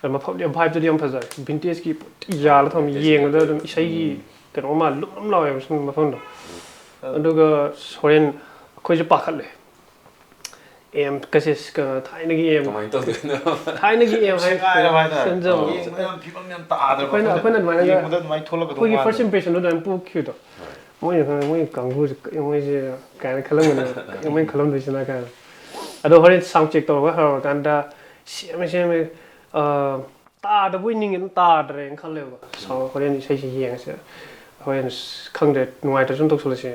ꯑꯗꯣ ꯃꯐꯝꯗꯤ ꯌꯥꯝ vibeꯇꯨꯗꯤ ꯌꯥꯝ ꯐꯖꯔꯦ꯫ Vintageꯀꯤ ꯄꯣꯠ ꯌꯥꯜꯂ ꯊꯝꯃꯤ, ꯌꯦꯡꯕꯗ ꯑꯗꯨꯝ ꯏꯁꯩꯒꯤ ꯀꯩꯅꯣ ꯑꯃ ꯂꯨꯝ ꯂꯨꯝ ꯂꯥꯎꯋꯦꯕ ꯁꯨꯝ ꯃꯐꯝꯗꯣ꯫ ꯑꯗꯨꯒ ꯍꯣꯔꯦꯟ ꯑꯩꯈꯣꯏꯁꯨ ꯄꯥꯈꯠꯂꯦ꯫ Amp ꯀꯁꯦ ꯊꯥꯏꯅꯒꯤ amp꯫ ꯀꯃꯥꯏꯅ ꯇꯧꯗꯣꯏꯅꯣ? ꯊꯥꯏꯅꯒꯤ amp ꯍꯥꯏ-, ꯁꯦꯒꯥꯏꯔꯕ ꯍꯥꯏꯇꯥꯔꯦ꯫ ꯁꯦꯝꯖꯕ꯫ ꯌꯦꯡꯕꯗ ꯌꯥꯝ ꯐꯤꯕꯝ ꯌꯥꯝ ꯇꯥꯗ꯭ꯔꯕ ꯑꯩꯈꯣꯏꯅ, ꯑꯩꯈꯣꯏꯅ ꯑꯗꯨꯃꯥꯏꯅ ꯌꯦꯡꯕꯗ ꯑꯗꯨꯃꯥꯏꯅ ꯊꯣꯛꯂꯛꯀꯗꯧ ꯑꯩꯈꯣꯏꯒꯤ first ꯃꯥꯜꯂꯦ꯫ Impressionꯗꯣ ꯑꯗꯨꯃꯥꯏꯅ ꯄꯣꯛꯈꯤꯕꯗꯣ꯫ ꯃꯣꯏꯅ ꯈꯪ-, ꯃꯣꯏ ꯀꯥꯡꯕꯨꯁꯦ ꯀꯩꯅꯣ ꯃꯣꯏꯁꯦ ꯀꯥꯏꯅ ꯈꯜꯂꯝꯒꯅꯤ, ꯀꯩꯅꯣ ꯃꯣꯏꯅ ꯈꯜꯂꯝꯗꯣꯏꯁꯤꯅ ꯀꯥꯏꯅ꯫ ꯑꯗꯣ ꯍꯣꯔꯦꯟ sound check ꯇꯧꯔꯒ ꯍꯧꯔꯀꯥꯟꯗ ꯁꯦꯝꯃꯦ, ꯁꯦꯝꯃꯦ, ꯑ, ꯇꯥꯗꯕꯣꯏ ꯅꯤꯡꯉꯦ, ꯑꯗꯨꯝ ꯇꯥꯗ꯭ꯔꯦꯅ ꯈꯜꯂꯦꯕ꯫ Sound ꯍꯣꯔꯦꯟ ꯏꯁꯩꯁꯤ ꯌꯦꯡꯉꯁꯦ꯫ ꯍꯣꯔꯦꯟ ꯑꯁ ꯈꯪꯗ꯭ꯔꯦ, ꯅꯨꯡꯉꯥꯏꯇ꯭ꯔꯁꯨ ꯑꯗꯨꯝ ꯇꯧꯁꯜꯂꯁꯦ꯫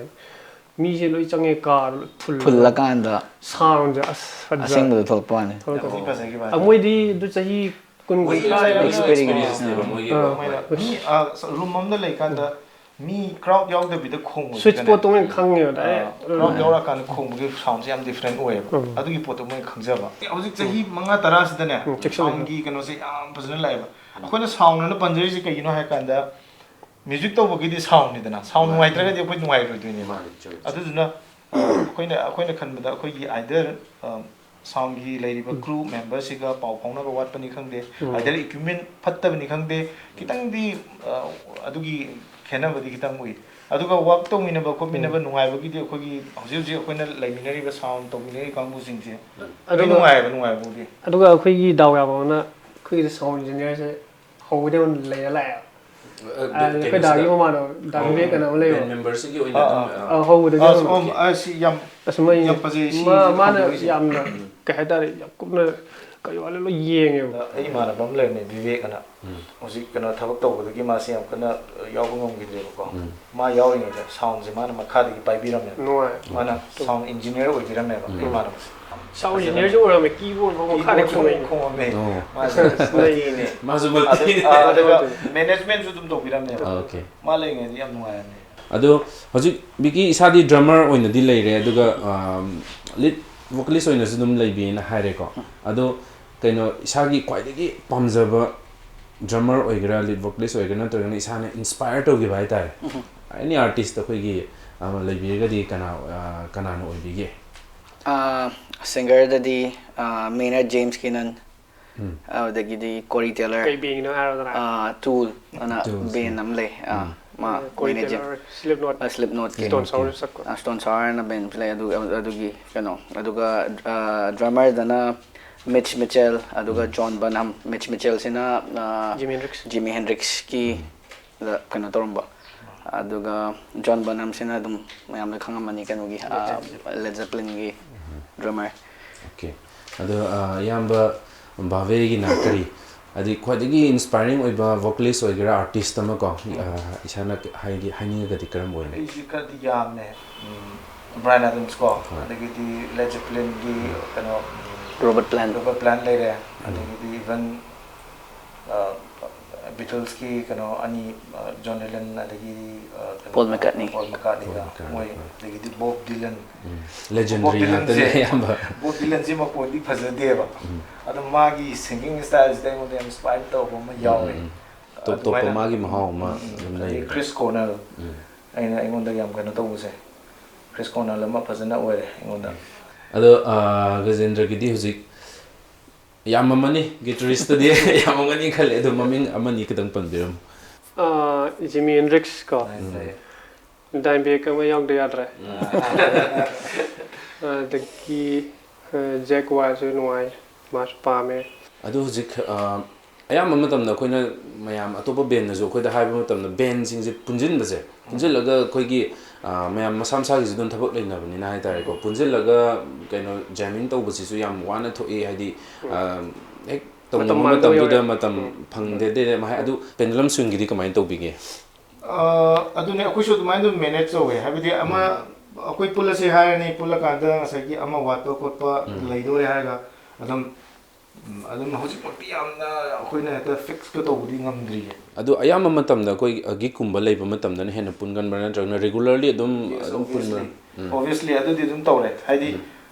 ꯃꯤꯁꯦ ꯂꯣꯏ ꯆꯪꯉꯦ, ꯀꯥꯗ ꯂꯣꯏ ꯐꯨꯜꯂꯒ꯫ ꯐꯨꯜꯂꯀꯥꯟꯗ soundꯁꯦ ꯑꯁ ꯐꯖ-, ꯑꯁꯦꯡꯕꯗ ꯊꯣꯛꯂꯛꯄ ꯋꯥꯅꯤ꯫ ꯊꯣꯛꯂꯛꯄ꯫ ꯌꯥꯝ ꯊꯤ ꯐꯖꯈꯤꯕ ꯑ, ꯍꯥꯏꯇꯥꯔꯦ꯫ ꯃꯣꯏꯗꯤ ꯑꯗꯨ ꯆꯍꯤ ꯀꯨꯟ, ꯃꯣꯏ ꯀꯨꯟꯊ꯭ꯔꯥ ꯌꯥꯝ ꯍꯦꯜꯂꯕ experienceꯅꯦꯕ ꯃꯣꯏꯒꯤ ꯑꯥ꯫ ꯃꯣꯏꯅ ꯃꯤ, ꯑ, room ꯑꯃꯗ ꯂꯩꯀꯥꯟꯗ ꯃꯤ crowd ꯌꯥꯎꯗꯕꯤꯗ ꯈꯣꯡꯕꯁꯤꯗꯅꯦ, sweet spotꯇꯣ ꯃꯣꯏꯅ ꯈꯪꯉꯦꯕ, direct꯫ ꯑ, crowd ꯌꯥꯎꯔꯀꯥꯟꯗ ꯈꯣꯡꯕꯒꯤ soundꯁꯦ ꯌꯥꯝ different ꯑꯣꯏꯌꯦꯕ꯫ ꯎꯝ꯫ ꯑꯗꯨꯒꯤ ꯄꯣꯠꯇꯣ ꯃꯣꯏꯅ ꯈꯪꯖꯕ꯫ ꯍꯧꯖꯤꯛ ꯆꯍꯤ ꯃꯉꯥ ꯇꯔꯥꯁꯤꯗꯅꯦ, ꯎꯝ, ꯆꯦꯛꯁꯤꯜꯂꯦ꯫ Soundꯒꯤ ꯀꯩꯅꯣꯁꯦ ꯌꯥꯝ ꯐꯖꯅ ꯂꯥꯛꯑꯦꯕ꯫ ꯑꯩꯈꯣꯏꯅ sound ꯑꯅ ꯄꯟꯖꯔꯤꯁꯦ ꯀꯩꯒꯤꯅꯣ ꯍꯥꯏ ꯀꯥꯟꯗ, music ꯇꯧꯕꯒꯤꯗꯤ soundꯅꯤꯗꯅ, sound ꯃꯥꯅꯤ꯫ ꯅꯨꯡꯉꯥꯏꯇ꯭ꯔꯒꯗꯤ ꯑꯩꯈꯣꯏ ꯅꯨꯡꯉꯥꯏꯔꯣꯏꯗꯣꯏꯅꯦꯕ꯫ ꯃꯥꯅꯤ, ꯆꯨꯝꯃꯤ꯫ ꯑꯗꯨꯗꯨꯅ, ꯑ, ꯑꯩꯈꯣꯏꯅ, ꯑꯩꯈꯣꯏꯅ ꯈꯟꯕꯗ ꯑꯩꯈꯣꯏꯒꯤ either, ꯑ, soundꯒꯤ ꯂꯩꯔꯤꯕ ꯎꯝ꯫ Crew memberꯁꯤꯒ ꯄꯥꯎ ꯐꯥꯎꯅꯕ ꯋꯥꯠꯄꯅꯤ ꯈꯪꯗꯦ, ꯎꯝ꯫ Either equipment ꯐꯠꯇꯕꯅꯤ ꯈꯪꯗꯦ, ꯈꯤꯇꯪꯗꯤ, ꯑ, ꯑꯗꯨꯒꯤ ꯈꯦꯠꯅꯕꯗꯤ ꯈꯤꯇꯪ ꯎꯏ꯫ ꯑꯗꯨꯒ work ꯇꯧꯃꯤꯟꯅꯕ ꯈꯣꯠꯃꯤꯟꯅꯕ ꯎꯝ꯫ ꯅꯨꯡꯉꯥꯏꯕꯒꯤꯗꯤ ꯑꯩꯈꯣꯏꯒꯤ ꯍꯧꯖꯤꯛ ꯍꯧꯖꯤꯛ ꯑꯩꯈꯣꯏꯅ ꯂꯩꯃꯤꯟꯅꯔꯤꯕ sound ꯇꯧꯃꯤꯟꯅꯔꯤꯕ ꯀꯥꯡꯕꯨꯁꯤꯡꯁꯦ ꯂꯣꯏ ꯑꯗꯨꯒ ꯅꯨꯡꯉꯥꯏꯌꯦꯕ, ꯅꯨꯡꯉꯥꯏꯕꯕꯨꯗꯤ꯫ ꯑꯗꯨꯒ ꯑꯩꯈꯣꯏꯒꯤ ꯗꯥꯎ ꯌꯥꯕ ꯑꯃꯅ ꯑꯩꯈꯣꯏꯒꯤꯗꯤ sound engineerꯁꯦ ꯍꯧꯕꯗꯩ ꯍꯧꯅ ꯂꯩꯔ ꯂꯥꯛꯑꯦꯕ꯫ ꯑ, ꯑ, ꯑꯩꯈꯣꯏ ꯀꯩꯅꯣꯁꯤꯗ, ꯗꯥꯒꯤ ꯃꯃꯥꯟꯅꯕ, ꯗꯥ ꯕꯤꯕꯦꯛ ꯑꯅ ꯑꯃ ꯂꯩꯌꯦꯕ꯫ Band memberꯁꯤꯡꯒꯤ ꯑꯣꯏꯅ ꯑꯥ, ꯑꯗꯨꯝ, ꯑꯥ꯫ ꯑꯥ꯫ ꯑ, ꯍꯧꯕꯗꯒꯤ ꯑꯁ, ꯍꯧꯅ꯫ ꯑꯣ, ꯑ, ꯁꯤ ꯌꯥꯝ, ꯑꯁ, ꯃꯣꯏ ꯌꯥꯝ ꯐꯖꯩ, ꯁꯤ ꯃꯥ-, ꯃꯥꯅ ꯈꯪꯗꯕ ꯌꯥꯝꯅ, ꯀꯩ ꯍꯥꯏꯇꯥꯔꯦ, ꯌꯥꯝ ꯀꯨꯞꯅ ꯀꯩ ꯋꯥꯠꯂꯦ ꯂꯣꯏ ꯌꯦꯡꯉꯦꯕ꯫ ꯑꯩ ꯏꯃꯥꯟꯅꯕ ꯑꯃ ꯂꯩꯔꯝꯃꯦ, ꯕꯤꯕꯦꯛ ꯑꯅ꯫ ꯎꯝ. ꯍꯧꯖꯤꯛ ꯀꯩꯅꯣ ꯊꯕꯛ ꯇꯧꯕꯗꯒꯤ ꯃꯥꯁꯦ ꯌꯥꯝ ꯀꯟꯅ ꯌꯥꯎꯕ ꯉꯝꯈꯤꯗ꯭ꯔꯦꯕꯀꯣ꯫ ꯎꯝ. ꯃꯥ ꯌꯥꯎꯔꯤꯉꯩꯗ ꯁꯥꯎꯟꯁꯦ ꯃꯥꯅ ꯃꯈꯥꯗꯒꯤ ꯄꯥꯏꯕꯤꯔꯝꯃꯦꯕ꯫ ꯅꯨꯡꯉꯥꯏ꯫ ꯃꯥꯅ ꯁꯥꯎꯟ ꯏꯟꯖꯤꯅꯤꯌꯔ ꯑꯣꯏꯕꯤꯔꯝꯃꯦꯕ ꯎꯝ. ꯏꯃꯥꯟꯅꯕꯁꯦ꯫ ꯁꯥꯎꯟ ꯏꯟꯖꯤꯅꯤꯌꯔꯁꯨ ꯑꯣꯏꯔꯝꯃꯦ, ꯀꯤꯕꯣꯔꯗ ꯐꯥꯎ ꯃꯈꯥꯗ ꯀꯤꯕꯣꯔꯗꯁꯨ ꯈꯣꯡꯉꯛꯏꯅꯦ꯫ ꯈꯣꯡꯉꯝꯃꯦ꯫ ꯑꯣ. ꯃꯥꯁꯦ ꯂꯩ꯫ ꯃꯜꯇꯤꯅꯦ꯫ ꯃꯥꯁꯨ ꯑꯗꯨ- ꯃꯜꯇꯤꯅꯦ꯫ ꯑ- ꯑꯗꯨꯒ ꯃꯦꯅꯦꯖꯃꯦꯟꯁꯨ ꯑꯗꯨꯝ ꯇꯧꯕꯤꯔꯝꯃꯦꯕ꯫ ꯑꯣꯀꯦ. ꯃꯥ ꯂꯩꯔꯤꯉꯩꯗꯤ ꯌꯥꯝ ꯅꯨꯡꯉꯥꯏꯔꯝꯃꯦ꯫ ꯑꯗꯣ ꯍꯧꯖꯤꯛ ꯕꯤꯀꯤ ꯏꯁꯥꯗꯤ ꯗ꯭ꯔꯃꯔ ꯑꯣꯏꯅꯗꯤ ꯂꯩꯔꯦ, ꯑꯗꯨꯒ ꯂꯤꯗ ꯚꯣꯀꯦꯂꯤꯁ ꯑꯣꯏꯅꯁꯨ ꯑꯗꯨꯝ ꯂꯩꯕꯤꯅ ꯍꯥꯏꯔꯦꯀꯣ꯫ ꯑꯗꯣ ꯀꯩꯅꯣ, ꯏꯁꯥꯒꯤ ꯈ꯭ꯋꯥꯏꯗꯒꯤ ꯄꯥꯝꯖꯕ ꯗ꯭ꯔꯃꯔ ꯑꯣꯏꯒꯦꯔꯥ, ꯂꯤꯗ ꯚꯣꯀꯦꯂꯤꯁ ꯑꯣꯏꯒꯦꯔꯥ, ꯅꯠꯇ꯭ꯔꯒꯅ ꯏꯁꯥꯅ ꯏꯟꯁꯄꯥꯏꯌꯔ ꯇꯧꯈꯤꯕ ꯍꯥꯏꯇꯥꯔꯦ, ꯑꯦꯅꯤ ꯑꯥꯔꯇꯤꯁ ꯑꯩꯈꯣꯏꯒꯤ ꯑꯃ ꯂꯩꯕꯤꯔꯒꯗꯤ ꯀꯅꯥ, ꯑ, ꯀꯅꯥꯅ ꯑꯣꯏꯕꯤꯒꯦ? ꯁꯤꯡꯒꯔꯗꯗꯤ ꯃꯦꯅꯔ ꯖꯦꯝꯁ ꯀꯦꯅꯟ, ꯎꯝ. ꯑꯗꯨꯗꯒꯤꯗꯤ ꯀꯣꯔꯤ ꯇꯦꯂꯔ, ꯀꯩ ꯕꯦꯟꯒꯤꯅꯣ ꯍꯥꯏꯔꯣꯗꯅ꯫ ꯇꯨꯜ ꯑꯅ Tools. ꯕꯦꯟ ꯑꯃ ꯂꯩ꯫ ꯑꯥ, ꯃꯥ ꯀꯣꯔꯤ ꯃꯦꯅꯔ ꯖꯦꯝ ꯇꯦꯂꯔ, ꯁ꯭ꯂꯤꯞ ꯅꯣꯠ꯫ ꯁ꯭ꯂꯤꯞ ꯅꯣꯠꯀꯤ ꯁ꯭ꯇꯣꯟ ꯁꯥꯎꯔ ꯆꯠꯄ꯫ ꯁ꯭ꯇꯣꯟ ꯁꯥꯎꯔꯅ ꯕꯦꯟ ꯑꯃꯁꯨ ꯂꯩ꯫ ꯑꯗꯨ ꯑꯗꯨꯒꯤ ꯀꯩꯅꯣ, ꯑꯗꯨꯒ ꯗ꯭ꯔꯃꯔꯗꯅ ꯃꯤꯠꯆ ꯃꯤꯆꯦꯜ, ꯑꯗꯨꯒ ꯖꯣꯟ ꯕꯟꯍꯝ꯫ ꯃꯤꯠꯆ ꯃꯤꯆꯦꯜꯁꯤꯅ ꯖꯤꯃꯤ ꯍꯦꯟꯗ꯭ꯔꯤꯛꯁ꯫ ꯖꯤꯃꯤ ꯍꯦꯟꯗ꯭ꯔꯤꯛꯁꯀꯤ ꯗ ꯀꯩꯅꯣ ꯇꯧꯔꯝꯕ꯫ ꯑꯗꯨꯒ ꯖꯣꯟ ꯕꯟꯍꯝꯁꯤꯅ ꯑꯗꯨꯝ ꯃꯌꯥꯝꯅ ꯈꯪꯉꯝꯃꯅꯤ, ꯀꯩꯅꯣꯒꯤ ꯂꯦꯗ ꯖꯦꯄ꯭ꯂꯤꯟꯒꯤ ꯗ꯭ꯔꯃꯔ꯫ ꯑꯣꯀꯦ. ꯑꯗꯣ ꯑ, ꯏꯌꯥꯝꯕ ꯚꯥꯕꯦꯒꯤꯅ ꯀꯔꯤ, ꯍꯥꯏꯗꯤ ꯈ꯭ꯋꯥꯏꯗꯒꯤ ꯏꯟꯁꯄꯥꯏꯔꯤꯡ ꯑꯣꯏꯕ ꯚꯣꯀꯦꯂꯤꯁ ꯑꯣꯏꯒꯦꯔꯥ, ꯑꯥꯔꯇꯤꯁ ꯑꯃ ꯀꯣ, ꯑ, ꯏꯁꯥꯅ ꯍꯥꯏꯗꯤ ꯍꯥꯏꯅꯤꯡꯉꯒꯗꯤ ꯀꯔꯝꯕ ꯑꯣꯏꯅꯤ? ꯑꯩꯁꯤ ꯈꯔꯗꯤ ꯌꯥꯝꯃꯦ꯫ ꯕ꯭ꯔꯥꯏꯟ ꯑꯗꯝꯁꯀꯣ, ꯍꯣꯏ. ꯑꯗꯒꯤꯗꯤ ꯂꯦꯗ ꯖꯦꯄ꯭ꯂꯤꯟꯒꯤ ꯀꯩꯅꯣ, ꯔꯣꯕꯔꯠ ꯄ꯭ꯂꯥꯟ꯫ ꯔꯣꯕꯔꯠ ꯄ꯭ꯂꯥꯟ ꯂꯩꯔꯦ꯫ ꯑꯗꯒꯤꯗꯤ ꯏꯚꯟ ꯕꯤꯇꯜꯁꯀꯤ ꯀꯩꯅꯣ ꯑꯅꯤ, ꯖꯣꯟ ꯂꯦꯅꯟ ꯑꯗꯒꯤ ꯀꯩꯅꯣ, ꯄꯣꯜ ꯃꯦꯀꯥꯔꯠꯅꯤ꯫ ꯄꯣꯜ ꯃꯦꯀꯥꯔꯠꯅꯤꯒ ꯄꯣꯜ ꯃꯦꯀꯥꯔꯠꯅꯤ, ꯃꯣꯏ, ꯍꯣꯏ. ꯑꯗꯒꯤꯗꯤ ꯕꯣꯕ ꯗꯤꯂꯟ꯫ ꯂꯦꯖꯦꯟꯗꯔꯤ ꯉꯥꯛꯇꯅꯦ ꯑꯌꯥꯝꯕ. ꯕꯣꯕ ꯗꯤꯂꯟꯁꯦ ꯃꯈꯣꯟꯗꯤ ꯐꯖꯗꯦꯕ, ꯑꯗꯣ ꯃꯥꯒꯤ ꯁꯤꯡꯒꯤꯡ ꯁ꯭ꯇꯥꯏꯜꯁꯤꯗ ꯑꯩꯉꯣꯟꯗ ꯌꯥꯝ ꯏꯟꯁꯄꯥꯏꯔ ꯇꯧꯕ ꯑꯃ ꯌꯥꯎꯋꯦ꯫ ꯎꯝ. ꯇꯣꯞ ꯇꯣꯞꯄ ꯑꯗꯨꯃꯥꯏꯅ ꯃꯥꯒꯤ ꯃꯍꯥꯎ ꯑꯃ ꯎꯝ, ꯎꯝ. ꯑꯗꯨꯝ ꯑꯗꯩ ꯂꯩꯔꯦ. ꯈ꯭ꯔꯤꯁ ꯀꯣꯔꯅꯦꯜ, ꯎꯝ. ꯑꯩꯅ, ꯑꯩꯉꯣꯟꯗ ꯌꯥꯝ ꯀꯩꯅꯣ ꯇꯧꯕꯁꯦ, ꯈ꯭ꯔꯤꯁ ꯀꯣꯔꯅꯦꯜ ꯑꯃ ꯐꯖꯅ ꯑꯣꯏꯔꯦ ꯑꯩꯉꯣꯟꯗ꯫ ꯑꯗꯣ ꯑ, ꯒꯖꯦꯟꯗ꯭ꯔꯒꯤꯗꯤ ꯍꯧꯖꯤꯛ ꯌꯥꯝꯃꯝꯃꯅꯤ, ꯒꯤꯇꯔꯤꯁꯇꯗꯤ ꯌꯥꯝꯃꯝꯒꯅꯤ ꯈꯜꯂꯦ, ꯑꯗꯣ ꯃꯃꯤꯡ ꯑꯃꯅꯤ ꯈꯤꯇꯪ ꯄꯟꯕꯤꯔꯝꯃꯨ꯫ ꯖꯤꯃꯤ ꯍꯦꯟꯗ꯭ꯔꯤꯛꯁ ꯀꯣ꯫ ꯂꯩ꯫ ꯗꯥꯏꯝꯕꯦꯛ ꯑꯃ ꯌꯥꯎꯗ ꯌꯥꯗ꯭ꯔꯦ꯫ ꯑꯗꯒꯤ ꯖꯦꯛ ꯋꯥꯏꯁꯨ ꯅꯨꯡꯉꯥꯏ, ꯃꯥꯁꯨ ꯄꯥꯝꯃꯦ꯫ ꯑꯗꯨ ꯍꯧꯖꯤꯛ ꯑ, ꯑꯌꯥꯝꯕ ꯃꯇꯝꯗ ꯑꯩꯈꯣꯏꯅ ꯃꯌꯥꯝ ꯑꯇꯣꯞꯄ ꯕꯦꯟꯅꯁꯨ ꯑꯩꯈꯣꯏꯗ ꯍꯥꯏꯕ ꯃꯇꯝꯗ ꯕꯦꯟꯁꯤꯡꯁꯦ ꯄꯨꯟꯁꯤꯟꯕꯁꯦ, ꯄꯨꯟꯁꯤꯜꯂꯒ ꯑꯩꯈꯣꯏꯒꯤ, ꯑ, ꯃꯌꯥꯝ ꯃꯁꯥ ꯃꯁꯥꯒꯤꯁꯨ ꯑꯗꯨꯝ ꯊꯕꯛ ꯂꯩꯅꯕꯅꯤꯅ ꯍꯥꯏꯇꯥꯔꯦꯀꯣ, ꯄꯨꯟꯁꯤꯜꯂꯒ ꯀꯩꯅꯣ ꯖꯦꯃꯤꯡ ꯇꯧꯕꯁꯤꯁꯨ ꯌꯥꯝ ꯋꯥꯅ ꯊꯣꯛꯏ꯫ ꯍꯥꯏꯗꯤ, ꯑ, ꯍꯦꯛ ꯇꯧꯅꯤꯡꯕ ꯃꯥꯡꯗꯕ ꯃꯇꯝꯗꯨꯗ ꯌꯥꯎꯋꯦ꯫ ꯃꯇꯝ ꯐꯪꯗꯦ꯫ ꯑꯗꯨ ꯄꯦꯟꯗꯨꯂꯝ ꯁ꯭ꯋꯤꯡꯒꯤꯗꯤ ꯀꯃꯥꯏꯅ ꯇꯧꯕꯤꯒꯦ? ꯑ, ꯑꯗꯨꯅꯦ, ꯑꯩꯈꯣꯏꯁꯨ ꯑꯗꯨꯃꯥꯏꯅ ꯑꯗꯨꯝ ꯃꯦꯅꯦꯖ ꯇꯧꯋꯦ꯫ ꯍꯥꯏꯕꯗꯤ ꯑꯃ ꯑꯩꯈꯣꯏ ꯄꯨꯜꯂꯁꯦ ꯍꯥꯏꯔꯅꯤ, ꯄꯨꯜꯂꯀꯥꯟꯗ ꯉꯁꯥꯏꯒꯤ ꯑꯃ ꯋꯥꯠꯄ ꯈꯣꯠꯄ ꯂꯩꯗꯣꯔꯦ ꯍꯥꯏꯔꯒ ꯑꯗꯨꯝ, ꯎꯝ, ꯑꯗꯨꯝ ꯍꯧꯖꯤꯛꯃꯛꯇꯤ ꯌꯥꯝꯅ ꯑꯩꯈꯣꯏꯅ ꯍꯦꯛꯇ ꯐꯤꯛꯁꯀ ꯇꯧꯕꯗꯤ ꯉꯝꯗ꯭ꯔꯤꯌꯦ꯫ ꯑꯗꯣ ꯑꯌꯥꯝꯕ ꯃꯇꯝꯗ ꯑꯩꯈꯣꯏ, ꯑ, ꯒꯤꯛꯀꯨꯝꯕ ꯂꯩꯕ ꯃꯇꯝꯗꯅ ꯍꯦꯟꯅ ꯄꯨꯟꯒꯟꯕ꯭ꯔꯥ, ꯅꯠꯇ꯭ꯔꯒꯅ ꯔꯤꯒꯨꯂꯔꯂꯤ ꯑꯗꯨꯝ, Yes, ꯑꯗꯨꯝ ꯄꯨꯟꯕ꯭ꯔꯥ? Obviously. ꯎꯝ. Obviously, ꯑꯗꯨꯗꯤ ꯑꯗꯨꯝ ꯇꯧꯔꯦ꯫ ꯍꯥꯏꯗꯤ, ꯎꯝ.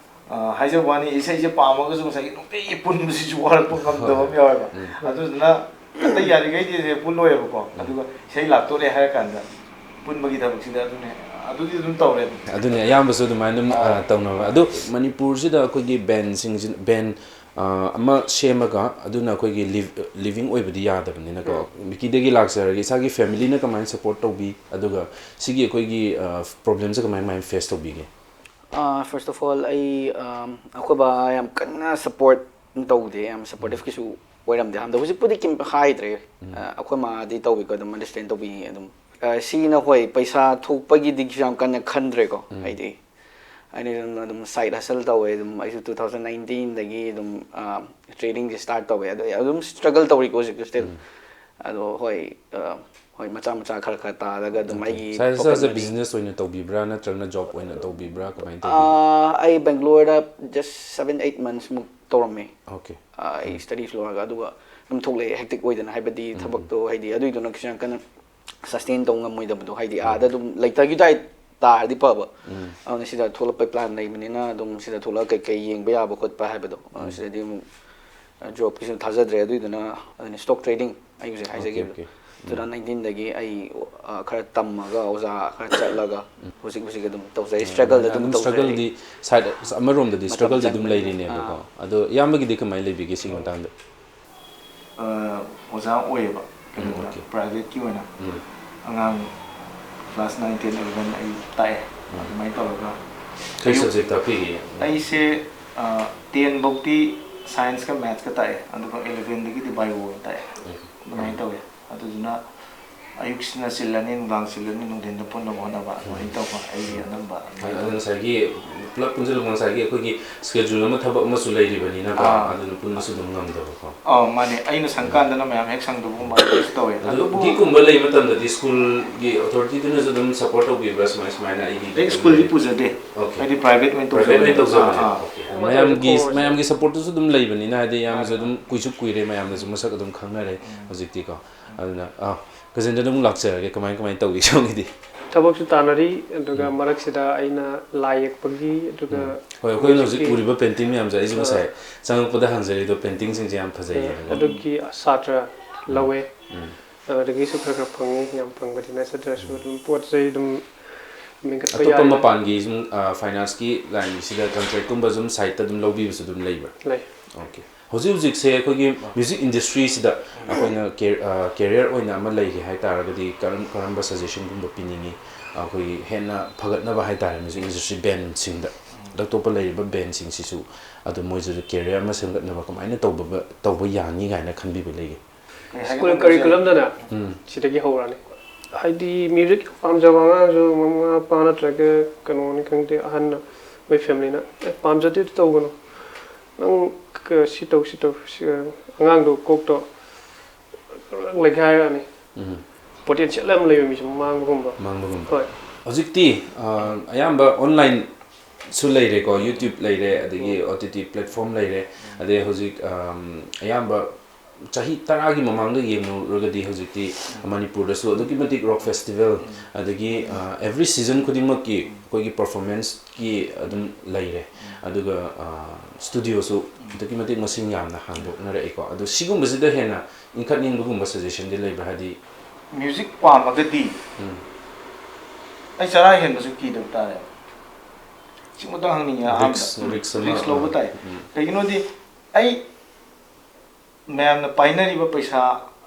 ꯑ, ꯍꯥꯏꯖꯕ ꯋꯥꯅꯤ, ꯏꯁꯩꯁꯦ ꯄꯥꯝꯃꯒꯁꯨ ꯉꯁꯥꯏꯒꯤ ꯅꯨꯡꯇꯤꯒꯤ ꯄꯨꯟꯕꯁꯤꯁꯨ ꯋꯥꯔꯛꯄ ꯉꯝꯗꯕ ꯑꯃ ꯌꯥꯎꯋꯦꯕ꯫ ꯎꯝ. ꯑꯗꯨꯗꯨꯅ ꯑꯇꯩ ꯌꯥꯔꯤꯈꯩꯗꯤ ꯁꯦ ꯄꯨꯜꯂꯣꯏꯕꯀꯣ꯫ ꯎꯝ. ꯑꯗꯨꯒ ꯏꯁꯩ ꯂꯥꯛꯇꯣꯔꯦ ꯍꯥꯏꯔ ꯀꯥꯟꯗ ꯄꯨꯟꯕꯒꯤ ꯊꯕꯛꯁꯤꯗ ꯑꯗꯨꯅꯦ, ꯑꯗꯨꯗꯤ ꯑꯗꯨꯝ ꯇꯧꯔꯦ꯫ ꯑꯗꯨꯅꯦ, ꯑꯌꯥꯝꯕꯁꯨ ꯑꯗꯨꯃꯥꯏꯅ ꯑꯗꯨꯝ, ꯑ, ꯑꯥ. ꯇꯧꯅꯕ꯫ ꯑꯗꯨ ꯃꯅꯤꯄꯨꯔꯁꯤꯗ ꯑꯩꯈꯣꯏꯒꯤ ꯕꯦꯟꯁꯤꯡꯁꯤ, ꯕꯦꯟ, ꯑ, ꯑꯃ ꯁꯦꯝꯃꯒ ꯑꯗꯨꯅ ꯑꯩꯈꯣꯏꯒꯤ ꯂꯤꯚ-, ꯂꯤꯚꯤꯡ ꯑꯣꯏꯕꯗꯤ ꯌꯥꯗꯕꯅꯤꯅꯀꯣ꯫ ꯎꯝ. ꯃꯤꯀꯤꯗꯒꯤ ꯂꯥꯛꯆꯔꯒꯦ, ꯏꯁꯥꯒꯤ ꯐꯦꯃꯤꯂꯤꯅ ꯀꯃꯥꯏꯅ ꯁꯄꯣꯔꯠ ꯇꯧꯕꯤ, ꯑꯗꯨꯒ ꯁꯤꯒꯤ ꯑꯩꯈꯣꯏꯒꯤ, ꯑ, ꯄ꯭ꯔꯣꯕ꯭ꯂꯦꯝꯁꯦ ꯀꯃꯥꯏ, ꯀꯃꯥꯏꯅ ꯐꯦꯁ ꯇꯧꯕꯤꯒꯦ? ꯑ, first of all, ꯑꯩ, ꯑꯝ, ꯑꯩꯈꯣꯏ ꯕꯥ ꯌꯥꯝ ꯀꯟꯅ ꯁꯄꯣꯔꯠ ꯇꯧꯗꯦ, ꯌꯥꯝ ꯁꯄꯣꯔꯇꯤꯞ ꯎꯝ. ꯀꯩꯁꯨ ꯑꯣꯏꯔꯝꯗꯦ꯫ ꯍꯟꯗꯛ ꯍꯧꯖꯤꯛꯄꯨꯗꯤ ꯀꯩꯝ ꯍꯥꯏꯗ꯭ꯔꯦ꯫ ꯎꯝ. ꯑ, ꯑꯩꯈꯣꯏ ꯃꯥꯗꯤ ꯇꯧꯕꯤꯀꯣ, ꯑꯗꯨꯝ ꯑꯟꯗꯔꯁꯇꯦꯟ ꯇꯧꯕꯤ ꯑꯗꯨꯝ꯫ ꯑ, ꯁꯤꯅ ꯍꯣꯏ, ꯄꯩꯁꯥ ꯊꯣꯛꯄꯒꯤꯗꯤ ꯀꯩꯁꯨ ꯌꯥꯝ ꯀꯟꯅ ꯈꯟꯗ꯭ꯔꯦꯀꯣ꯫ ꯎꯝ. ꯍꯥꯏꯗꯤ ꯑꯩꯅ ꯑꯗꯨꯝ, ꯑꯗꯨꯝ ꯁꯥꯏꯠ ꯍꯁꯜ ꯇꯧꯋꯦ꯫ ꯑꯗꯨꯝ ꯑꯩꯁꯨ two thousand nineteenꯗꯒꯤ ꯑꯗꯨꯝ, ꯑ, ꯇ꯭ꯔꯦꯗꯤꯡꯁꯦ ꯁ꯭ꯇꯥꯔꯠ ꯇꯧꯋꯦ꯫ ꯑꯗꯣ ꯑꯩ ꯑꯗꯨꯝ ꯁ꯭ꯇ꯭ꯔꯒꯜ ꯇꯧꯔꯤꯀꯣ ꯍꯧꯖꯤꯛꯁꯨ ꯁ꯭ꯇꯤꯜ꯫ ꯎꯝ. ꯑꯗꯣ ꯍꯣꯏ, ꯑ, ꯍꯣꯏ, ꯃꯆꯥ ꯃꯆꯥ ꯈꯔ ꯈꯔ ꯇꯥꯜꯂꯒ ꯑꯗꯨꯝ ꯑꯣꯀꯦ. ꯑꯩꯒꯤ ꯁꯥꯏꯠ ꯍꯁꯜꯁꯦ ꯄꯣꯀꯦꯠ ꯃꯅꯤ꯫ ꯕꯤꯖꯤꯅꯦꯁ ꯑꯣꯏꯅ ꯇꯧꯕꯤꯕ꯭ꯔꯥ, ꯅꯠꯇ꯭ꯔꯒꯅ ꯖꯣꯕ ꯑꯣꯏꯅ ꯇꯧꯕꯤꯕ꯭ꯔꯥ, ꯀꯃꯥꯏꯅ ꯇꯧꯕꯤꯒꯦ? ꯑ, ꯑꯩ ꯕꯦꯡꯒ꯭ꯂꯣꯔꯗ just seven eight months ꯃꯨꯛ ꯇꯧꯔꯝꯃꯦ꯫ ꯑꯣꯀꯦ. ꯑ, ꯑꯩ ꯎꯝ. ꯁ꯭ꯇꯗꯤꯁ ꯂꯣꯏꯔꯒ, ꯑꯗꯨꯒ ꯑꯗꯨꯝ ꯊꯣꯛꯂꯛꯑꯦ, ꯍꯦꯛꯇꯤꯛ ꯑꯣꯏꯗꯅ, ꯍꯥꯏꯕꯗꯤ ꯎꯝ, ꯎꯝ. ꯊꯕꯛꯇꯣ, ꯍꯥꯏꯗꯤ ꯑꯗꯨꯏꯗꯨꯅ ꯀꯩꯁꯨ ꯌꯥꯝ ꯀꯟꯅ ꯁꯁꯇꯦꯟ ꯇꯧ ꯉꯝꯃꯣꯏꯗꯕꯗꯣ, ꯍꯥꯏꯗꯤ ꯎꯝ. ꯑꯥꯗ ꯑꯗꯨꯝ ꯂꯩꯇꯒꯤ ꯇꯥꯏ ꯇꯥꯔꯗꯤ ꯐꯕ꯫ ꯎꯝ. ꯑꯗꯨꯅ ꯁꯤꯗ ꯊꯣꯛꯂꯛꯄꯩ ꯄ꯭ꯂꯥꯟ ꯂꯩꯕꯅꯤꯅ ꯑꯗꯨꯝ ꯁꯤꯗ ꯊꯣꯛꯂꯛꯑꯒ ꯀꯩꯀꯩ ꯌꯦꯡꯕ ꯌꯥꯕ ꯈꯣꯠꯄ ꯍꯥꯏꯕꯗꯣ, ꯑ, ꯎꯝ. ꯁꯤꯗꯗꯤ ꯑꯃꯨꯛ, ꯑ, ꯖꯣꯕꯀꯤꯁꯨ ꯊꯥꯖꯗ꯭ꯔꯦ꯫ ꯑꯗꯨꯏꯗꯨꯅ ꯑꯗꯨꯅ ꯁ꯭ꯇꯣꯛ ꯇ꯭ꯔꯦꯗꯤꯡ ꯑꯩ ꯍꯧꯖꯤꯛ ꯑꯣꯀꯦ, ꯍꯥꯏꯖꯈꯤꯕꯗꯣ꯫ ꯑꯣꯀꯦ. ꯎꯝ. Two thousand nineteenꯗꯒꯤ ꯑꯩ, ꯑ, ꯈꯔ ꯇꯝꯃꯒ ꯑꯣꯖꯥ ꯈꯔ ꯆꯠꯂꯒ ꯎꯝ. ꯍꯧꯖꯤꯛ ꯍꯧꯖꯤꯛ ꯑꯗꯨꯝ ꯇꯧꯖꯔꯤ, ꯑ, ꯁ꯭ꯇ꯭ꯔꯒꯜꯗ ꯑꯗꯨꯝ ꯑꯗꯨꯝ ꯇꯧꯖꯔꯤ꯫ ꯁ꯭ꯇ꯭ꯔꯒꯜꯗꯤ ꯁꯥꯏꯠ ꯑꯃꯔꯣꯝꯗꯗꯤ ꯃꯇꯝ ꯁ꯭ꯇ꯭ꯔꯒꯜꯗꯤ ꯑꯗꯨꯝ ꯆꯪꯕꯅꯤꯅ꯫ ꯂꯩꯔꯤꯅꯦꯕꯀꯣ꯫ ꯑꯥ. ꯑꯗꯣ ꯏꯌꯥꯝꯕꯒꯤꯗꯤ ꯀꯃꯥꯏꯅ ꯂꯩꯕꯤꯒꯦ ꯁꯤꯒꯤ ꯃꯇꯥꯡꯗ? ꯑ, ꯑꯣꯖꯥ ꯑꯣꯏꯌꯦꯕ ꯎꯝ, ꯀꯩꯅꯣꯗ, ꯑꯣꯀꯦ. ꯄ꯭ꯔꯥꯏꯚꯦꯠꯀꯤ ꯑꯣꯏꯅ꯫ ꯎꯝ. ꯑꯉꯥꯡ class nine, ten, eleven ꯑꯩ ꯇꯥꯛꯑꯦ꯫ ꯎꯝ. ꯑꯗꯨꯃꯥꯏꯅ ꯇꯧꯔꯒ ꯀꯩ ꯑꯌꯨꯛ subject ꯇꯥꯛꯄꯤꯒꯦ? ꯑꯩꯁꯦ, ꯑ, ten ꯐꯧꯗꯤ ꯁꯥꯏꯟꯁꯀ ꯃꯦꯠꯁꯀ ꯇꯥꯛꯑꯦ, ꯑꯗꯨꯒ ꯏꯂꯚꯦꯟꯗꯒꯤꯗꯤ ꯕꯥꯏꯑꯣ ꯑꯣꯏꯅ ꯇꯥꯛꯑꯦ꯫ ꯑꯗꯨꯃꯥꯏꯅ ꯇꯧꯋꯦ꯫ ꯑꯗꯨꯗꯨꯅ ꯑꯌꯨꯛꯁꯤꯅ ꯆꯤꯜꯂꯅꯤ, ꯅꯨꯡꯗꯥꯡ ꯆꯤꯜꯂꯅꯤ, ꯅꯨꯡꯊꯤꯟꯗ ꯄꯨꯟꯅꯕ ꯍꯣꯠꯅꯕ, ꯑꯗꯨꯃꯥꯏꯅ ꯇꯧꯕ ꯑꯩꯒꯤ ꯑꯅꯝꯕ ꯑꯗꯨꯃꯥꯏꯅ ꯑꯗꯨ ꯇꯧꯋꯦ꯫ ꯉꯁꯥꯏꯒꯤ ꯄꯨꯂꯞ ꯄꯨꯟꯁꯤꯜꯂꯒ ꯉꯁꯥꯏꯒꯤ ꯑꯩꯈꯣꯏꯒꯤ ꯁ꯭ꯀꯦꯖꯨꯜ ꯑꯃ, ꯊꯕꯛ ꯑꯃꯁꯨ ꯂꯩꯔꯤꯕꯅꯤꯅꯀꯣ, ꯑꯥ꯫ ꯑꯗꯨꯅ ꯄꯨꯟꯕꯁꯨ ꯑꯗꯨꯝ ꯉꯝꯗꯕꯀꯣ꯫ ꯑꯧ, ꯃꯥꯅꯦ꯫ ꯑꯩꯅ ꯁꯪꯀꯥꯟꯗꯅ ꯃꯌꯥꯝ ꯍꯦꯛ ꯁꯪꯗꯕꯒꯨꯝꯕ ꯑꯗꯨꯁꯨ ꯇꯧꯋꯦ꯫ ꯑꯗꯨ ꯑꯗꯨꯕꯨ ꯒꯤꯒꯨꯝꯕ ꯂꯩꯕ ꯃꯇꯝꯗꯗꯤ ꯁ꯭ꯀꯨꯜꯒꯤ ꯑꯣꯊꯣꯔꯤꯇꯤꯗꯨꯅꯁꯨ ꯑꯗꯨꯝ ꯁꯄꯣꯔꯠ ꯇꯧꯕꯤꯕ꯭ꯔꯥ, ꯁꯨꯃꯥꯏ ꯁꯨꯃꯥꯏꯅ ꯑꯩꯒꯤ ꯑꯩ ꯁ꯭ꯀꯨꯜꯗꯤ ꯄꯨꯖꯗꯦ꯫ ꯑꯣꯀꯦ꯫ ꯑꯩꯗꯤ ꯄ꯭ꯔꯥꯏꯚꯦꯠ ꯑꯣꯏꯅ ꯄ꯭ꯔꯥꯏꯚꯦꯠ ꯑꯣꯏꯅ ꯇꯧꯖꯕꯅꯦ꯫ ꯇꯧꯖꯕꯅꯦ꯫ ꯑꯥ, ꯑꯥ꯫ ꯑꯣꯀꯦ꯫ ꯃꯌꯥꯝꯒꯤ, ꯃꯌꯥꯝꯒꯤ ꯁꯄꯣꯔꯠꯇꯨꯁꯨ ꯑꯗꯨꯝ ꯂꯩꯕꯅꯤꯅ, ꯍꯥꯏꯗꯤ, ꯏꯌꯥꯝꯕꯁꯨ ꯑꯗꯨꯝ ꯀꯨꯏꯁꯨ ꯀꯨꯏꯔꯦ, ꯃꯌꯥꯝꯅꯁꯨ ꯃꯁꯛ ꯑꯗꯨꯝ ꯈꯪꯅꯔꯦ ꯍꯧꯖꯤꯛꯇꯤꯀꯣ꯫ ꯑꯗꯨꯅ, ꯑꯥ, ꯒꯖꯦꯟꯗ꯭ꯔꯗ ꯑꯃꯨꯛ ꯂꯥꯛꯆꯔꯒꯦ꯫ ꯀꯃꯥꯏ, ꯀꯃꯥꯏꯅ ꯇꯧꯔꯤ ꯁꯣꯝꯒꯤꯗꯤ? ꯊꯕꯛꯁꯨ ꯇꯥꯟꯅꯔꯤ, ꯑꯗꯨꯒ ꯎꯝ꯫ ꯃꯔꯛꯁꯤꯗ ꯑꯩꯅ ꯂꯥꯏ ꯌꯦꯛꯄꯒꯤ, ꯑꯗꯨꯒ ꯎꯝ꯫ ꯍꯣꯏ, ꯑꯩꯈꯣꯏꯅ ꯍꯧꯖꯤꯛ ꯃ꯭ꯌꯨꯖꯤꯛꯀꯤ, ꯎꯔꯤꯕ ꯄꯦꯟꯇꯤꯡ ꯃꯌꯥꯝꯁꯦ, ꯑꯩꯁꯨ ꯑꯥ꯫ ꯉꯁꯥꯏ ꯆꯪꯉꯛꯄꯗ ꯍꯪꯖꯔꯤꯗꯣ, ꯄꯦꯟꯇꯤꯡꯁꯤꯡꯁꯦ ꯌꯥꯝ ꯐꯖꯩꯌꯦꯅꯀꯣ꯫ ꯑꯗꯨꯒꯤ ꯁꯥꯇ꯭ꯔ ꯎꯝ꯫ ꯂꯧꯋꯦ꯫ ꯎꯝ꯫ ꯑꯗꯨꯗꯒꯤꯁꯨ ꯈꯔ ꯈꯔ ꯐꯪꯉꯤ, ꯌꯥꯝ ꯐꯪꯕꯗꯤ ꯅꯠꯆꯗ꯭ꯔꯁꯨ ꯎꯝ꯫ ꯑꯗꯨꯝ ꯄꯣꯠ ꯆꯩ ꯑꯗꯨꯝ ꯃꯦꯟꯈꯠꯄ ꯑꯇꯣꯞꯄ ꯌꯥꯔꯦ꯫ ꯃꯄꯥꯟꯒꯤ ꯁꯨꯝ, ꯑ, ꯐꯥꯏꯟ ꯑꯥꯔꯠꯁꯀꯤ ꯂꯥꯏꯟꯒꯤꯁꯤꯗ ꯀꯟꯇ꯭ꯔꯦꯛꯀꯨꯝꯕ ꯁꯨꯝ ꯁꯥꯏꯠꯇ ꯑꯗꯨꯝ ꯂꯧꯕꯤꯕꯁꯨ ꯑꯗꯨꯝ ꯂꯩꯕ꯭ꯔꯥ? ꯂꯩ꯫ ꯑꯣꯀꯦ꯫ ꯍꯧꯖꯤꯛ ꯍꯧꯖꯤꯛꯁꯦ ꯑꯩꯈꯣꯏꯒꯤ ꯃ꯭ꯌꯨꯖꯤꯛ ꯏꯟꯗꯁꯇ꯭ꯔꯤꯁꯤꯗ ꯑꯩꯈꯣꯏꯅ ꯀꯦ-, ꯑ, ꯀꯦꯔꯤꯌꯔ ꯑꯣꯏꯅ ꯑꯃ ꯂꯩꯒꯦ ꯍꯥꯏ ꯇꯥꯔꯒꯗꯤ ꯀꯔꯝ-, ꯀꯔꯝꯕ ꯁꯖꯦꯁꯟꯒꯨꯝꯕ ꯄꯤꯅꯤꯡꯉꯤ? ꯑꯩꯈꯣꯏꯒꯤ ꯍꯦꯟꯅ ꯐꯒꯠꯅꯕ ꯍꯥꯏ ꯇꯥꯔꯦ, ꯃ꯭ꯌꯨꯖꯤꯛ ꯏꯟꯗꯁꯇ꯭ꯔꯤ ꯕꯦꯟꯁꯤꯡꯗ, ꯑꯇꯣꯞꯄ ꯂꯩꯔꯤꯕ ꯕꯦꯟꯁꯤꯡꯁꯤꯁꯨ ꯑꯗꯨ ꯃꯣꯏꯁꯨ ꯀꯦꯔꯤꯌꯔ ꯑꯃ ꯁꯦꯝꯒꯠꯅꯕ ꯀꯃꯥꯏꯅ ꯇꯧꯕ, ꯇꯧꯕ ꯌꯥꯅꯤ ꯀꯥꯏꯅ ꯈꯟꯕꯤꯕ ꯂꯩꯒꯦ? ꯀꯩ ꯍꯥꯏꯒꯗꯕꯅꯣ ꯁ꯭ꯀꯨꯜ ꯁꯦ? ꯀꯔꯤꯀꯨꯂꯝꯗꯅꯦ, ꯎꯝ꯫ ꯁꯤꯗꯒꯤ ꯍꯧꯔꯅꯤ꯫ ꯍꯥꯏꯗꯤ ꯃ꯭ꯌꯨꯖꯤꯛ ꯄꯥꯝꯖꯕ ꯑꯉꯥꯡꯁꯨ ꯃꯃꯥ ꯃꯄꯥ ꯅꯠꯇ꯭ꯔꯒ ꯀꯩꯅꯣꯅꯤ ꯈꯪꯗꯦ, ꯑꯍꯟꯅ, ꯃꯣꯏ ꯐꯦꯃꯤꯂꯤꯅ, "ꯑꯦ, ꯄꯥꯝꯖꯗꯦ, ꯑꯗꯨ ꯇꯧꯒꯅꯨ, ꯅꯪ ꯀ-, ꯁꯤ ꯇꯧ, ꯁꯤ ꯇꯧ", ꯁꯤ, ꯑ, ꯑꯉꯥꯡꯗꯣ ꯀꯣꯛꯇꯣ ꯂꯩꯈꯥꯏꯔꯛꯑꯅꯤ꯫ ꯎꯝ꯫ ꯄꯣꯇꯦꯟꯁꯤꯌꯦꯜ ꯌꯥꯝ ꯂꯩꯕ ꯃꯤꯁꯦ ꯃꯥꯡꯕꯒꯨꯝꯕ꯫ ꯃꯥꯡꯕꯒꯨꯝꯕ꯫ ꯍꯣꯏ꯫ ꯍꯧꯖꯤꯛꯇꯤ, ꯑ, ꯑꯌꯥꯝꯕ ꯑꯣꯟꯂꯥꯏꯟꯁꯨ ꯂꯩꯔꯦꯀꯣ, YouTube ꯂꯩꯔꯦ, ꯑꯗꯒꯤ ꯎꯝ꯫ ꯑꯣ ꯇꯤ ꯇꯤ ꯄ꯭ꯂꯦꯠꯐꯣꯝ ꯂꯩꯔꯦ, ꯑꯗꯩ ꯍꯧꯖꯤꯛ, ꯑꯝ, ꯑꯌꯥꯝꯕ ꯆꯍꯤ ꯇꯔꯥꯒꯤ ꯃꯃꯥꯡꯗ ꯌꯦꯡꯂꯨꯔꯒꯗꯤ ꯍꯧꯖꯤꯛꯇꯤ ꯎꯝ꯫ ꯃꯅꯤꯄꯨꯔꯗꯁꯨ ꯑꯗꯨꯛꯀꯤ ꯃꯇꯤꯛ ꯔꯣꯛ ꯐꯦꯁꯇꯤꯚꯦꯜ, ꯎꯝ꯫ ꯑꯗꯒꯤ, ꯎꯝ꯫ ꯑ, ꯑꯦꯚ꯭ꯔꯤ ꯁꯤꯖꯟ ꯈꯨꯗꯤꯡꯃꯛꯀꯤ ꯎꯝ꯫ ꯑꯩꯈꯣꯏꯒꯤ ꯄꯔꯐꯣꯔꯃꯦꯟꯁꯀꯤ ꯑꯗꯨꯝ ꯂꯩꯔꯦ꯫ ꯎꯝ꯫ ꯑꯗꯨꯒ, ꯑ, ꯁ꯭ꯇꯨꯗꯤꯑꯣꯁꯨ ꯎꯝ꯫ ꯑꯗꯨꯛꯀꯤ ꯃꯇꯤꯛ ꯃꯁꯤꯡ ꯌꯥꯝꯅ ꯍꯥꯡꯗꯣꯛꯅꯔꯛꯑꯦꯀꯣ꯫ ꯑꯗꯣ ꯁꯤꯒꯨꯝꯕꯁꯤꯗ ꯍꯦꯟꯅ ꯏꯟꯈꯠꯅꯤꯡꯕꯒꯨꯝꯕ ꯁꯖꯦꯁꯟꯗꯤ ꯂꯩꯕ꯭ꯔꯥ? ꯍꯥꯏꯗꯤ ꯃ꯭ꯌꯨꯖꯤꯛ ꯄꯥꯝꯃꯒꯗꯤ ꯎꯝ꯫ ꯑꯩ ꯆꯔꯥ ꯍꯦꯟꯕꯁꯨ ꯀꯤꯗꯕ ꯇꯥꯔꯦ꯫ ꯁꯤꯃꯇꯪ ꯍꯪꯅꯤꯡꯉꯦ ꯑꯍꯥꯟꯕꯗ꯫ ꯔꯤꯛꯁ, ꯎꯝ, ꯔꯤꯛꯁ ꯑꯃ, ꯔꯤꯛꯁ ꯂꯧꯕ ꯑꯥ, ꯇꯥꯏ꯫ ꯎꯝ꯫ ꯀꯩꯒꯤꯅꯣꯗꯤ ꯑꯩ ꯃꯌꯥꯝꯅ ꯄꯥꯏꯅꯔꯤꯕ ꯄꯩꯁꯥ,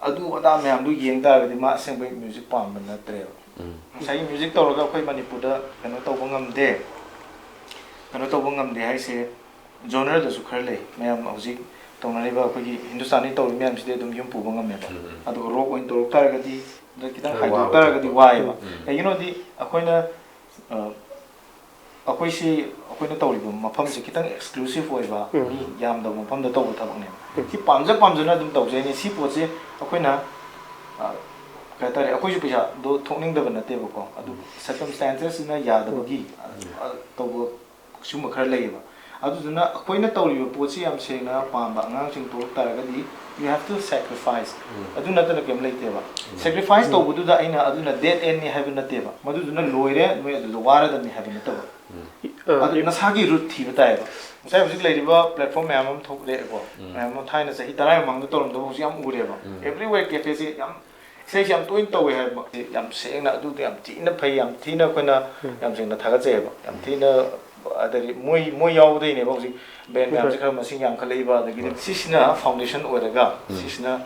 ꯑꯗꯨ ꯑꯗꯥ ꯃꯌꯥꯝꯗꯨ ꯌꯦꯡ ꯇꯥꯔꯒꯗꯤ ꯃꯥ ꯑꯁꯦꯡꯕꯩ ꯃ꯭ꯌꯨꯖꯤꯛ ꯄꯥꯝꯕ ꯅꯠꯇ꯭ꯔꯦꯕ꯫ ꯎꯝ꯫ ꯉꯁꯥꯏꯒꯤ ꯃ꯭ꯌꯨꯖꯤꯛ ꯇꯧꯔꯒ ꯑꯩꯈꯣꯏ ꯃꯅꯤꯄꯨꯔꯗ ꯀꯩꯅꯣ ꯇꯧꯕ ꯉꯝꯗꯦ, ꯀꯩꯅꯣ ꯇꯧꯕ ꯉꯝꯗꯦ ꯍꯥꯏꯁꯦ, ꯖꯣꯅꯔꯗꯁꯨ ꯈꯔ ꯂꯩ꯫ ꯃꯌꯥꯝ ꯍꯧꯖꯤꯛ ꯇꯧꯅꯔꯤꯕ ꯑꯩꯈꯣꯏꯒꯤ ꯍꯤꯟꯗꯨꯁꯇꯥꯅꯤ ꯇꯧꯔꯤ ꯃꯌꯥꯝꯁꯤꯗꯤ ꯑꯗꯨꯝ ꯌꯨꯝ ꯄꯨꯕ ꯉꯝꯃꯦꯕ꯫ ꯎꯝ, ꯎꯝ꯫ ꯑꯗꯨꯒ ꯔꯣꯛ ꯑꯣꯏꯅ ꯇꯧꯔꯛ ꯇꯥꯔꯒꯗꯤ, ꯑꯗ ꯈꯤꯇꯪ ꯈꯔ ꯍꯥꯏꯗꯣꯛ ꯋꯥꯕ ꯇꯥꯔꯒꯗꯤ ꯊꯕꯛ꯫ ꯋꯥꯏꯑꯦꯕ꯫ ꯎꯝ꯫ ꯀꯩꯒꯤꯅꯣꯗꯤ ꯑꯩꯈꯣꯏꯅ, ꯑ, ꯑꯩꯈꯣꯏꯁꯤ, ꯑꯩꯈꯣꯏꯅ ꯇꯧꯔꯤꯕ ꯃꯐꯝꯁꯦ ꯈꯤꯇꯪ ꯑꯦꯛꯁꯀ꯭ꯂꯨꯁꯤꯞ ꯑꯣꯏꯕ, ꯎꯝ꯫ ꯃꯤ ꯌꯥꯝꯗꯕ ꯃꯐꯝꯗ ꯇꯧꯕ ꯊꯕꯛꯅꯦꯕ꯫ ꯎꯝ꯫ ꯁꯤ ꯄꯥꯝꯖ ꯄꯥꯝꯖꯅ ꯑꯗꯨꯝ ꯇꯧꯖꯩꯅꯦ꯫ ꯁꯤ ꯄꯣꯠꯁꯦ ꯑꯩꯈꯣꯏꯅ, ꯑ, ꯀꯩ ꯍꯥꯏꯇꯥꯔꯦ, ꯑꯩꯈꯣꯏꯁꯨ ꯄꯩꯁꯥꯗꯣ ꯊꯣꯛꯅꯤꯡꯗꯕ ꯅꯠꯇꯦꯕꯀꯣ, ꯑꯗꯨ ꯎꯝ꯫ ꯁꯔꯀꯝꯁꯇꯥꯟꯁꯦꯁꯁꯤꯅ ꯌꯥꯗꯕꯒꯤ, ꯑ, ꯎꯝ꯫ ꯑ, ꯇꯧꯕ ꯁꯤꯒꯨꯝꯕ ꯈꯔ ꯂꯩꯌꯦꯕ꯫ ꯑꯗꯨꯗꯨꯅ ꯑꯩꯈꯣꯏꯅ ꯇꯧꯔꯤꯕ ꯄꯣꯠꯁꯤ ꯌꯥꯝ ꯁꯦꯡꯅ ꯄꯥꯝꯕ ꯑꯉꯥꯡꯁꯤꯡ ꯊꯣꯛꯂꯛ ꯇꯥꯔꯒꯗꯤ, you have to sacrifice. ꯎꯝ꯫ ꯑꯗꯨ ꯅꯠꯇꯅ ꯀꯩꯝ ꯂꯩꯇꯦꯕ꯫ ꯎꯝ꯫ Sacrifice ꯎꯝ꯫ ꯇꯧꯕꯗꯨꯗ ꯑꯩꯅ ꯑꯗꯨꯅ dead endꯅꯤ ꯍꯥꯏꯕ ꯅꯠꯇꯦꯕ꯫ ꯃꯗꯨꯗꯨꯅ ꯂꯣꯏꯔꯦ, ꯅꯣꯏ ꯑꯗꯨꯗ ꯋꯥꯔꯗꯕꯅꯤ ꯍꯥꯏꯕ ꯅꯠꯇꯕ꯫ ꯎꯝ꯫ ꯑ, ꯑꯗꯨ ꯏ- ꯅꯁꯥꯒꯤ root ꯊꯤꯕ ꯇꯥꯏꯌꯦꯕ꯫ ꯉꯁꯥꯏ ꯍꯧꯖꯤꯛ ꯂꯩꯔꯤꯕ platform ꯃꯌꯥꯝ ꯑꯃ ꯊꯣꯛꯂꯛꯑꯦꯀꯣ꯫ ꯎꯝ꯫ ꯃꯌꯥꯝ ꯑꯃ ꯊꯥꯏꯅ ꯆꯍꯤ ꯇꯔꯥꯒꯤ ꯃꯃꯥꯡꯗ ꯇꯧꯔꯝꯗꯕ ꯍꯧꯖꯤꯛ ꯌꯥꯝ ꯎꯔꯦꯕ꯫ ꯎꯝ꯫ Everywhere cafeꯁꯦ ꯌꯥꯝ ꯏꯁꯩꯁꯦ ꯌꯥꯝ ꯇꯣꯏꯅ ꯇꯧꯋꯦ ꯍꯥꯏꯕꯃꯛꯇꯤ ꯌꯥꯝ ꯁꯦꯡꯅ, ꯑꯗꯨꯗꯤ ꯌꯥꯝ ꯊꯤꯅ ꯐꯩ, ꯌꯥꯝ ꯊꯤꯅ ꯑꯩꯈꯣꯏꯅ ꯎꯝ꯫ ꯌꯥꯝ ꯁꯦꯡꯅ ꯊꯥꯒꯠꯆꯩꯑꯕ꯫ ꯌꯥꯝ ꯊꯤꯅ, ꯑꯗꯒꯤ ꯃꯣꯏ, ꯃꯣꯏ ꯌꯥꯎꯕꯗꯩꯅꯦꯕ ꯍꯧꯖꯤꯛ band ꯃꯌꯥꯝꯁꯦ ꯎꯝ꯫ ꯈꯔ ꯃꯁꯤꯡ ꯌꯥꯝꯈꯠꯂꯛꯏꯕ, ꯑꯗꯒꯤꯗꯤ ꯎꯝ꯫ ꯁꯤꯁꯤꯅ foundation ꯑꯣꯏꯔꯒ ꯎꯝ꯫ ꯁꯤꯁꯤꯅ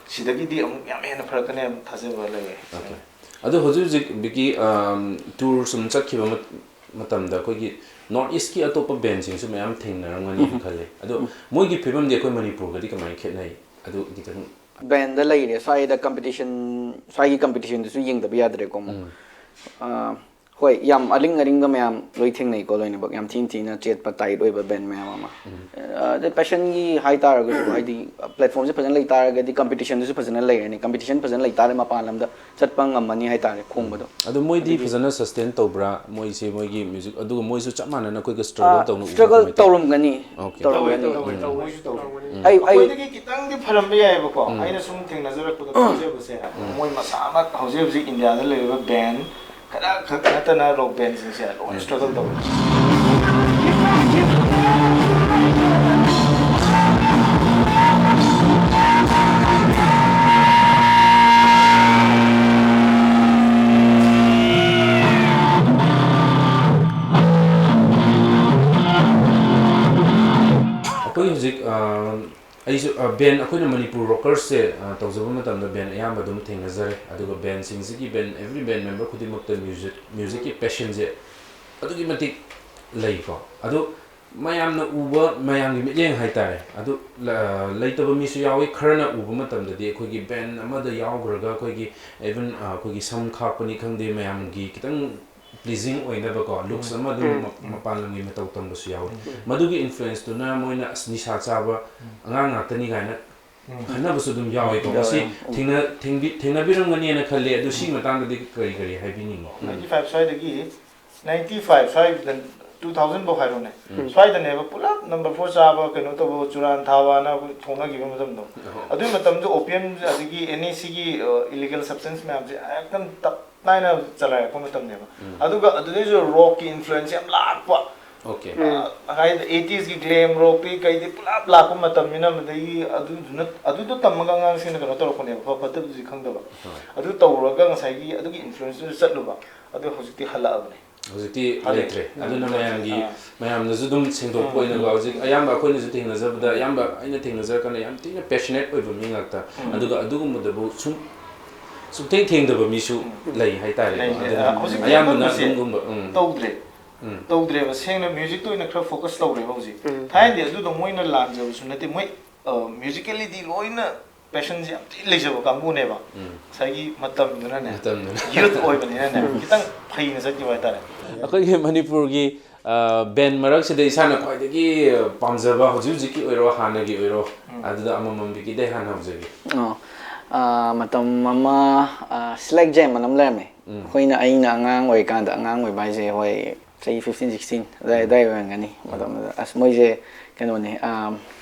ꯁꯤꯗꯒꯤꯗꯤ ꯑꯃꯨꯛ ꯌꯥꯝ ꯍꯦꯟꯅ ꯐꯔꯛꯀꯅꯤ ꯍꯥꯏꯕ ꯊꯥꯖꯕ ꯂꯩꯌꯦ꯫ Okay. ꯑꯗꯣ ꯍꯧꯖꯤꯛ ꯍꯧꯖꯤꯛ ꯕꯤꯀꯤ, ꯑꯝ, tour ꯁꯨꯝ ꯆꯠꯈꯤꯕ ꯃꯠ-, ꯃꯇꯝꯗ ꯑꯩꯈꯣꯏꯒꯤ North Eastꯀꯤ ꯑꯇꯣꯞꯄ bandꯁꯤꯡꯁꯨ ꯃꯌꯥꯝ ꯊꯦꯡꯅꯔꯝꯒꯅꯤꯅ ꯎꯝ꯫ ꯈꯜꯂꯦ꯫ ꯑꯗꯣ ꯎꯝ꯫ ꯃꯣꯏꯒꯤ ꯐꯤꯕꯝꯗꯤ ꯑꯩꯈꯣꯏ ꯃꯅꯤꯄꯨꯔꯒꯗꯤ ꯀꯃꯥꯏꯅ ꯈꯦꯠꯅꯩ? ꯑꯗꯨ ꯈꯤꯇꯪ Bandꯗ ꯂꯩꯔꯦ꯫ ꯁ꯭ꯋꯥꯏꯗ competition, ꯁ꯭ꯋꯥꯏꯒꯤ competitionꯗꯨꯁꯨ ꯌꯦꯡꯗꯕ ꯌꯥꯗ꯭ꯔꯦꯀꯣ ꯑꯃꯨꯛ꯫ ꯎꯝ꯫ ꯑꯥ, ꯍꯣꯏ, ꯌꯥꯝ ꯑꯂꯤꯡ ꯑꯔꯤꯡꯕ ꯃꯌꯥꯝ ꯂꯣꯏ ꯊꯦꯡꯅꯩꯀꯣ, ꯂꯣꯏꯅꯃꯛ꯫ ꯌꯥꯝ ꯊꯤꯅ ꯊꯤꯅ ꯆꯦꯠꯄ, tight ꯑꯣꯏꯕ band ꯃꯌꯥꯝ ꯑꯃ꯫ ꯎꯝ꯫ ꯑꯥ, ꯑꯗꯩ passionꯒꯤ ꯍꯥꯏꯇꯥꯔꯒꯁꯨ, ꯍꯥꯏꯗꯤ, platformꯁꯦ ꯐꯖꯅ ꯂꯩ ꯇꯥꯔꯒꯗꯤ competitionꯗꯨꯁꯨ ꯐꯖꯅ ꯂꯩꯔꯅꯤ꯫ Competition ꯐꯖꯅ ꯂꯩ ꯇꯥꯔꯦ, ꯃꯄꯥꯟ ꯂꯝꯗ ꯆꯠꯄ ꯉꯝꯃꯅꯤ ꯍꯥꯏꯇꯥꯔꯦ, ꯈꯣꯡꯕꯗꯣ꯫ ꯑꯗꯣ ꯃꯣꯏꯗꯤ ꯑꯗꯨꯒꯤ ꯐꯖꯅ sustain ꯇꯧꯕ꯭ꯔꯥ? ꯃꯣꯏꯁꯦ, ꯃꯣꯏꯒꯤ music, ꯑꯗꯨꯒ ꯃꯣꯏꯁꯨ ꯆꯞ ꯃꯥꯟꯅꯅ ꯑꯩꯈꯣꯏꯒ struggle ꯑꯥ, ꯇꯧꯅ ꯎꯕ꯭ꯔꯥ? struggle ꯀꯃꯥꯏꯅ ꯇꯧꯏ? ꯇꯧꯔꯝꯒꯅꯤ꯫ Okay. ꯇꯧꯔꯝꯒꯅꯤ꯫ ꯇꯧꯋꯦ, ꯇꯧꯋꯦ, ꯎꯝ꯫ ꯇꯧꯋꯦ, ꯃꯣꯏꯁꯨ ꯇꯧꯋꯦ꯫ ꯎꯝ꯫ ꯑꯩ, ꯑꯩ ꯑꯩꯈꯣꯏꯗꯒꯤ ꯈꯤꯇꯪꯗꯤ ꯐꯔꯝꯕ ꯌꯥꯏꯑꯕꯀꯣ꯫ ꯎꯝ꯫ ꯑꯩꯅ ꯁꯨꯝ ꯊꯦꯡꯅꯖꯔꯛꯄꯗ ꯈꯪꯖꯕꯁꯦ, ꯎꯝ꯫ ꯃꯣꯏ ꯃꯁꯥꯃꯛ ꯍꯧꯖꯤꯛ ꯍꯧꯖꯤꯛ ꯏꯟꯗꯤꯌꯥꯗ ꯂꯩꯔꯤꯕ band ꯈꯔ ꯈꯛ ꯅꯠꯇꯅ rock bandꯁꯤꯡꯁꯦ ꯂꯣꯏ ꯎꯝ꯫ Struggle ꯇꯧꯋꯦ꯫ ꯑꯩꯈꯣꯏ ꯍꯧꯖꯤꯛ, ꯑ, ꯑꯩꯁꯨ, ꯑ, band, ꯑꯩꯈꯣꯏꯅ ꯃꯅꯤꯄꯨꯔ rockersꯁꯦ, ꯑ, ꯇꯧꯖꯕ ꯃꯇꯝꯗ band ꯑꯌꯥꯝꯕ ꯑꯗꯨꯝ ꯊꯦꯡꯅꯖꯔꯦ꯫ ꯑꯗꯨꯒ bandꯁꯤꯡꯁꯤꯒꯤ band, every band member ꯈꯨꯗꯤꯡꯃꯛꯇ music, musicꯀꯤ passionꯁꯦ ꯑꯗꯨꯛꯀꯤ ꯃꯇꯤꯛ ꯂꯩꯀꯣ꯫ ꯑꯗꯨ ꯃꯌꯥꯝꯅ ꯎꯕ, ꯃꯌꯥꯝꯒꯤ ꯃꯤꯠꯌꯦꯡ ꯍꯥꯏꯇꯥꯔꯦ, ꯑꯗꯨ ꯂ-, ꯂꯩꯇꯕ ꯃꯤꯁꯨ ꯌꯥꯎꯏ꯫ ꯈꯔꯅ ꯎꯕ ꯃꯇꯝꯗꯗꯤ ꯑꯩꯈꯣꯏꯒꯤ band ꯑꯃꯗ ꯌꯥꯎꯈ꯭ꯔꯒ ꯑꯩꯈꯣꯏꯒꯤ even, ꯑ, ꯑꯩꯈꯣꯏꯒꯤ ꯁꯝ ꯈꯥꯛꯄꯅꯤ ꯈꯪꯗꯦ, ꯃꯌꯥꯝꯒꯤ ꯈꯤꯇꯪ pleasing ꯑꯣꯏꯅꯕꯀꯣ, looks ꯑꯃ ꯑꯗꯨꯝ ꯎꯝ꯫ ꯃ-, ꯃꯄꯥꯟ ꯂꯝꯒꯤ ꯃꯇꯧ ꯇꯝꯕꯁꯨ ꯌꯥꯎꯏ꯫ ꯎꯝ꯫ ꯃꯗꯨꯒꯤ influenceꯇꯨꯅ ꯃꯣꯏꯅ "ꯑꯁ, ꯅꯤꯁꯥ ꯆꯥꯕ ꯑꯉꯥꯡ ꯉꯥꯛꯇꯅꯤ" ꯀꯥꯏꯅ ꯎꯝ꯫ ꯈꯟꯅꯕꯁꯨ ꯑꯗꯨꯝ ꯌꯥꯎꯏꯀꯣ꯫ ꯃꯁꯤ ꯌꯥꯎꯏ꯫ ꯎꯝ꯫ ꯊꯦꯡꯅ-, ꯊꯦꯡꯕꯤ-, ꯊꯦꯡꯅꯕꯤꯔꯝꯒꯅꯤꯅ ꯈꯜꯂꯦ꯫ ꯑꯗꯨ ꯁꯤꯒꯤ ꯎꯝ꯫ ꯃꯇꯥꯡꯗꯗꯤ ꯀꯔꯤ ꯀꯔꯤ ꯍꯥꯏꯕꯤꯅꯤꯡꯉꯤ? Ninety five ꯁ꯭ꯋꯥꯏꯗꯒꯤ ninety five ꯁ꯭ꯋꯥꯏꯗ, two thousand ꯐꯥꯎ ꯍꯥꯏꯔꯣꯅꯦ꯫ ꯎꯝ꯫ ꯁ꯭ꯋꯥꯏꯗꯅꯦꯕ ꯄꯨꯂꯞ number four ꯆꯥꯕ, ꯀꯩꯅꯣ ꯇꯧꯕ, ꯆꯨꯔꯥꯟ ꯊꯥꯕꯅ ꯑꯩꯈꯣꯏ ꯊꯣꯛꯅꯈꯤꯕ ꯃꯇꯝꯗꯣ꯫ ꯑꯣ꯫ ꯑꯗꯨꯒꯤ ꯃꯇꯝꯗꯨ opium ꯑꯗꯒꯤ any ꯁꯤꯒꯤ, ꯑ, illegal substance ꯃꯌꯥꯝꯁꯦ ꯍꯦꯛꯇ ꯇꯞ ꯇꯥꯏꯅ ꯆꯂꯥꯏꯔꯛꯄ ꯃꯇꯝꯅꯦꯕ꯫ ꯎꯝ꯫ ꯑꯗꯨꯒ ꯑꯗꯨꯗꯩꯁꯨ rockꯀꯤ influence ꯌꯥꯝ ꯂꯥꯛꯄ꯫ Okay꯫ ꯎꯝ꯫ ꯑ, ꯍꯥꯏꯗꯤ eightiesꯀꯤ glam rockꯇꯤ ꯀꯩꯗꯤ ꯄꯨꯂꯞ ꯂꯥꯛꯄ ꯃꯇꯝꯅꯤꯅ, ꯃꯗꯒꯤ ꯑꯗꯨꯗꯨꯅ, ꯑꯗꯨꯗꯣ ꯇꯝꯃꯒ ꯑꯉꯥꯡꯁꯤꯡꯅ ꯀꯩꯅꯣ ꯇꯧꯔꯛꯄꯅꯦꯕ, ꯐ-, ꯐꯠꯇꯕꯗꯨꯗꯤ ꯈꯪꯗꯕ꯫ ꯍꯣꯏ꯫ ꯑꯗꯨ ꯇꯧꯔꯒ ꯉꯁꯥꯏꯒꯤ ꯑꯗꯨꯒꯤ influenceꯇꯨꯗ ꯆꯠꯂꯨꯕ꯫ ꯑꯗꯨ ꯍꯧꯖꯤꯛꯇꯤ ꯍꯜꯂꯛꯑꯕꯅꯦ꯫ ꯍꯧꯖꯤꯛꯇꯤ ꯍꯜꯂꯛꯑꯦ꯫ ꯂꯩꯇ꯭ꯔꯦ꯫ ꯎꯝ, ꯑꯗꯨꯅ ꯂꯩꯇ꯭ꯔꯦ꯫ ꯃꯌꯥꯝꯒꯤ, ꯑꯥ꯫ ꯃꯌꯥꯝꯅꯁꯨ ꯑꯗꯨꯝ ꯁꯦꯡꯗꯣꯛꯄ ꯎꯝ꯫ ꯑꯣꯏꯅꯀꯣ, ꯍꯧꯖꯤꯛ ꯑꯌꯥꯝꯕ ꯑꯩꯈꯣꯏꯅꯁꯨ ꯊꯦꯡꯅꯖꯕꯗ, ꯎꯝ꯫ ꯑꯌꯥꯝꯕ ꯑꯩꯅ ꯊꯦꯡꯅꯖꯔꯀꯥꯟꯗ ꯌꯥꯝ ꯊꯤꯅ passionate ꯑꯣꯏꯕ ꯃꯤ ꯉꯥꯛꯇ꯫ ꯎꯝ꯫ ꯑꯗꯨꯒ ꯑꯗꯨꯒꯨꯝꯕꯗꯕꯨ ꯁꯨꯝ ꯁꯨꯡꯊꯦꯡ ꯊꯦꯡꯗꯕ ꯃꯤꯁꯨ ꯎꯝ꯫ ꯂꯩ ꯍꯥꯏꯇꯥꯔꯦꯀꯣ꯫ ꯂꯩ, ꯂꯩ꯫ ꯑꯗꯨꯅ ꯑ, ꯍꯧꯖꯤꯛꯇꯤ ꯑꯌꯥꯝꯕꯅ ꯑꯅꯝꯕꯁꯦ ꯑꯗꯨꯒꯨꯝꯕ, ꯎꯝ꯫ ꯇꯧꯗ꯭ꯔꯦ꯫ ꯎꯝ꯫ ꯇꯧꯗ꯭ꯔꯦꯕ꯫ ꯁꯦꯡꯅ musicꯇ ꯑꯣꯏꯅ ꯈꯔ focus ꯇꯧꯔꯦꯕ ꯍꯧꯖꯤꯛ꯫ ꯎꯝ꯫ ꯊꯥꯏꯅꯗꯤ ꯑꯗꯨꯗꯣ ꯃꯣꯏꯅ ꯂꯥꯟꯖꯕꯁꯨ ꯅꯠꯇꯦ꯫ ꯃꯣꯏ, ꯑ, musicallyꯗꯤ ꯂꯣꯏꯅ passionꯁꯦ ꯌꯥꯝ ꯊꯤꯅ ꯂꯩꯖꯕ ꯀꯥꯡꯕꯨꯅꯦꯕ꯫ ꯎꯝ꯫ ꯉꯁꯥꯏꯒꯤ ꯃꯇꯝꯗꯨꯅꯅꯦ, ꯃꯇꯝꯗꯨꯅ꯫ Youth ꯑꯣꯏꯕꯅꯤꯅꯅꯦ, ꯎꯝ꯫ ꯈꯤꯇꯪ ꯐꯩꯅ ꯆꯠꯈꯤꯕ ꯍꯥꯏꯇꯥꯔꯦ꯫ ꯑꯩꯈꯣꯏꯒꯤ ꯃꯅꯤꯄꯨꯔꯒꯤ, ꯑ, band ꯃꯔꯛꯁꯤꯗ ꯏꯁꯥꯅ ꯈ꯭ꯋꯥꯏꯗꯒꯤ ꯄꯥꯝꯖꯕ, ꯍꯧꯖꯤꯛ ꯍꯧꯖꯤꯛꯀꯤ ꯑꯣꯏꯔꯣ, ꯍꯥꯟꯅꯒꯤ ꯑꯣꯏꯔꯣ, ꯎꯝ꯫ ꯑꯗꯨꯗ ꯑꯃꯃꯝꯗꯒꯤꯗꯩ ꯍꯥꯟꯅ ꯍꯧꯖꯒꯦ꯫ ꯑꯣ, ꯑ, ꯃꯇꯝ ꯑꯃ, ꯑ, Slack Jam ꯑꯅ ꯑꯃ ꯂꯩꯔꯝꯃꯦ꯫ ꯎꯝ꯫ ꯑꯩꯈꯣꯏꯅ, ꯑꯩꯅ ꯑꯉꯥꯡ ꯑꯣꯏꯔꯤꯀꯥꯟꯗ, ꯑꯉꯥꯡ ꯑꯣꯏꯕ ꯍꯥꯏꯁꯦ ꯍꯣꯏ ꯆꯍꯤ fifteen, sixteen ꯑꯗꯥꯏ, ꯎꯝ꯫ ꯑꯗꯥꯏ ꯑꯣꯏꯔꯝꯒꯅꯤ꯫ ꯎꯝ꯫ ꯃꯇꯝꯗꯨꯗ ꯑꯁ ꯃꯣꯏꯁꯦ ꯀꯩꯅꯣꯅꯦ, ꯑ,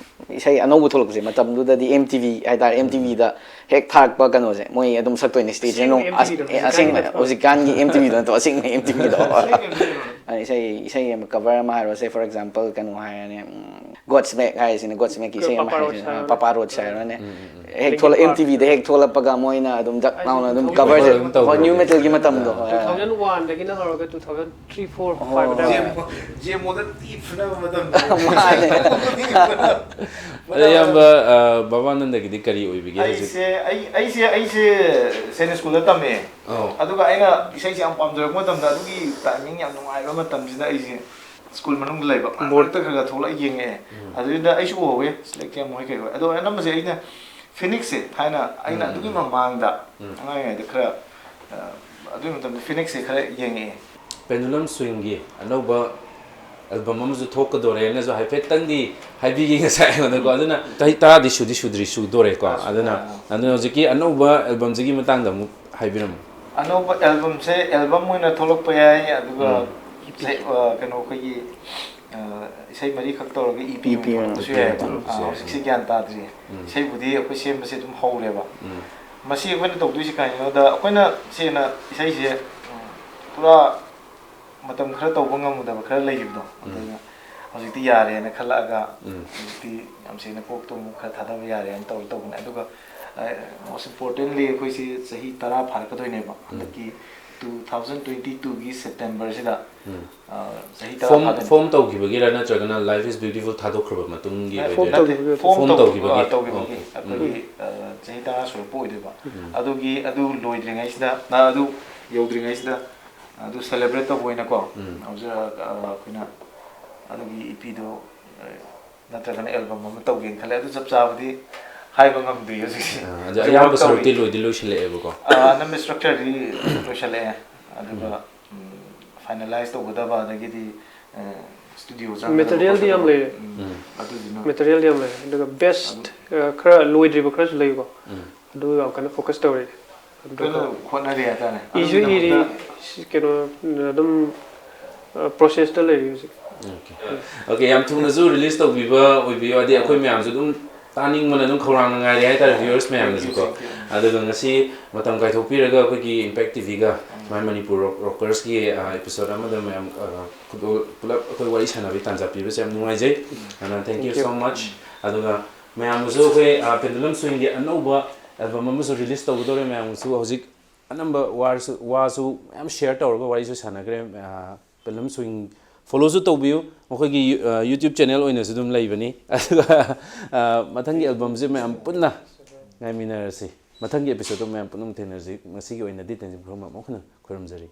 ꯏꯁꯩ ꯑꯅꯧꯕ ꯊꯣꯛꯂꯛꯄꯁꯦ ꯃꯇꯝꯗꯨꯗꯗꯤ M T V ꯍꯥꯏꯇꯥꯔꯦ, M T Vꯗ ꯍꯦꯛ ꯊꯥꯔꯛꯄ ꯀꯩꯅꯣꯁꯦ ꯃꯣꯏ ꯑꯗꯨꯝ ꯁꯛꯇꯣꯏꯅꯦ stage ꯑꯁꯦꯡꯕ ꯅꯨꯡ-, ꯑꯁ-, M T Vꯗꯣ, ꯑꯦ, ꯑꯁꯦꯡꯕ, ꯍꯧꯖꯤꯛꯀꯥꯟꯒꯤ ꯅꯠꯇꯕ꯫ ꯍꯧꯖꯤꯛꯀꯥꯟꯒꯤ M T Vꯗꯣ ꯅꯠꯇꯕ, ꯑꯁꯦꯡꯕ M T Vꯗꯣ꯫ ꯑꯁꯦꯡꯕ M T Vꯗꯣ꯫ ꯑ, ꯏꯁꯩ, ꯏꯁꯩ ꯑꯃ cover ꯑꯃ ꯍꯥꯏꯔꯣꯁꯦ, for example, ꯀꯩꯅꯣ ꯍꯥꯏꯔꯅꯦ, ꯎꯝ, Godsmack ꯍꯥꯏꯔꯤꯁꯤꯅꯦ, Godsmackꯀꯤ ꯏꯁꯩ ꯑꯃ Papa Roach ꯍꯥꯏꯔꯤꯁꯤꯅꯦ, ꯍꯥꯏꯔꯣꯅꯦ꯫ Papa Roach ꯍꯥꯏꯔꯣꯅꯦ꯫ ꯎꯝ, ꯎꯝ, ꯎꯝ꯫ ꯍꯦꯛ Linkin ꯊꯣꯛꯂꯛ-, Park꯫ M T Vꯗ ꯍꯦꯛ ꯊꯣꯛꯂꯛꯄꯒ ꯃꯣꯏꯅ ꯑꯗꯨꯝ ꯗꯛ ꯑꯩꯁꯨ ꯂꯥꯎꯅ ꯑꯗꯨꯝ ꯑꯗꯨꯝ cover cover ꯁꯦ, ꯑꯗꯨꯝ ꯇꯧꯕꯅꯦ꯫ New Metalꯒꯤ ꯃꯇꯝꯗꯣ꯫ ꯑꯥ꯫ Two thousand oneꯗꯒꯤꯅ ꯍꯧꯔꯒ two thousand three, four, five ꯑꯣ꯫ ꯑꯗꯥꯏ꯫ ꯖꯦꯃꯣ-, ꯖꯦꯃꯣꯗ ꯊꯤ ꯐꯨꯅꯕ ꯃꯇꯝꯗꯣ꯫ ꯃꯥꯅꯦ꯫ ꯑꯗꯣ ꯏꯌꯥꯝꯕ, ꯑ, ꯕꯕꯥꯅꯟꯗꯒꯤꯗꯤ ꯀꯔꯤ ꯑꯣꯏꯕꯤꯒꯦ ꯍꯧꯖꯤꯛ? ꯑꯩꯁꯦ, ꯑꯩ, ꯑꯩꯁꯦ, ꯑꯩꯁꯦ ꯁꯦꯟ ꯁ꯭ꯀꯨꯜꯗ ꯇꯝꯃꯦ꯫ ꯑꯧ꯫ ꯑꯗꯨꯒ ꯑꯩꯅ ꯏꯁꯩꯁꯦ ꯌꯥꯝ ꯄꯥꯝꯖꯔꯛꯄ ꯃꯇꯝꯗ, ꯑꯗꯨꯒꯤ timing ꯌꯥꯝ ꯅꯨꯡꯉꯥꯏꯕ ꯃꯇꯝꯁꯤꯗ ꯑꯩꯁꯦ ꯁ꯭ꯀꯨꯜ ꯃꯅꯨꯡꯗ ꯂꯩꯕ ꯃꯔꯛ ꯃꯔꯛꯇ ꯈꯔ ꯈꯔ ꯊꯣꯛꯂꯛꯑ ꯌꯦꯡꯉꯛꯑꯦ꯫ ꯑꯗꯨꯗ ꯑꯩꯁꯨ ꯎꯍꯧꯋꯦ ꯁ꯭ꯂꯦꯛ ꯀꯦꯝ ꯍꯣꯏ ꯀꯩ ꯍꯣꯏ꯫ ꯑꯗꯣ ꯑꯅꯝꯕꯁꯦ ꯑꯩꯅ ꯐꯤꯅꯤꯛꯁꯁꯦ ꯊꯥꯏꯅ ꯑꯩꯅ ꯑꯗꯨꯒꯤ ꯃꯃꯥꯡꯗ ꯑꯉꯥꯡ ꯑꯣꯏꯔꯤꯉꯩꯗ ꯈꯔ, ꯑ, ꯑꯗꯨꯒꯤ ꯃꯇꯝꯗ ꯐꯤꯅꯤꯛꯁꯁꯦ ꯈꯔ ꯌꯦꯡꯉꯛꯑꯦ꯫ ꯄꯦꯟꯗꯨꯂꯝ ꯁ꯭ꯋꯤꯡꯒꯤ ꯑꯅꯧꯕ ꯑꯦꯜꯕꯝ ꯑꯃꯁꯨ ꯊꯣꯛꯀꯗꯣꯔꯦꯅꯁꯨ ꯍꯥꯏꯐꯦꯠꯇꯪꯗꯤ ꯍꯥꯏꯕꯤꯒꯦ ꯉꯁꯥꯏ ꯑꯩꯉꯣꯟꯗꯀꯣ꯫ ꯑꯗꯨꯅ ꯆꯍꯤ ꯇꯔꯥꯗꯤ ꯁꯨꯗꯤ ꯁꯨꯗ꯭ꯔꯤ ꯁꯨꯗꯣꯔꯦꯀꯣ꯫ ꯑꯗꯨꯅ ꯑꯗꯨꯅ ꯍꯧꯖꯤꯛꯀꯤ ꯑꯅꯧꯕ ꯑꯦꯜꯕꯝꯁꯤꯒꯤ ꯃꯇꯥꯡꯗ ꯑꯃꯨꯛ ꯍꯥꯏꯕꯤꯔꯝꯃꯨ꯫ ꯑꯅꯧꯕ ꯑꯦꯜꯕꯝꯁꯦ ꯑꯦꯜꯕꯝ ꯑꯣꯏꯅ ꯊꯣꯛꯂꯛꯄ ꯌꯥꯏ, ꯑꯗꯨꯒ ꯏꯁꯩ, ꯑ, ꯀꯩꯅꯣ ꯑꯩꯈꯣꯏꯒꯤ, ꯑ, ꯏꯁꯩ ꯃꯔꯤꯈꯛ ꯇꯧꯔꯒ ꯏ ꯄꯤ ꯏ ꯄꯤ ꯑꯣꯏꯅ ꯊꯣꯛꯂꯛꯄꯁꯨ ꯌꯥꯏ꯫ ꯊꯣꯛꯂꯛꯄꯁꯨ ꯑ, ꯌꯥꯏ꯫ ꯍꯧꯖꯤꯛꯁꯤ ꯒ꯭ꯌꯥꯟ ꯇꯥꯗ꯭ꯔꯤ꯫ ꯏꯁꯩꯕꯨꯗꯤ ꯑꯩꯈꯣꯏ ꯁꯦꯝꯕꯁꯦ ꯑꯗꯨꯝ ꯍꯧꯔꯦꯕ꯫ ꯎꯝ꯫ ꯃꯁꯤ ꯑꯩꯈꯣꯏꯅ ꯇꯧꯗꯣꯏꯁꯤ ꯀꯩꯅꯣꯗ ꯑꯩꯈꯣꯏꯅ ꯁꯦꯡꯅ ꯏꯁꯩꯁꯦ, ꯎꯝ, ꯄꯨꯔꯥ ꯃꯇꯝ ꯈꯔ ꯇꯧꯕ ꯉꯝꯃꯨꯗꯕ ꯈꯔ ꯂꯩꯈꯤꯕꯗꯣ, ꯑꯗꯨꯅ ꯍꯧꯖꯤꯛꯇꯤ ꯌꯥꯔꯦꯅ ꯈꯜꯂꯛꯑꯒ ꯎꯝ꯫ ꯍꯧꯖꯤꯛꯇꯤ ꯌꯥꯝ ꯁꯦꯡꯅ ꯀꯣꯛꯇꯣ ꯑꯃꯨꯛ ꯈꯔ ꯊꯥꯗꯕ ꯌꯥꯔꯦꯅ ꯇꯧꯔ ꯇꯧꯕꯅꯦ꯫ ꯑꯗꯨꯒ most importantly ꯑꯩꯈꯣꯏꯁꯤ ꯆꯍꯤ ꯇꯔꯥ ꯐꯥꯔꯛꯀꯗꯣꯏꯅꯦꯕ ꯍꯟꯗꯛꯀꯤ two thousand twenty twoꯒꯤ ꯁꯦꯞꯇꯦꯝꯕꯔꯁꯤꯗ, ꯎꯝ꯫ ꯑ, ꯆꯍꯤ ꯇꯔꯥ ꯐꯣꯝ ꯐꯥꯗꯣꯏꯅꯦ꯫ ꯐꯣꯝ ꯇꯧꯈꯤꯕꯒꯤꯔ ꯅꯠꯇ꯭ꯔꯒꯅ Life is Beautiful ꯊꯥꯗꯣꯛꯈ꯭ꯔꯕ ꯃꯇꯨꯡꯒꯤ ꯅꯠꯇꯦ, ꯑꯣꯏꯗꯣꯏꯔꯥ? ꯇꯧꯈꯤꯕꯒꯤ꯫ ꯐꯣꯝ ꯐꯣꯝ ꯇꯧ-, ꯇꯧꯈꯤꯕꯒꯤ? ꯑ, ꯇꯧꯈꯤꯕꯒꯤ Okay. ꯑꯩꯈꯣꯏꯒꯤ, ꯑ, ꯆꯍꯤ ꯇꯔꯥ ꯁꯨꯔꯛꯄ ꯑꯣꯏꯗꯣꯏꯕ꯫ ꯎꯝ꯫ ꯑꯗꯨꯒꯤ ꯑꯗꯨ ꯂꯣꯏꯗ꯭ꯔꯤꯉꯩꯁꯤꯗ, ꯑ, ꯑꯗꯨ ꯌꯧꯗ꯭ꯔꯤꯉꯩꯁꯤꯗ ꯑꯗꯨ ꯁꯦꯂꯦꯕ꯭ꯔꯦꯠ ꯇꯧꯕ ꯑꯣꯏꯅꯀꯣ, ꯎꯝ꯫ ꯍꯧꯖꯤꯛ, ꯑ, ꯑꯩꯈꯣꯏꯅ ꯑꯗꯨꯒꯤ ꯏ ꯄꯤꯗꯣ, ꯑ, ꯅꯠꯇ꯭ꯔꯒꯅ ꯑꯦꯜꯕꯝ ꯑꯃ ꯇꯧꯒꯦꯅ ꯈꯜꯂꯦ꯫ ꯑꯗꯨ ꯆꯞ ꯆꯥꯕꯗꯤ ꯍꯥꯏꯕ ꯉꯝꯗ꯭ꯔꯤ ꯍꯧꯖꯤꯛꯁꯦ꯫ ꯑ, ꯑꯗꯣ ꯍꯧꯖꯤꯛ ꯑꯌꯥꯝꯕ ꯋꯥꯔꯛ ꯇꯧꯔꯤ꯫ ꯁꯔꯨꯛꯇꯤ ꯂꯣꯏꯗꯤ ꯂꯣꯏꯁꯤꯜꯂꯛꯑꯦꯕꯀꯣ꯫ ꯑ, ꯑꯅꯝꯕ ꯁ꯭ꯇ꯭ꯔꯛꯆꯔꯗꯤ ꯂꯣꯏꯁꯤꯜꯂꯛꯑꯦ, ꯑꯗꯨꯒ ꯐꯥꯏꯅꯦꯂꯥꯏꯁ ꯇꯧꯒꯗꯕ, ꯑꯗꯒꯤꯗꯤ ꯁ꯭ꯇꯨꯗꯤꯑꯣ ꯆꯪꯒꯗꯕ ꯃꯦꯇꯔꯤꯌꯦꯜꯗꯤ ꯌꯥꯝ ꯈꯣꯠꯀꯗꯕ, ꯂꯩꯔꯦ꯫ ꯎꯝ, ꯎꯝ꯫ ꯑꯗꯨꯗꯨꯅ ꯃꯦꯇꯔꯤꯌꯦꯜꯗꯤ ꯌꯥꯝ ꯂꯩꯔꯦ, ꯑꯗꯨꯒ ꯕꯦꯁ ꯈꯔ ꯂꯣꯏꯗ꯭ꯔꯤꯕ ꯈꯔꯁꯨ ꯂꯩꯀꯣ꯫ ꯎꯝ꯫ ꯑꯗꯨ ꯌꯥꯝ ꯀꯟꯅ ꯐꯣꯀꯁ ꯇꯧꯔꯤ꯫ ꯑꯗꯨꯒ ꯀꯟꯅ ꯍꯣꯠꯅꯔꯤ ꯍꯥꯏꯇꯥꯔꯦ꯫ ꯏꯁꯨ ꯏꯔꯤ, ꯑꯗꯨꯒꯤꯗꯃꯛꯇ ꯀꯩꯅꯣ, ꯑꯗꯨꯝ ꯄ꯭ꯔꯣꯁꯦꯁꯇ ꯂꯩꯔꯤ ꯍꯧꯖꯤꯛ꯫ Okay. Okay, ꯌꯥꯝ ꯊꯨꯅꯁꯨ ꯔꯤꯂꯤꯁ ꯇꯧꯕꯤꯕ ꯑꯣꯏꯕꯤꯌꯨ, ꯍꯥꯏꯗꯤ ꯑꯩꯈꯣꯏ ꯃꯌꯥꯝꯁꯨ ꯑꯗꯨꯝ ꯇꯥꯅꯤꯡꯕꯅ ꯑꯗꯨꯝ ꯈꯧꯔꯥꯡꯅ ꯉꯥꯏꯔꯤ ꯍꯥꯏꯇꯥꯔꯦ, ꯚ꯭ꯌꯨꯋꯔꯁ ꯃꯌꯥꯝꯅꯁꯨꯀꯣ꯫ Thank you, thank you. ꯑꯗꯨꯒ ꯉꯁꯤ ꯃꯇꯝ ꯀꯥꯏꯊꯣꯛꯄꯤꯔꯒ ꯑꯩꯈꯣꯏꯒꯤ ꯏꯝꯄꯦꯛ ꯇꯤ ꯚꯤꯒ My Manipur Rock-, ꯔꯣꯀꯔꯁꯀꯤ, ꯑ, ꯑꯦꯄꯤꯁꯣꯗ ꯑꯃꯗ ꯃꯌꯥꯝ, ꯑ, ꯈꯨꯗꯣ-, ꯄꯨꯂꯞ ꯑꯩꯈꯣꯏ ꯋꯥꯔꯤ ꯁꯥꯟꯅꯕꯒꯤ ꯇꯥꯟꯖꯥ ꯄꯤꯕꯁꯦ ꯌꯥꯝ ꯅꯨꯡꯉꯥꯏꯖꯩ꯫ ꯑꯗꯨꯅ thank you Thank you. So much. ꯑꯗꯨꯒ ꯃꯌꯥꯝꯕꯨꯁꯨ ꯑꯩꯈꯣꯏ, ꯑ, ꯄꯦꯟꯗꯨꯂꯝ ꯁ꯭ꯋꯤꯡꯒꯤ ꯑꯅꯧꯕ ꯑꯦꯜꯕꯝ ꯑꯃꯁꯨ ꯔꯤꯂꯤꯁ ꯇꯧꯒꯗꯧꯔꯦ꯫ ꯃꯌꯥꯝꯕꯨꯁꯨ ꯍꯧꯖꯤꯛ ꯑꯅꯝꯕ ꯋꯥꯔꯁꯨ, ꯋꯥꯁꯨ ꯃꯌꯥꯝ ꯁꯤꯌꯔ ꯇꯧꯔꯒ ꯋꯥꯔꯤꯁꯨ ꯁꯥꯟꯅꯈ꯭ꯔꯦ꯫ ꯑ, ꯄꯦꯟꯗꯨꯂꯝ ꯁ꯭ꯋꯤꯡ ꯐꯣꯂꯣꯁꯨ ꯇꯧꯕꯤꯌꯨ꯫ ꯃꯈꯣꯏꯒꯤ ꯌꯨ-, ꯑ, YouTube ꯆꯦꯅꯦꯜ ꯑꯣꯏꯅꯁꯨ ꯑꯗꯨꯝ ꯂꯩꯕꯅꯤ꯫ ꯑꯗꯨꯒ, ꯑ, ꯃꯊꯪꯒꯤ ꯑꯦꯜꯕꯝꯁꯦ ꯃꯌꯥꯝ ꯄꯨꯟꯅ ꯉꯥꯏꯃꯤꯟꯅꯔꯁꯤ꯫ ꯃꯊꯪꯒꯤ ꯑꯦꯄꯤꯁꯣꯗꯇ ꯃꯌꯥꯝ ꯄꯨꯟꯅ ꯊꯦꯡꯅꯔꯁꯤ꯫ ꯉꯁꯤꯒꯤ ꯑꯣꯏꯅꯗꯤ ꯇꯦꯟꯖꯤꯡ ꯈꯨꯔꯨꯝꯕ ꯑꯃꯨꯛ ꯍꯟꯅ ꯈꯨꯔꯨꯝꯖꯔꯤ꯫